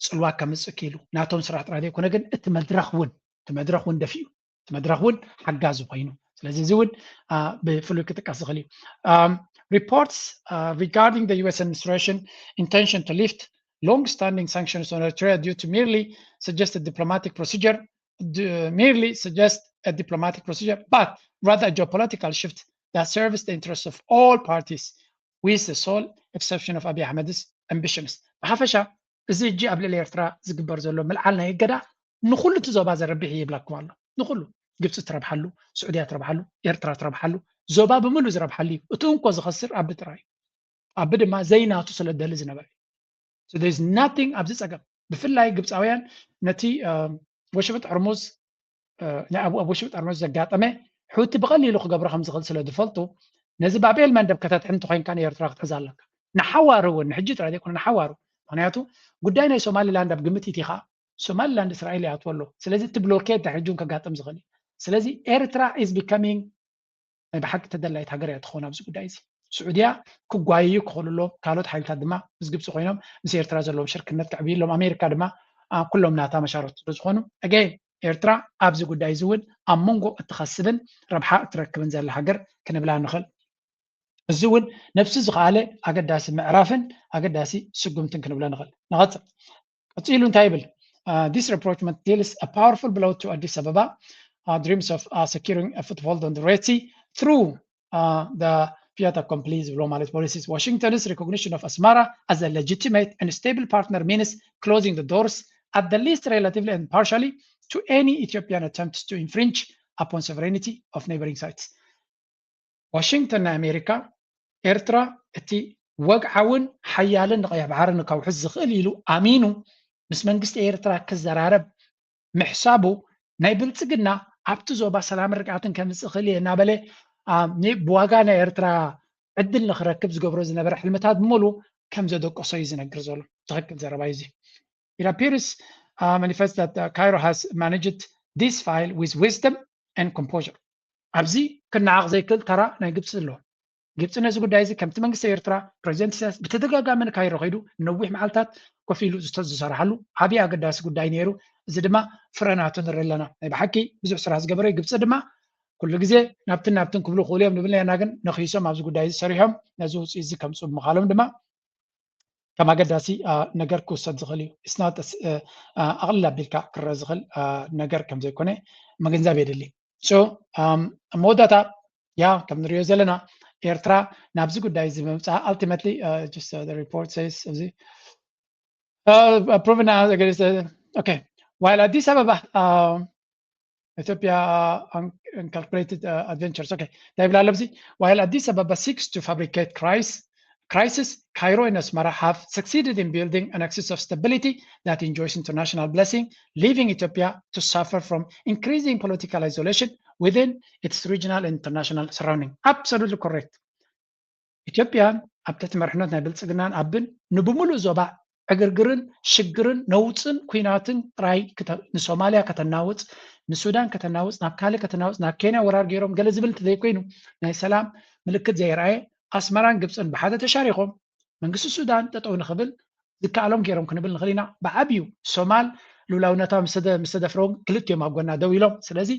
ፅልዋ ከምፅእ ክኢሉ ናቶም ስራሕ ጥራይ ዘይኮነ ግን እቲ መድረኽ እውን እቲ መድረኽ እውን ደፊኡ እቲ መድረኽ እውን ሓጋዚ ኮይኑ ስለዚ እዚ እውን ብፍሉይ ክጥቀስ ዝኽእል እዩ። Reports regarding the U S administration intention to lift long-standing sanctions on Eritrea due to merely suggested diplomatic procedure merely suggest a diplomatic procedure but rather a geopolitical shift that serves the interests of all parties with the sole exception of Abiy Ahmed's ambitions. ብሓፈሻ እዚ እጂ ኣብ ልዕሊ ኤርትራ ዝግበር ዘሎ ምልዓል ናይ እገዳ ንኹሉ እቲ ዞባ ዘረብሕ እዩ ይብላኩም ኣሎ። ንኹሉ ግብፂ ትረብሓሉ፣ ስዑድያ ትረብሓሉ፣ ኤርትራ ትረብሓሉ፣ ዞባ ብምሉ ዝረብሓሉ እዩ። እቲ እንኮ ዝኸስር ኣቢ ጥራይ እዩ። ኣቢ ድማ ዘይናቱ ስለ ደሊ ዝነበረ እዩ። So there is nothing ኣብዚ ፀገም። ብፍላይ ግብፃውያን ነቲ ወሽመጥ ሕርሙዝ ኣብ ወሽመጥ ሕርሙዝ ዘጋጠመ ሑቲ ብቐሊሉ ክገብሮ ከም ዝኽእል ስለ ዝፈልጡ ነዚ ባብኤል መንደብ ከተጥሕን እንተኮይንካ ንኤርትራ ክትሕዛ ኣለካ። ንሓዋሩ እውን ንሕጂ ጥራይ ዘይኮነ ንሓዋሩ። ምክንያቱ ጉዳይ ናይ ሶማሊላንድ ኣብ ግምት ኢቲኻ ሶማሊላንድ እስራኤል ይኣትዎ ኣሎ። ስለዚ እቲ ብሎኬድ ድሕሪ ሕጂ እውን ከጋጥም ዝኽእል እዩ። ስለዚ ኤርትራ is becoming ናይ ብሓቂ ተደላይት ሃገር እያ ትኸውን ኣብዚ ጉዳይ እዚ። ስዑድያ ክጓየዩ ክኽእሉ ኣለዎም። ካልኦት ሓይልታት ድማ ምስ ግብፂ ኮይኖም ምስ ኤርትራ ዘለዎም ሽርክነት ከዕብዩ ኣለዎም። ኣሜሪካ ድማ ኩሎም ናታ መሻርክቲ ስለ ዝኾኑ ኣገይን ኤርትራ ኣብዚ ጉዳይ እዚ እውን ኣብ መንጎ እትኸስብን ረብሓ እትረክብን ዘላ ሃገር ክንብላ ንኽእል። እዚ እውን ነብሲ ዝኸኣለ ኣገዳሲ ምዕራፍን ኣገዳሲ ስጉምትን ክንብሎ ንኽእል። ንቐፅል። ቀፂሉ እንታይ ይብል? This approach deals a powerful blow to Addis Ababa dreams of securing a foothold on the Red Sea through the fait accompli ዝብሎ ማለት policies. Washington's recognition of Asmara as a legitimate and stable partner means closing the doors, at the least relatively and partially, to any Ethiopian attempts to infringe upon sovereignty of neighboring sites። ዋሽንግተን ናይ ኣሜሪካ ኤርትራ እቲ ወግዓውን ሓያልን ንቀይሕ ባሕሪ ንከውሕስ ዝኽእል ኢሉ ኣሚኑ ምስ መንግስቲ ኤርትራ ክዘራረብ ምሕሳቡ ናይ ብልጽግና ኣብቲ ዞባ ሰላምን ርግኣትን ከምጽእ ክእል እየ እናበለ ብዋጋ ናይ ኤርትራ ዕድል ንክረክብ ዝገብሮ ዝነበረ ሕልምታት ብምሉ ከም ዘደቀሶ እዩ ዝነግር ዘሎ። ትኽክል ዘረባ እዩ እዚ። It appears uh, manifest that uh, Cairo has managed this file with wisdom and composure። ኣብዚ ክነዓቕ ዘይክእል ተራ ናይ ግብፂ ኣሎ። ግብፂ ነዚ ጉዳይ እዚ ከምቲ መንግስቲ ኤርትራ ፕሬዚደንት ኢሳያስ ብተደጋጋሚ ንካይሮ ከይዱ ነዊሕ መዓልታት ኮፍ ኢሉ ዝተ- ዝሰርሓሉ ዓብዪ ኣገዳሲ ጉዳይ ነይሩ። እዚ ድማ ፍረናቱ ንርኢ ኣለና። ናይ ብሓቂ ብዙሕ ስራሕ ዝገበረ ግብፂ ድማ ኩሉ ግዜ ናብትን ናብትን ክብሉ ክእሉ እዮም ንብል ነርና፣ ግን ነኺሶም ኣብዚ ጉዳይ እዚ ሰሪሖም ነዚ ውፅኢት እዚ ከምፅኡ ብምኻሎም ድማ ከም ኣገዳሲ ነገር ክውሰድ ዝኽእል እዩ። ስናት ኣቕልል ኣቢልካ ክረአ ዝኽእል ነገር ከም ዘይኮነ ምግንዛብ የድሊ። So መወዳእታ ያ ከም ንሪኦ ዘለና ኤርትራ ናብዚ ጉዳይ እዚ ብምብፅኣ ultimately just report says እዚ proven okay while Addis Ababa Ethiopia uh, inculcated uh, adventures. Okay, እንታይ ይብል ኣሎ ኣብዚ? While Addis Ababa seeks to fabricate crisis, crisis, Cairo and Asmara have succeeded in building an axis of stability that enjoys international blessing, leaving Ethiopia to suffer from increasing political isolation within its regional and international surrounding. Absolutely correct. ኢትዮጵያን ኣብ ትሕቲ መርሕነት ናይ ብልጽግናን ኣብን ንብምሉእ ዞባ ዕግርግርን ሽግርን ነውፅን ኲናትን ጥራይ ንሶማልያ ከተናውፅ፣ ንሱዳን ከተናውፅ፣ ናብ ካልእ ከተናውፅ፣ ናብ ኬንያ ወራር ገይሮም ገለ ዝብል እንተዘይኮይኑ ናይ ሰላም ምልክት ዘየርኣየ ኣስመራን ግብፅን ብሓደ ተሻሪኾም መንግስቲ ሱዳን ጠጠው ንኽብል ዝከኣሎም ገይሮም ክንብል ንኽእል ኢና። ብዓብዩ ሶማል ልኡላውነታ ምስ ተደፍረ እውን ክልቲኦም ኣብ ጎና ደው ኢሎም። ስለዚ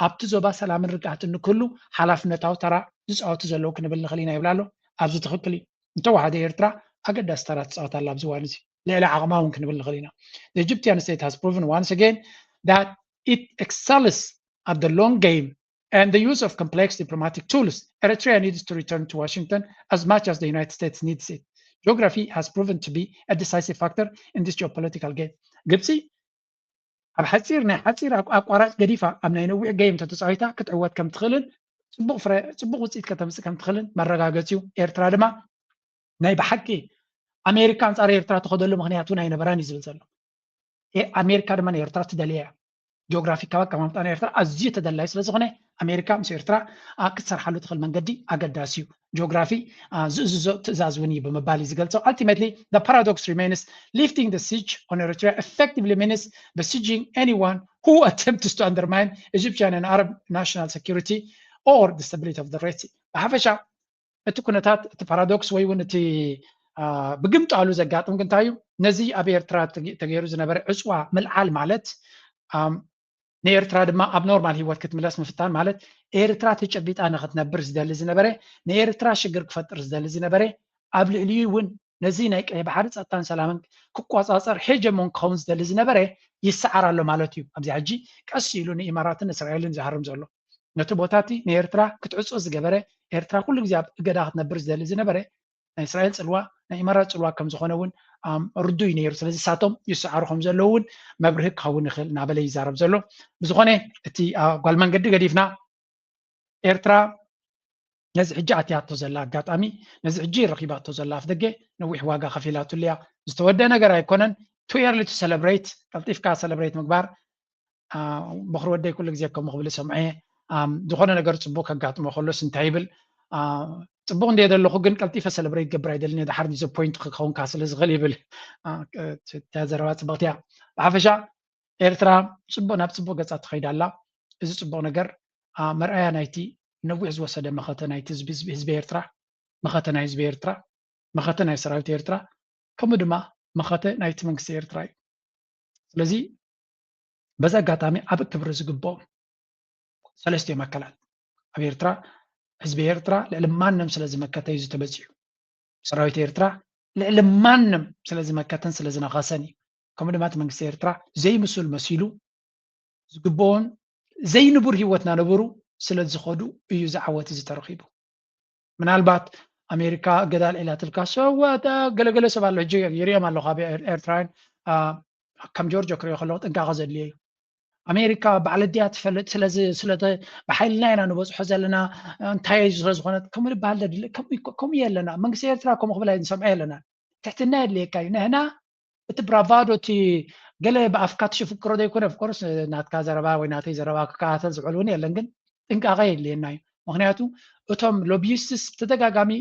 ኣብቲ ዞባ ሰላምን ርግኣትን ንክህሉ ሓላፍነታዊ ተራ ዝፃወቱ ዘለዉ ክንብል ንኽእል ኢና ይብል ኣሎ። ኣብዚ ትኽክል እዩ። እንተወሓደ ኤርትራ ኣገዳሲ ተራ ትፃወት ኣላ ኣብዚ እዋን እዚ። ልዕሊ ዓቕማ እውን ክንብል ንኽእል ኢና። The Egyptian state has proven once again that it excels at the long game and the use of complex diplomatic tools. Eritrea needs to return to Washington as much as the United States needs it. Geography has proven to be a decisive factor in this geopolitical game. ግብፂ ኣብ ሓፂር ናይ ሓፂር ኣቋራጭ ገዲፋ ኣብ ናይ ነዊሕ ገይም ተተፃዊታ ክትዕወት ከም ትኽእልን ፅቡቕ ፍረ ፅቡቕ ውፅኢት ከተምፅእ ከም ትኽእልን መረጋገፂ እዩ። ኤርትራ ድማ ናይ ብሓቂ ኣሜሪካ ኣንፃር ኤርትራ ትኸደሉ ምክንያት እውን ኣይነበራን እዩ ዝብል ዘሎ። ኣሜሪካ ድማ ንኤርትራ ትደልያ እያ። ጂኦግራፊካዊ ኣቀማምጣ ናይ ኤርትራ ኣዝዩ ተደላዩ ስለ ዝኾነ ኣሜሪካ ምስ ኤርትራ ክትሰርሓሉ ትኽእል መንገዲ ኣገዳሲ እዩ። ጂኦግራፊ ዝእዝዞ ትእዛዝ እውን እዩ ብምባል እዩ ዝገልጾ። Ultimately, the paradox remains: lifting the siege on Eritrea effectively means besieging anyone who attempts to undermine Egyptian and Arab national security or the stability of the Red Sea. ብሓፈሻ እቲ ኩነታት እቲ ፓራዶክስ ወይ እውን እቲ ብግምጣሉ ዘጋጥም ግን እንታይ እዩ? ነዚ ኣብ ኤርትራ ተገይሩ ዝነበረ ዕፅዋ ምልዓል ማለት ንኤርትራ ድማ ኣብ ኖርማል ህይወት ክትምለስ ምፍታን ማለት ኤርትራ ተጨቢጣ ንክትነብር ዝደሊ ዝነበረ ንኤርትራ ሽግር ክፈጥር ዝደሊ ዝነበረ ኣብ ልዕሊኡ እውን ነዚ ናይ ቀይ ባሕሪ ፀጥታን ሰላምን ክቆፃፀር ሄጀሞን ክኸውን ዝደሊ ዝነበረ ይሰዓር ኣሎ ማለት እዩ። ኣብዚ ሕጂ ቀስ ኢሉ ንኢማራትን እስራኤልን ዝሃርም ዘሎ ነቲ ቦታ እቲ ንኤርትራ ክትዕፆ ዝገበረ ኤርትራ ኩሉ ግዜ ኣብ እገዳ ክትነብር ዝደሊ ዝነበረ ናይ እስራኤል ፅልዋ ናይ ኢማራት ፅልዋ ከም ዝኾነ እውን ርዱይ ነይሩ። ስለዚ ሳቶም ይሰዓሩ ከም ዘለዉ እውን መብርሂ ክኸውን ይኽእል እናበለ ይዛረብ ዘሎ። ብዝኾነ እቲ ጓል መንገዲ ገዲፍና ኤርትራ ነዚ ሕጂ ኣትያቶ ዘላ ኣጋጣሚ ነዚ ሕጂ ረኺባቶ ዘላ ኣፍ ደገ ነዊሕ ዋጋ ከፊላትሉ እያ። ዝተወደ ነገር ኣይኮነን። Too early to celebrate፣ ቀልጢፍካ ሰለብሬት ምግባር በኽሪ ወደይ ኩሉ ግዜ ከምኡ ክብል ሰምዐ። ዝኾነ ነገር ፅቡቅ ከጋጥሞ ከሎስ እንታይ ይብል? ፅቡቅ እንደ ዘለኹ ግን ቀልጢፈ ሰለብሬት ገብር ኣይደልን እየ፣ ድሓር ዲስፖይንት ክኸውን ከዓ ስለ ዝኽእል ይብል። እታ ዘረባ ፅብቅቲ እያ። ብሓፈሻ ኤርትራ ፅቡቅ ናብ ፅቡቅ ገፃ ትኸይድ ኣላ። እዚ ፅቡቅ ነገር መርኣያ ናይቲ ነዊሕ ዝወሰደ መኸተ ናይቲ ህዝቢ ኤርትራ፣ መኸተ ናይ ህዝቢ ኤርትራ፣ መኸተ ናይ ሰራዊት ኤርትራ ከምኡ ድማ መኸተ ናይቲ መንግስቲ ኤርትራ እዩ። ስለዚ በዚ ኣጋጣሚ ዓቢ ክብሪ ዝግብኦም ሰለስቲኦም ኣካላት ኣብ ኤርትራ ህዝቢ ኤርትራ ልዕሊ ማንም ስለ ዝመከተ እዩ ዝተበፂሑ። ሰራዊት ኤርትራ ልዕሊ ማንም ስለ ዝመከተን ስለ ዝነኸሰን እዩ። ከምኡ ድማ እቲ መንግስቲ ኤርትራ ዘይምሱል መሲሉ ዝግብኦን ዘይንቡር ህይወት እናነበሩ ስለ ዝኸዱ እዩ እዚ ዓወት እዚ ተረኺቡ። ምናልባት ኣሜሪካ እገዳ ኣልዒላትልካ ሰዋት ገለገለ ሰብ ኣሎ ሕጂ ይሪኦም ኣለኹ ኣብ ኤርትራውያን ከም ጆርጆ ክሪኦ ከለኹ ጥንቃቐ ዘድልዮ እዩ። ኣሜሪካ ባዕለዲያ ትፈልጥ ስለዚ ስለተ ብሓይልና ኢና ንበፅሖ ዘለና እንታይ እዩ ስለዝኾነ ከምኡ ዝበሃል ዘድለ ከምኡ የለና መንግስቲ ኤርትራ ከምኡ ክብል ኣይንሰምዐ የለና ትሕትና የድልየካ እዩ ንሕና እቲ ብራቫዶ እቲ ገለ ብኣፍካ ትሽፍክሮ ዘይኮነ ኦፍኮርስ ናትካ ዘረባ ወይ ናተይ ዘረባ ክከታተል ዝውዕል እውን የለን ግን ጥንቃቐ የድልየና እዩ ምክንያቱ እቶም ሎቢይስትስ ብተደጋጋሚ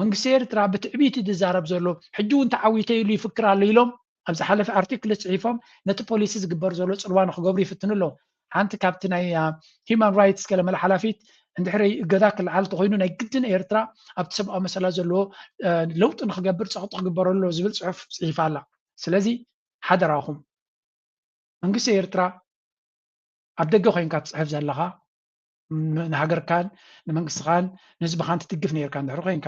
መንግስቲ ኤርትራ ብትዕቢት ዝዛረብ ዘሎ ሕጂ እውን ተዓዊተ ኢሉ ይፍክር ኣሎ ኢሎም ኣብ ዝሓለፈ ኣርቲክል ፅሒፎም ነቲ ፖሊሲ ዝግበር ዘሎ ፅልዋ ንክገብሩ ይፍትኑ ኣለዉ ሓንቲ ካብቲ ናይ ሂማን ራይትስ ገለመለ ሓላፊት እንድሕሪ እገዳ ክልዓል ተኮይኑ ናይ ግድን ኤርትራ ኣብቲ ሰብኣዊ መሰላት ዘለዎ ለውጢ ንክገብር ፀቕጢ ክግበረሉ ዝብል ፅሑፍ ፅሒፋ ኣላ ስለዚ ሓደራኹም መንግስቲ ኤርትራ ኣብ ደገ ኮይንካ ትፅሕፍ ዘለኻ ንሃገርካን ንመንግስትኻን ንህዝብኻን ትድግፍ ነርካ እንድሕር ኮይንካ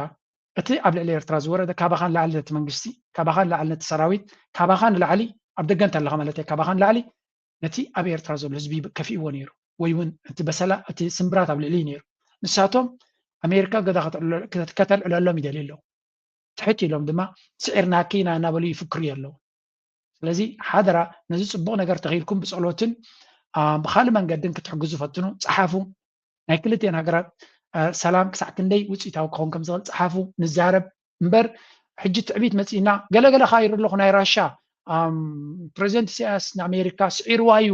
እቲ ኣብ ልዕሊ ኤርትራ ዝወረደ ካባኻ ንላዕሊ ነቲ መንግስቲ ካባኻ ንላዕሊ ነቲ ሰራዊት ካባኻ ንላዕሊ ኣብ ደገ እንተለኻ ማለት ካባኻ ንላዕሊ ነቲ ኣብ ኤርትራ ዘሎ ህዝቢ ከፊእዎ ነይሩ ወይ እውን እቲ በሰላ እቲ ስምብራት ኣብ ልዕሊ ነይሩ ንሳቶም ኣሜሪካ ገዛ ከተልዕለሎም ይደልዩ ኣለዉ ትሕት ኢሎም ድማ ስዒርናኪ ኢና እናበሉ ይፍክሩ ኣለዉ ስለዚ ሓደራ ነዚ ፅቡቕ ነገር ተኺልኩም ብፀሎትን ብካልእ መንገድን ክትሕግዙ ፈትኑ ፀሓፉ ናይ ክልቲኤን ሃገራት ሰላም ክሳዕ ክንደይ ውፅኢታዊ ክኸውን ከም ዝኽእል ፀሓፉ ንዛረብ እምበር ሕጂ ትዕቢት መፂእና ገለገለ ካይሩ ኣለኹ ናይ ራሻ ፕሬዚደንት ኢሳያስ ንኣሜሪካ ስዒርዋ እዩ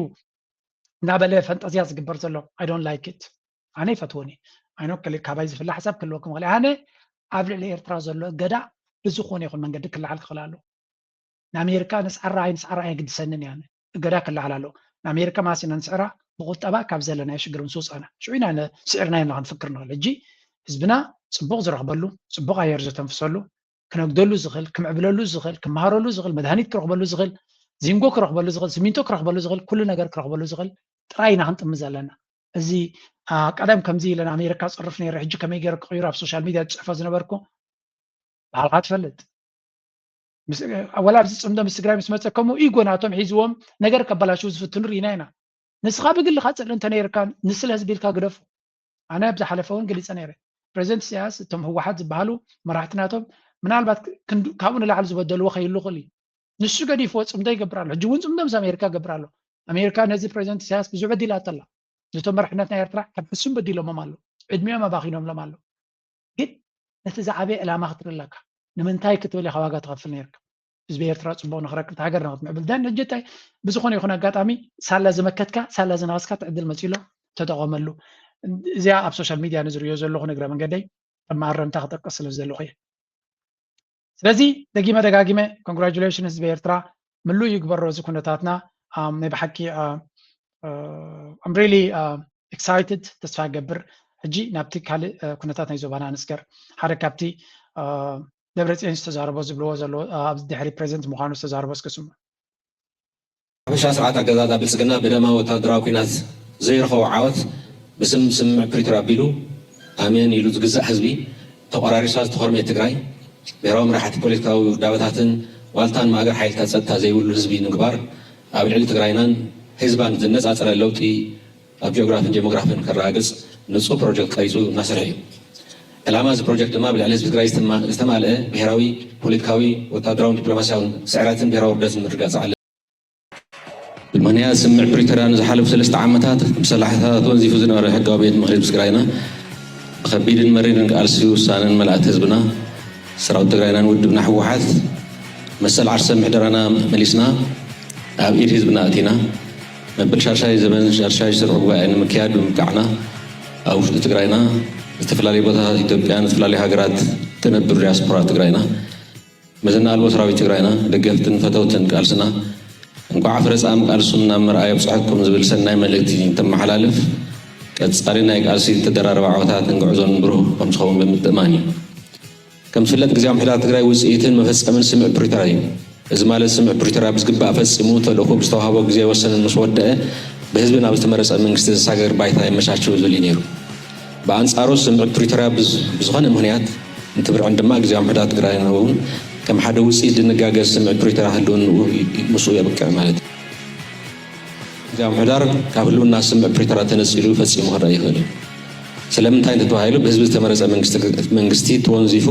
እናበለ ፈንጠዝያ ዝግበር ዘሎ I don't like it ኣነ ይፈትወኒ ኣይኖ ካባይ ዝፍለ ሓሳብ ክህልወኩም ክእል ኣነ ኣብ ልዕሊ ኤርትራ ዘሎ እገዳ ብዝኾነ ይኹን መንገዲ ክለዓል ክኽእል ኣለዎ ንኣሜሪካ ንስዓራ ኣይንስዓራ ኣየግድሰንን እያ እገዳ ክለዓል ኣለዎ ንኣሜሪካ ማሲና ንስዕራ ብቁጠባ ካብ ዘለናዮ ሽግር ምስ ወፃና ሽዑ ኢና ስዕርና ኢና ክንፍክር ንኽእል ሕጂ ህዝብና ፅቡቅ ዝረኽበሉ ፅቡቅ ኣየር ዘተንፍሰሉ ክነግደሉ ዝኽእል ክምዕብለሉ ዝኽእል ክመሃረሉ ዝኽእል መድሃኒት ክረኽበሉ ዝኽእል ዚንጎ ክረኽበሉ ዝኽእል ሲሚንቶ ክረኽበሉ ዝኽእል ኩሉ ነገር ክረኽበሉ ዝኽእል ጥራይ ኢና ክንጥምዝ ኣለና እዚ ቀደም ከምዚ ኢለን ኣሜሪካ ፅርፍ ነይረ ሕጂ ከመይ ገይረ ክቕይሮ ኣብ ሶሻል ሚድያ ዝፅሕፎ ዝነበርኩ ባዕልካ ትፈልጥ ወላ ኣብዚ ፅምዶ ምስ ትግራይ ምስ መፀ ከምኡ ኢጎ ናቶም ሒዝዎም ነገር ከበላሽው ዝፍትኑ ርኢና ኢና ንስኻ ብግልኻ ፅልኢ እንተነይርካ ንስለ ህዝቢ ኢልካ ግደፉ ኣነ ኣብ ዝሓለፈ እውን ገሊፀ ነይረ ፕሬዚደንት ኢሳያስ እቶም ህወሓት ዝበሃሉ መራሕቲ ናቶም ምናልባት ካብኡ ንላዕሊ ዝበደልዎ ከይሉ ክእል እዩ ንሱ ገዲፍዎ ፅምዶ ይገብር ኣሎ ሕጂ እውን ፅምዶ ምስ ኣሜሪካ ይገብር ኣሎ ኣሜሪካ ነዚ ፕሬዚደንት ኢሳያስ ብዙሕ በዲላቶ ኣላ ነቶም መራሕነት ናይ ኤርትራ ካብ ሕሱም በዲሎሞም ኣሎ ዕድሚኦም ኣባኺኖምሎም ኣሎ ግን ነቲ ዝዓበየ ዕላማ ክትርኢ ኣለካ ንምንታይ ክትብል ኢኻ ዋጋ ትኸፍል ነርካ ህዝቢ ኤርትራ ፅቡቅ ንክረክብ ሃገር ንክትምዕብል ደን ሕጂ እንታይ ብዝኾነ ይኹን ኣጋጣሚ ሳላ ዝመከትካ ሳላ ዝነኸስካ ትዕድል መፂሎ ተጠቐመሉ እዚኣ ኣብ ሶሻል ሚድያ ንዝሪዮ ዘለኹ ንግረ መንገደይ ከም መኣረምታ ክጠቅስ ስለ ዘለኹ እየ ስለዚ ደጊመ ደጋጊመ congratulations ህዝቢ ኤርትራ ምሉእ ይግበሮ እዚ ኩነታትና ናይ ብሓቂ I'm really excited ተስፋ ይገብር ሕጂ ናብቲ ካልእ ኩነታት ናይ ዞባና ንስገር ሓደ ካብቲ ደብረፅዮን ዝተዛረቦ ዝብልዎ ዘሎ ኣብ ድሕሪ ፕሬዚደንት ምዃኑ ዝተዛረቦ እስከ ስሙ ሓበሻ ስርዓት ኣገዛዝኣ ብልፅግና ብደማ ወታደራዊ ኲናት ዘይረኸቦ ዓወት ብስም ስምምዕ ፕሪቶርያ ኣቢሉ ኣሜን ኢሉ ዝግዛእ ህዝቢ ተቆራሪሳ ዝተኾርመየት ትግራይ ብሄራዊ መራሕቲ ፖለቲካዊ ውዳበታትን ዋልታን ማእገር ሓይልታት ፀጥታ ዘይብሉ ህዝቢ ንምግባር ኣብ ልዕሊ ትግራይናን ህዝባን ዝነፃፀረ ለውጢ ኣብ ጂኦግራፍን ዴሞግራፍን ከረጋግፅ ንፁር ፕሮጀክት ቀሪፁ እናሰርሐ እዩ። ዕላማ እዚ ፕሮጀክት ድማ ብልዕሊ ህዝቢ ትግራይ ዝተማልአ ብሄራዊ ፖለቲካዊ ወታደራውን ዲፕሎማሲያውን ስዕረትን ብሄራዊ ውርደትን ምርግጋፅ ዓለም ብምኽንያት ስምምዕ ፕሪቶርያ ንዝሓለፉ ሰለስተ ዓመታት ብሰላሕታ ተወንዚፉ ዝነበረ ሕጋዊ ቤት ምኽሪ ህዝቢ ትግራይና ብኸቢድን መሪርን ቃልሲ ውሳነን መላእቲ ህዝብና ሰራዊት ትግራይናን ውድብና ህወሓት መሰል ዓርሰ ምሕደራና መሊስና ኣብ ኢድ ህዝብና ኣእቲና መበል ሻድሻይ ዘበን ሻድሻይ ስሩዕ ጉባኤ ንምክያድ ብምብቃዕና ኣብ ውሽጢ ትግራይና ዝተፈላለዩ ቦታታት ኢትዮጵያን ዝተፈላለዩ ሃገራት ትነብር ዲያስፖራ ትግራይና መዘና ኣልቦ ሰራዊት ትግራይና ደገፍትን ፈተውትን ቃልስና እንኳዕ ፍረፃም ቃልሱም ናብ መርኣዮ ኣብፀሐኩም ዝብል ሰናይ መልእክቲ እንተመሓላልፍ ቀፃሊ ናይ ቃልሲ ተደራረበ ዓወታትን ጉዕዞን ብሩህ ከምዝኸውን ብምትእማን እዩ። ከም ዝፍለጥ ግዝያዊ ምምሕዳር ትግራይ ውፅኢትን መፈፀምን ስምምዕ ፕሪቶርያ እዩ። እዚ ማለት ስምምዕ ፕሪቶርያ ብዝግባእ ፈፂሙ ተልእኹ ብዝተዋህቦ ግዜ ወሰንን ምስ ወደአ ብህዝቢ ናብ ዝተመረፀ መንግስቲ ዘሳገር ባይታ የመቻችው ዝብል እዩ ነይሩ። ብኣንፃሩ ስምምዕ ፕሪቶርያ ብዝኾነ ምኽንያት እንትብርዕን ድማ ግዝያዊ ምምሕዳር ትግራይ እውን ከም ሓደ ውፅኢት ድንጋገ ስምምዕ ፕሪቶርያ ህልውንኡ ምስኡ የብቅዕ ማለት እዩ። ግዝያዊ ምምሕዳር ካብ ህልውና ስምምዕ ፕሪቶርያ ተነፂሉ ፈፂሙ ክረአ ይኽእል እዩ። ስለምንታይ እንተተባሂሉ ብህዝቢ ዝተመረፀ መንግስቲ ተወንዚፉ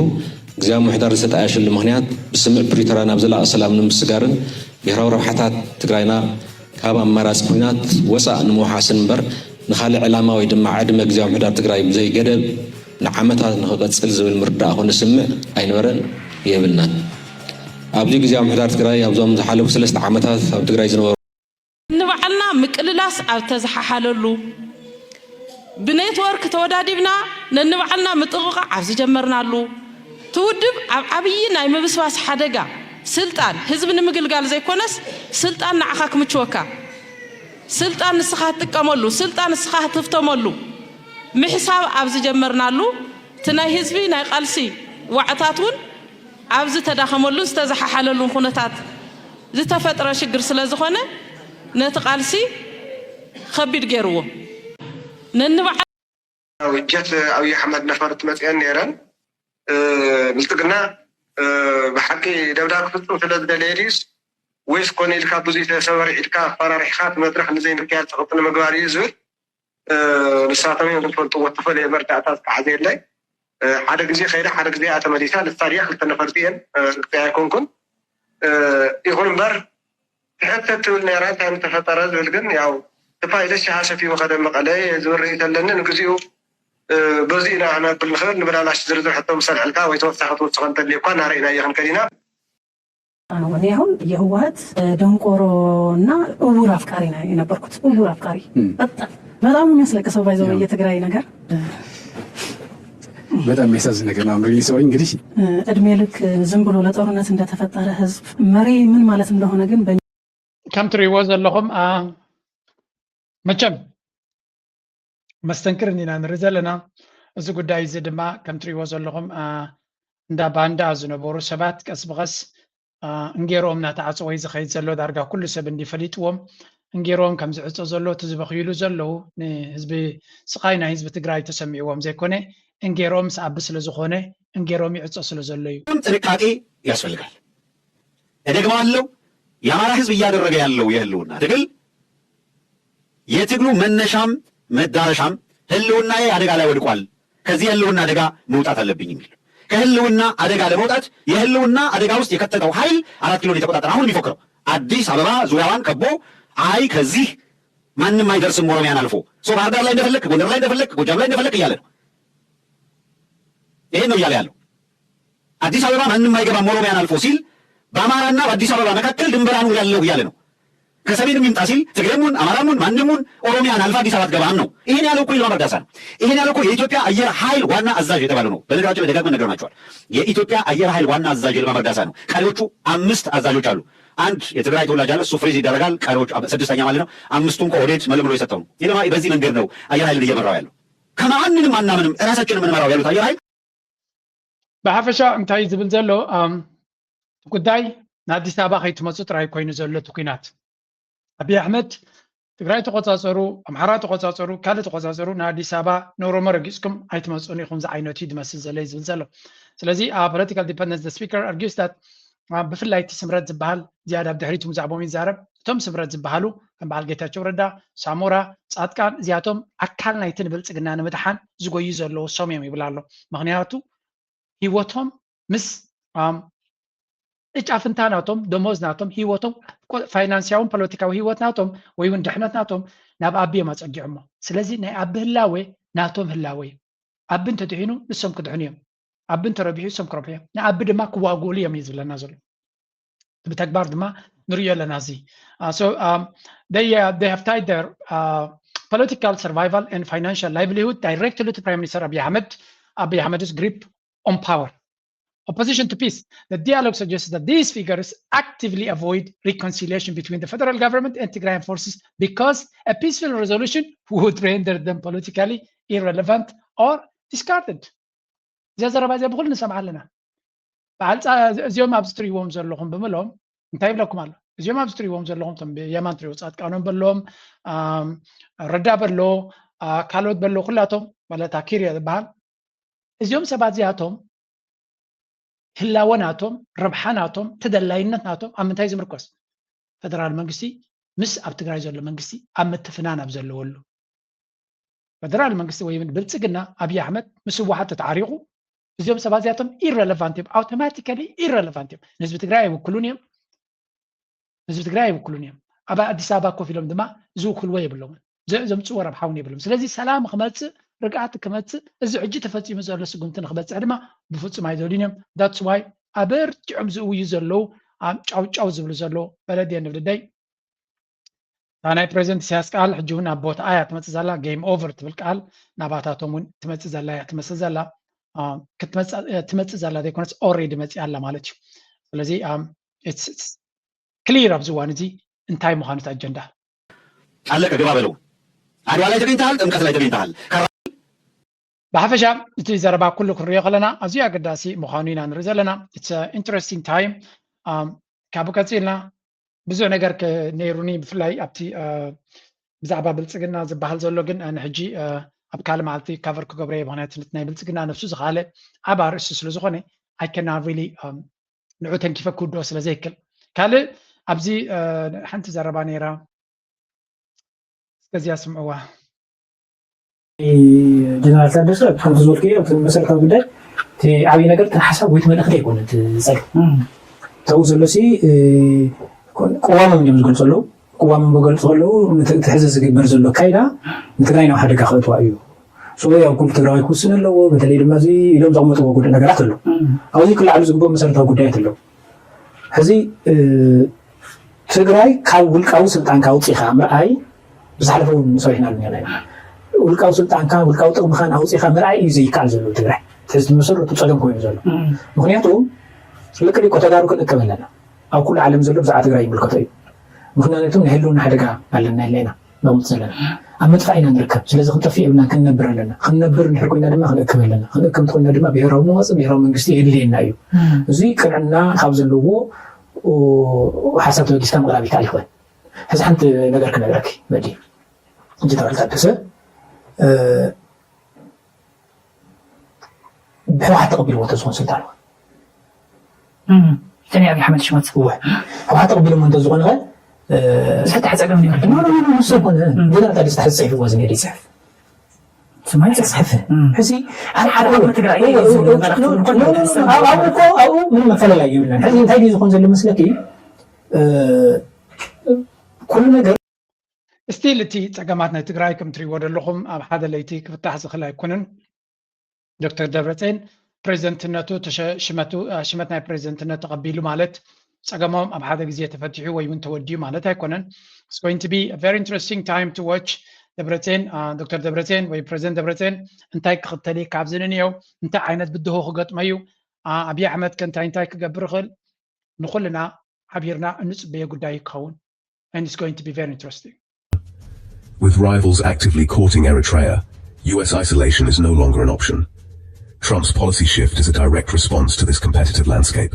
ግዝያዊ ምምሕዳር ዝተጣየሸሉ ምኽንያት ብስምምዕ ፕሪቶርያ ናብ ዘላቒ ሰላም ንምስጋርን ብሄራዊ ረብሓታት ትግራይና ካብ ኣማራፂ ኲናት ወፃእ ንምውሓስ እምበር ንኻልእ ዕላማ ወይ ድማ ዕድመ ግዝያዊ ምሕዳር ትግራይ ብዘይ ገደብ ንዓመታት ንኽቐፅል ዝብል ምርዳእ ኮነ ስምዕ ኣይነበረን የብልናን። ኣብዚ ግዝያዊ ምሕዳር ትግራይ ኣብዞም ዝሓለፉ ሰለስተ ዓመታት ኣብ ትግራይ ዝነበሩ ንባዕልና ምቅልላስ ኣብ ተዝሓሓለሉ፣ ብኔትወርክ ተወዳዲብና ነንባዕልና ምጥቕቓዕ ኣብ ዝጀመርናሉ፣ እቲ ውድብ ኣብ ዓብዪ ናይ ምብስባስ ሓደጋ፣ ስልጣን ህዝቢ ንምግልጋል ዘይኮነስ ስልጣን ንዓኻ ክምችወካ፣ ስልጣን ንስኻ ትጥቀመሉ፣ ስልጣን ንስኻ ትፍተመሉ ምሕሳብ ኣብ ዝጀመርናሉ፣ እቲ ናይ ህዝቢ ናይ ቃልሲ ዋዕታት እውን ኣብ ዝተዳኸመሉን ዝተዘሓሓለሉን ኩነታት ዝተፈጥረ ሽግር ስለ ዝኾነ ነቲ ቃልሲ ከቢድ ገይርዎ። ነንባዕል ጀት ኣብይ ኣሕመድ ነፈርቲ መፅአን ነይረን። ብልፅግና ብሓቂ ደብዳብ ክፍፅም ስለ ዝደለየ ድዩስ ወይስ ኮነ ኢልካ ብዙይ ሰብ ኣርዒድካ ኣፈራሪሕካ እቲ መድረኽ ንዘይምክያድ ፀቕጢ ንምግባር እዩ ዝብል ንሳቶም እዮም ዝፈልጥዎ። እተፈለየ መረዳእታ ዝተሓዘ የለን። ሓደ ግዜ ከይዳ ሓደ ግዜ እያ ተመሊሳ። ንሳ ድያ ክልተ ነፈርቲ እየን ርግፀይ ኣይኮንኩን። ይኹን እምበር ትሕተት ትብል ነይራ እንታይ ምተፈጠረ ዝብል ግን ያው እቲ ፓይለት ሻሃ ሰትዩ ከደ መቐለ ዝብል ርእይቶ ኣለኒ። ንግዚኡ በዚ ኢና ክነብል ንኽእል። ንብላላሽ ዝርዝር ሕቶ ምስ ኣልዐልካ ወይ ተወሳኺ ትውስኾ እንተድልየኳ እናረኢናዮ ክንከድ ኢና። እኔ አሁን የህወሀት ደንቆሮና እውር አፍቃሪ ነው የነበርኩት። እውር አፍቃሪ በጣም በጣም ነው የሚያስለቅሰው። ባይዘው የትግራይ ነገር በጣም የሚያሳዝን ነገር ነው። I'm really sorry። እንግዲህ እድሜ ልክ ዝም ብሎ ለጦርነት እንደተፈጠረ ህዝብ መሬ ምን ማለት እንደሆነ ግን በ ከም ትሪእዎ ዘለኹም መቸም መስተንክርን ኢና ንርኢ ዘለና። እዚ ጉዳይ እዚ ድማ ከም ትሪእዎ ዘለኹም እንዳ ባንዳ ዝነበሩ ሰባት ቀስ ብቐስ እንጌሮኦም እናተዓፀወ እዩ ዝኸይድ ዘሎ። ዳርጋ ኩሉ ሰብ እንዲ ፈሊጥዎም እንጌሮኦም ከም ዝዕፆ ዘሎ እቲ ዝበኽይሉ ዘለዉ ንህዝቢ ስቓይ ናይ ህዝቢ ትግራይ ተሰሚዕዎም ዘይኮነ እንጌሮኦም ምስ ኣቢ ስለ ዝኾነ እንጌሮኦም ይዕፆ ስለ ዘሎ እዩ። ጥንቃቄ ያስፈልጋል። እደግማለሁ፣ የአማራ ህዝብ እያደረገ ያለው የህልውና ትግል የትግሉ መነሻም መዳረሻም ህልውናዬ አደጋ ላይ ወድቋል፣ ከዚህ የህልውና አደጋ መውጣት አለብኝ የሚል ከህልውና አደጋ ለመውጣት የህልውና አደጋ ውስጥ የከተተው ኃይል አራት ኪሎን የተቆጣጠረ አሁን የሚፎክረው አዲስ አበባ ዙሪያዋን ከቦ አይ ከዚህ ማንም አይደርስም ኦሮሚያን አልፎ so ባህር ዳር ላይ እንደፈለግ፣ ጎንደር ላይ እንደፈለግ፣ ጎጃም ላይ እንደፈለግ እያለ ነው። ይሄን ነው እያለ ያለው። አዲስ አበባ ማንም አይገባም ኦሮሚያን አልፎ ሲል በአማራና በአዲስ አበባ መካከል ድንበር አኑር ያለው እያለ ነው። ከሰሜንም ይምጣ ሲል ትግሬሙን አማራሙን ማንሙን ኦሮሚያን አልፋ አዲስ አበባ አትገባም ነው። ይሄን ያለው እኮ ይልማ መርዳሳ ነው። ይሄን ያለው እኮ የኢትዮጵያ አየር ኃይል ዋና አዛዥ የተባለው ነው። በነገራችን ላይ ደጋግመን ነግረናቸዋል። የኢትዮጵያ አየር ኃይል ዋና አዛዥ ይልማ መርዳሳ ነው። ቀሪዎቹ አምስት አዛዦች አሉ። አንድ የትግራይ ተወላጅ አለ፣ እሱ ፍሪዝ ይደረጋል። ቀሪዎቹ ስድስተኛ ማለት ነው። አምስቱን ከኦህዴድ መለምሎ የሰጠው ነው። ይልማ በዚህ መንገድ ነው አየር ኃይልን እየመራው ያለው። ከማንንም አናምንም፣ እራሳችን የምንመራው ያሉት አየር ኃይል ብሓፈሻ እንታይ ዝብል ዘሎ ጉዳይ ንኣዲስ ኣበባ ከይትመፁ ጥራይ ኮይኑ ዘሎ እቲ ኩናት። ኣብይ ኣሕመድ ትግራይ ተቆፃፀሩ፣ ኣምሓራ ተቆፃፀሩ፣ ካልእ ተቆፃፀሩ፣ ንኣዲስ ኣበባ ንኦሮሞ ረጊፅኩም ኣይትመፁን ኢኹም ዝዓይነቱ እዩ ዝመስል ዘሎ እዩ ዝብል ዘሎ። ስለዚ ፖለቲካል ዲፐንደንስ ስፒከር ኣርጊዩስ ዳት ብፍላይ እቲ ስምረት ዝበሃል ዝያዳ ኣብ ድሕሪቱ ብዛዕባኦም ይዛረብ። እቶም ስምረት ዝበሃሉ ከም በዓል ጌታቸው ረዳ፣ ሳሞራ፣ ፃድቃን እዚኣቶም ኣካል ናይቲ ንብልፅግና ንምድሓን ዝጎዩ ዘለዉ ሰም እዮም ይብል ኣሎ። ምክንያቱ ህይወቶም ምስ እጫፍንታ ናቶም ደሞዝ ናቶም ህይወቶም ፋይናንስያውን ፖለቲካዊ ህይወት ናቶም ወይ እውን ድሕነት ናቶም ናብ ኣቢ እዮም ኣፀጊዖሞ። ስለዚ ናይ ኣቢ ህላወ ናቶም ህላወ እዩ። ኣቢ እንተድሒኑ ንሶም ክድሕኑ እዮም። ኣቢ እንተረቢሑ ንሶም ክረብሑ እዮም። ንኣቢ ድማ ክዋግእሉ እዮም እዩ ዝብለና ዘሎ። ብተግባር ድማ ንሪኦ ኣለና። እዚ so they have tied their political survival and financial livelihood directly to Prime Minister Abiy Ahmed, Abiy Ahmed's grip on power. Opposition to peace. The dialogue suggests that these figures actively avoid reconciliation between the federal government and Tigrayan forces because a peaceful resolution would render them politically irrelevant or discarded. እዚኣ ዘረባ እዚኣ ብኩሉ ንሰምዓ ኣለና። በዓል እዚኦም ኣብዚ ትሪእዎም ዘለኹም ብምሎም እንታይ ይብለኩም ኣሎ? እዚኦም ኣብዚ ትሪእዎም ዘለኹም ቶም የማን ትሪእዎ ፃድቃኖም በሎም ረዳ በሎ ካልኦት በሎ ኩላቶም ማለት ኣኪር ዝበሃል እዚኦም ሰባት እዚኣቶም ህላወ ናቶም ረብሓ ናቶም ተደላይነት ናቶም ኣብ ምንታይ ዝምርኮስ? ፈደራል መንግስቲ ምስ ኣብ ትግራይ ዘሎ መንግስቲ ኣብ ምትፍናን ኣብ ዘለወሉ ፈደራል መንግስቲ ወይ ብልፅግና ኣብይ ኣሕመድ ምስ ህወሓት ተተዓሪቑ እዚኦም ሰባት እዚኣቶም ኢረለቫንት እዮም። ኣውቶማቲካሊ ኢረለቫንት እዮም። ንህዝቢ ትግራይ ኣይውክሉን እዮም። ንህዝቢ ትግራይ ኣይውክሉን እዮም። ኣብ ኣዲስ ኣበባ ኮፍ ኢሎም ድማ ዝውክልዎ የብሎምን። ዘምፅዎ ረብሓ እውን የብሎም። ስለዚ ሰላም ክመፅእ፣ ርግኣት ክመፅእ፣ እዚ ሕጂ ተፈፂሙ ዘሎ ስጉምቲ ንክበፅሕ ድማ ብፍፁም ኣይደልዩን እዮም። That's why ኣበርቲዖም ዝእውዩ ዘለዉ፣ ጫውጫው ዝብሉ ዘለዉ በለድየ ንብድደይ። እታ ናይ ፕሬዚደንት ኢሳያስ ቃል ሕጂ እውን ኣብ ቦታ እያ ትመፅእ ዘላ። ጌም ኦቨር ትብል ቃል ናባታቶም እውን ትመፅእ ዘላ እያ ትመስል ዘላ። ትመፅእ ዘላ ዘይኮነስ ኦሬዲ መፅእ ኣላ ማለት እዩ። ስለዚ ክሊር ኣብዚ እዋን እዚ እንታይ ምዃኑ እቲ ኣጀንዳ ኣለቀ ግባ በለው። ኣድዋ ላይ ተገኝተሃል፣ ጥምቀት ላይ ተገኝተሃል። ብሓፈሻ እቲ ዘረባ ኩሉ ክንሪኦ ከለና ኣዝዩ ኣገዳሲ ምዃኑ ኢና ንርኢ ዘለና። It's interesting time። ካብኡ ቀፂልና ብዙሕ ነገር ነይሩኒ፣ ብፍላይ ኣብቲ ብዛዕባ ብልፅግና ዝበሃል ዘሎ ግን ንሕጂ ኣብ ካልእ መዓልቲ ካቨር ክገብሮ እየ። ምክንያቱ ናይ ብልፅግና ነብሱ ዝኸኣለ ዓብ ኣርእስቲ ስለ ዝኾነ ኣይከና ሪሊ ንዑ ተንኪፈ ክውድኦ ስለ ዘይክል። ካልእ ኣብዚ ሓንቲ ዘረባ ነይራ፣ እስከዚኣ ስምዕዋ። ጀነራል ታደሰ ከምቲ ዝበልክዮ እቲ መሰረታዊ ጉዳይ እቲ ዓብዪ ነገር እቲ ሓሳብ ወይ እቲ መልእኽቲ ኣይኮነ እቲ ፀገም ተብኡ ዘሎ ሲ ቅዋሞም እዮም ዝገልፁ ኣለዉ። ቅዋሞም ክገልፁ ከለዉ እቲ ሕዚ ዝግበር ዘሎ ኣካይዳ ንትግራይ ናብ ሓደጋ ከእትዋ እዩ። ሰው ያው ኩሉ ትግራዋይ ክውስን ኣለዎ። በተለይ ድማ እዚ ኢሎም ዘቕመጥዎ ጉዳይ ነገራት ኣሎ። ኣብዚ ክለዓሉ ዝግብኦም መሰረታዊ ጉዳያት ኣለዉ። ሕዚ ትግራይ ካብ ውልቃዊ ስልጣንካ ኣውፂኻ ምርኣይ ብዝሓለፈ እውን ሰሪሕናሉ ነርና ኢና። ውልቃዊ ስልጣንካ ውልቃዊ ጥቕምኻን ኣውፂኻ ምርኣይ እዩ ዘይከኣል ዘሎ ትግራይ። ሕዚ መሰረቱ ፀገም ኮይኑ ዘሎ ምክንያቱ ልክዕ እኮ ተጋሩ ክንእከብ ኣለና። ኣብ ኩሉ ዓለም ዘሎ ብዛዕባ ትግራይ ይምልከቶ እዩ። ምክንያቱ ናይ ህልውና ሓደጋ ኣለና የለና ነቕምጥ ዘለና ኣብ ምጥፋእ ኢና ንርከብ። ስለዚ ክንጠፍእ የብልና ክንነብር ኣለና። ክንነብር እንድሕር ኮይና ድማ ክንእክብ ኣለና። ክንእክብ እንተኮይና ድማ ብሄራዊ መዋፅእ ብሄራዊ መንግስቲ የድልየና እዩ። እዚ ቅንዕና ካብ ዘለዎ ሓሳብ ተበጊስካ ምቕራብ ይከኣል ይኽእል። ሕዚ ሓንቲ ነገር ክነግረኪ መዲ እንጂ ተረጋግሰ ብሕወሓት ተቐቢልዎ እንተዝኾን ስልጣን ተን ኣብይ ኣሕመድ ሽመት እወ ሕወሓት ተቐቢልዎ እንተዝኾነ ኸ ዝፈትሐ ፀገም ነይሩ ንሱ ኣይኮነ ጀነራል ታደሰ ተሓዚ ፅሒፍዎ ዝነሄደ ይፅሕፍ ስማይ ፅሕፍ ሕዚ ሓደ ትግራይ ኣብኡ ምንም መፈለላይ የብለን ሕዚ እንታይ ድዩ ዝኾን ዘሎ መስለኪ ኩሉ ነገር ስቲል እቲ ፀገማት ናይ ትግራይ ከም ትሪእዎ ዘለኹም ኣብ ሓደ ለይቲ ክፍታሕ ዝኽእል ኣይኮነን። ዶክተር ደብረፅዮን ፕሬዚደንትነቱ ሽመት ናይ ፕሬዚደንትነት ተቐቢሉ ማለት ፀገሞም ኣብ ሓደ ግዜ ተፈቲሑ ወይ እውን ተወዲኡ ማለት ኣይኮነን። It's going to be a very interesting time to watch ደብረፅዮን ዶክተር ደብረፅዮን ወይ ፕሬዚደንት ደብረፅዮን እንታይ ክኽተል እዩ ካብዚ ንንየው እንታይ ዓይነት ብድሆ ክገጥሞ እዩ ኣብይ ኣሕመድ ከ እንታይ እንታይ ክገብር ይኽእል ንኹልና ሓቢርና እንፅበዮ ጉዳይ ክኸውን and it's going to be very interesting. With rivals actively courting Eritrea, U S isolation is no longer an option. Trump's policy shift is a direct response to this competitive landscape.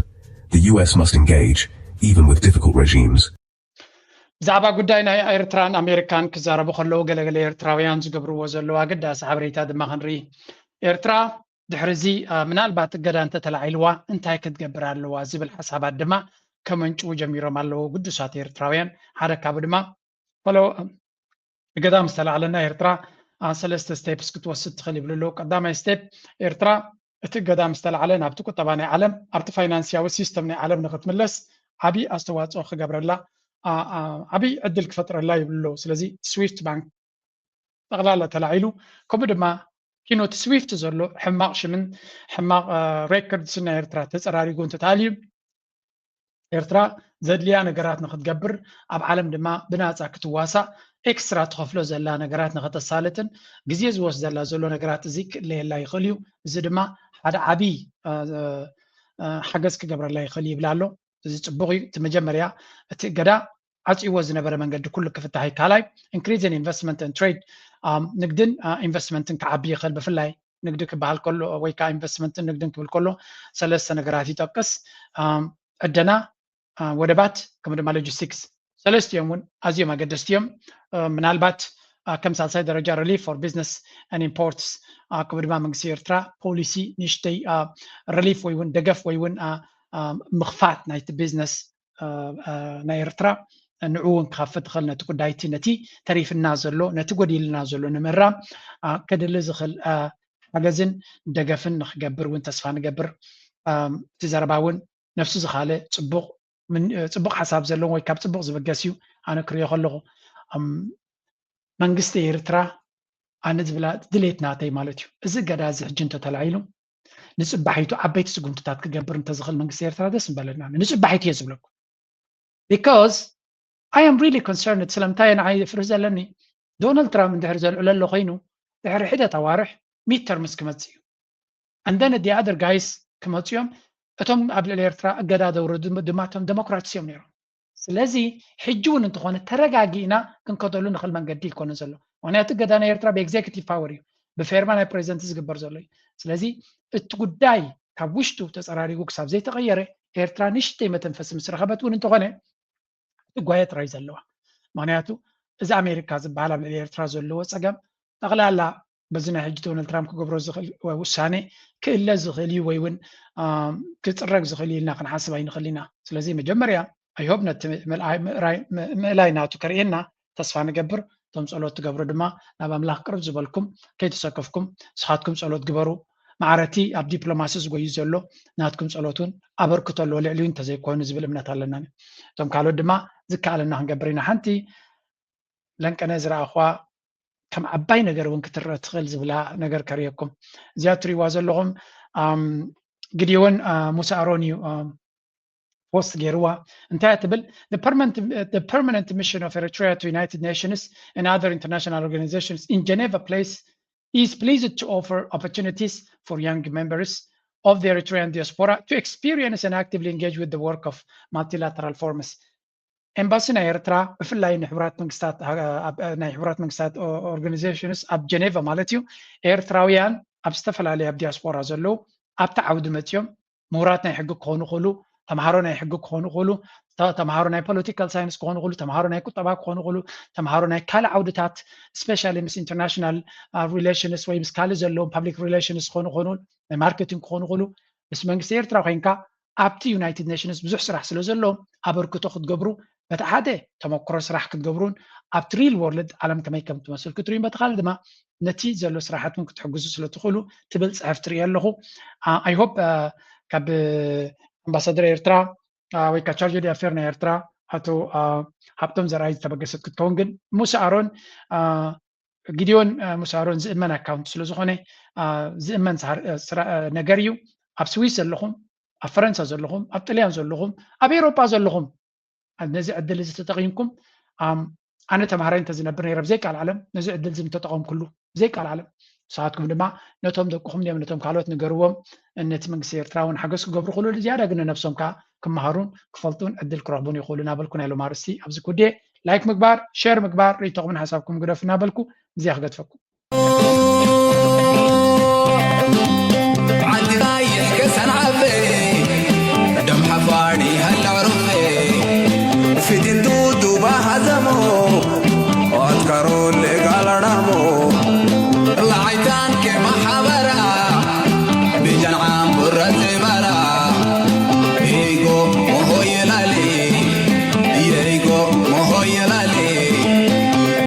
The U S must engage, even with difficult regimes. ብዛዕባ ጉዳይ ናይ ኤርትራን ኣሜሪካን ክዛረቡ ከለዉ ገለገለ ኤርትራውያን ዝገብርዎ ዘለዉ ኣገዳሲ ሓበሬታ ድማ ክንርኢ። ኤርትራ ድሕሪ እዚ ምናልባት እገዳ እንተተላዒልዋ እንታይ ክትገብር ኣለዋ ዝብል ሓሳባት ድማ ከመንጭዉ ጀሚሮም ኣለዉ ግዱሳት ኤርትራውያን። ሓደ ካብኡ ድማ ፈሎ እገዳ ምስ ተላዕለና ኤርትራ ሰለስተ ስቴፕስ ክትወስድ ትኽእል ይብሉ ኣለዉ። ቀዳማይ ስቴፕ ኤርትራ እቲ እገዳ ምስ ተላዕለ ናብቲ ቁጠባ ናይ ዓለም ኣብቲ ፋይናንስያዊ ሲስተም ናይ ዓለም ንክትምለስ ዓብዪ ኣስተዋፅኦ ክገብረላ ዓብዪ ዕድል ክፈጥረላ ይብሉ ኣለዉ። ስለዚ ስዊፍት ባንክ ጠቕላላ ተላዒሉ ከምኡ ድማ ኪኖ እቲ ስዊፍት ዘሎ ሕማቕ ሽምን ሕማቕ ሬከርድስን ናይ ኤርትራ ተፀራሪጉ እንተተሃልዩ ኤርትራ ዘድልያ ነገራት ንክትገብር ኣብ ዓለም ድማ ብናፃ ክትዋሳእ ኤክስትራ ትኸፍሎ ዘላ ነገራት ንክተሳልጥን ግዜ ዝወስደላ ዘሎ ነገራት እዚ ክእለየላ ይኽእል እዩ። እዚ ድማ ሓደ ዓብዪ ሓገዝ ክገብረላ ይኽእል ይብል ኣሎ። እዚ ፅቡቕ እዩ። እቲ መጀመርያ እቲ እገዳ ዓፅይዎ ዝነበረ መንገዲ ኩሉ ክፍታሕ እዩ። ካልኣይ increase in investment and trade ንግድን ኢንቨስትመንትን ክዓቢ ይኽእል። ብፍላይ ንግዲ ክበሃል ከሎ ወይ ከዓ ኢንቨስትመንትን ንግድን ክብል ከሎ ሰለስተ ነገራት ይጠቅስ። ዕደና፣ ወደባት ከምኡ ድማ ሎጂስቲክስ ሰለስቲኦም እውን ኣዝዮም ኣገደስቲ እዮም። ምናልባት ከም ሳልሳይ ደረጃ relief for business and imports ከምኡ ድማ መንግስቲ ኤርትራ ፖሊሲ ንእሽተይ ሪሊፍ ወይ እውን ደገፍ ወይ እውን ምኽፋት ናይቲ ቢዝነስ ናይ ኤርትራ ንዑ እውን ክኸፍት ይኽእል ነቲ ጉዳይቲ ነቲ ተሪፍና ዘሎ ነቲ ጎዲልና ዘሎ ንምእራም ከድሊ ዝኽእል ሓገዝን ደገፍን ንክገብር እውን ተስፋ ንገብር። እቲ ዘረባ እውን ነፍሱ ዝኻለ ፅቡቕ ሓሳብ ዘለዎም ወይ ካብ ፅቡቕ ዝብገስ እዩ። ኣነ ክሪኦ ከለኹ መንግስቲ ኤርትራ ኣነ ዝብላ ድሌት ናተይ ማለት እዩ። እዚ እገዳ እዚ ሕጂ እንተተላዒሉ ንፅባሒቱ ዓበይቲ ስጉምትታት ክገብር እንተዝኽእል መንግስቲ ኤርትራ ደስ ምበለና። ንፅባሒቱ እየ ዝብለኩም። Because I am really concerned ስለምንታይ ንዓይ ፍርህ ዘለኒ ዶናልድ ትራምፕ እንድሕር ዘልዕለሎ ኮይኑ ድሕሪ ሒደት ኣዋርሕ ሚድ ተርምስ ክመፅእ እዩ። And then the other guys ክመፅኡ እዮም። እቶም ኣብ ልዕሊ ኤርትራ እገዳ ዘውረዱ ድማ እቶም ዴሞክራትስ እዮም ነይሮም። ስለዚ ሕጂ እውን እንተኾነ ተረጋጊእና ክንከደሉ ንኽእል መንገዲ ይኮነ ዘሎ። ምክንያቱ እገዳ ናይ ኤርትራ ብኤግዜኪቲቭ ፓወር እዩ፣ ብፌርማ ናይ ፕሬዚደንት ዝግበር ዘሎ እዩ። ስለዚ እቲ ጉዳይ ካብ ውሽጡ ተፀራሪጉ ክሳብ ዘይተቐየረ ኤርትራ ንሽተይ መተንፈሲ ምስ ረኸበት እውን እንተኾነ ትጓየ ጥራይ ዘለዋ። ምክንያቱ እዚ ኣሜሪካ ዝበሃል ኣብ ልዕሊ ኤርትራ ዘለዎ ፀገም ጠቕላላ በዚ ናይ ሕጂ ዶናልድ ትራምፕ ክገብሮ ዝኽእል ውሳኔ ክእለ ዝኽእል እዩ ወይ እውን ክፅረግ ዝኽእል እዩ ኢልና ክንሓስብ ኣይንኽእል ኢና። ስለዚ መጀመርያ I hope ነቲ ምእላይ ናቱ ከርእየና ተስፋ ንገብር። እቶም ጸሎት ትገብሩ ድማ ናብ ኣምላኽ ቅርብ ዝበልኩም ከይተሰከፍኩም ንስኻትኩም ጸሎት ግበሩ። ማዕረቲ ኣብ ዲፕሎማሲ ዝጎዩ ዘሎ ናትኩም ጸሎት እውን ኣበርክቶ ኣለዎ ልዕሊኡ እንተዘይኮይኑ ዝብል እምነት ኣለና። እቶም ካልኦት ድማ ዝከኣለና ክንገብር ኢና። ሓንቲ ለንቀነ ዝረኣኹዋ ከም ዓባይ ነገር እውን ክትረአ ትኽእል ዝብላ ነገር ከርእየኩም። እዚኣ ትሪእዋ ዘለኹም ግዲዮን ሙሳ ኣሮን እዩ ፖስት ገይርዋ። እንታይ እያ ትብል? The permanent mission of Eritrea to United Nations and other international organizations in Geneva place is pleased to offer opportunities for young members of the Eritrean diaspora to experience and actively engage with the work of multilateral forums. ኤምባሲ ናይ ኤርትራ ብፍላይ ንሕቡራት መንግስታት ናይ ሕቡራት መንግስታት ኦርጋኒዜሽንስ ኣብ ጀኔቫ ማለት እዩ ኤርትራውያን ኣብ ዝተፈላለዩ ኣብ ዲያስፖራ ዘለዉ ኣብቲ ዓውዲ መፅዮም ምሁራት ናይ ሕጊ ክኾኑ ይኽእሉ፣ ተምሃሮ ናይ ሕጊ ክኾኑ ይኽእሉ፣ ተምሃሮ ናይ ፖለቲካል ሳይንስ ክኾኑ ይኽእሉ፣ ተምሃሮ ናይ ቁጠባ ክኾኑ ይኽእሉ፣ ተምሃሮ ናይ ካልእ ዓውድታት ስፔሻሊ ምስ ኢንተርናሽናል ሪሌሽንስ ወይ ምስ ካልእ ዘለዎም ፓብሊክ ሪሌሽንስ ክኾኑ ይኽእሉ፣ ናይ ማርኬቲንግ ክኾኑ ይኽእሉ። ምስ መንግስቲ ኤርትራ ኮይንካ ኣብቲ ዩናይትድ ኔሽንስ ብዙሕ ስራሕ ስለ ዘሎ ኣበርክቶ ክትገብሩ በቲ ሓደ ተመክሮ ስራሕ ክትገብሩን ኣብቲ ሪል ወርልድ ዓለም ከመይ ከም ትመስል ክትርእዩን በቲ ካልእ ድማ ነቲ ዘሎ ስራሓት እውን ክትሕግዙ ስለ ትኽእሉ ትብል ፅሕፍ ትርኢ ኣለኹ። I hope ካብ ኣምባሳደር ኤርትራ ወይ ከዓ ቻርጆ ዲ ኣፌር ናይ ኤርትራ ኣቶ ሃብቶም ዘርኣይ ዝተበገሰት ክትከውን ግን ሙሳ ኣሮን ጊዲዮን ሙሳ ኣሮን ዝእመን ኣካውንት ስለ ዝኾነ ዝእመን ነገር እዩ። ኣብ ስዊስ ዘለኹም፣ ኣብ ፈረንሳ ዘለኹም፣ ኣብ ጥልያን ዘለኹም፣ ኣብ ኤሮጳ ዘለኹም ነዚ ዕድል እዚ ተጠቒምኩም ኣነ ተምሃራይ እንተዝነብር ነይረ ብዘይ ቃል ዓለም ነዚ ዕድል እዚ ምተጠቐምኩሉ ብዘይ ቃል ዓለም። ንስኻትኩም ድማ ነቶም ደቅኹም ድዮም ነቶም ካልኦት ንገርዎም። ነቲ መንግስቲ ኤርትራ እውን ሓገዝ ክገብሩ ክእሉ ዝያዳ ግን ነብሶም ከዓ ክመሃሩን ክፈልጡን ዕድል ክረኽቡን ይኽእሉ እናበልኩ ናይ ሎም ኣርእስቲ ኣብዚ ኩዴ ላይክ ምግባር ሼር ምግባር ርእይቶኹምን ሓሳብኩም ግደፉ እናበልኩ ብዚያ ክገድፈኩም። ዓዲ ቐይሕ ከሰንዓፈ ደም ሓፋኒ ሃላሩፈ ፊትንቱ ዱባ ሃዘሞ ኣትካሮለ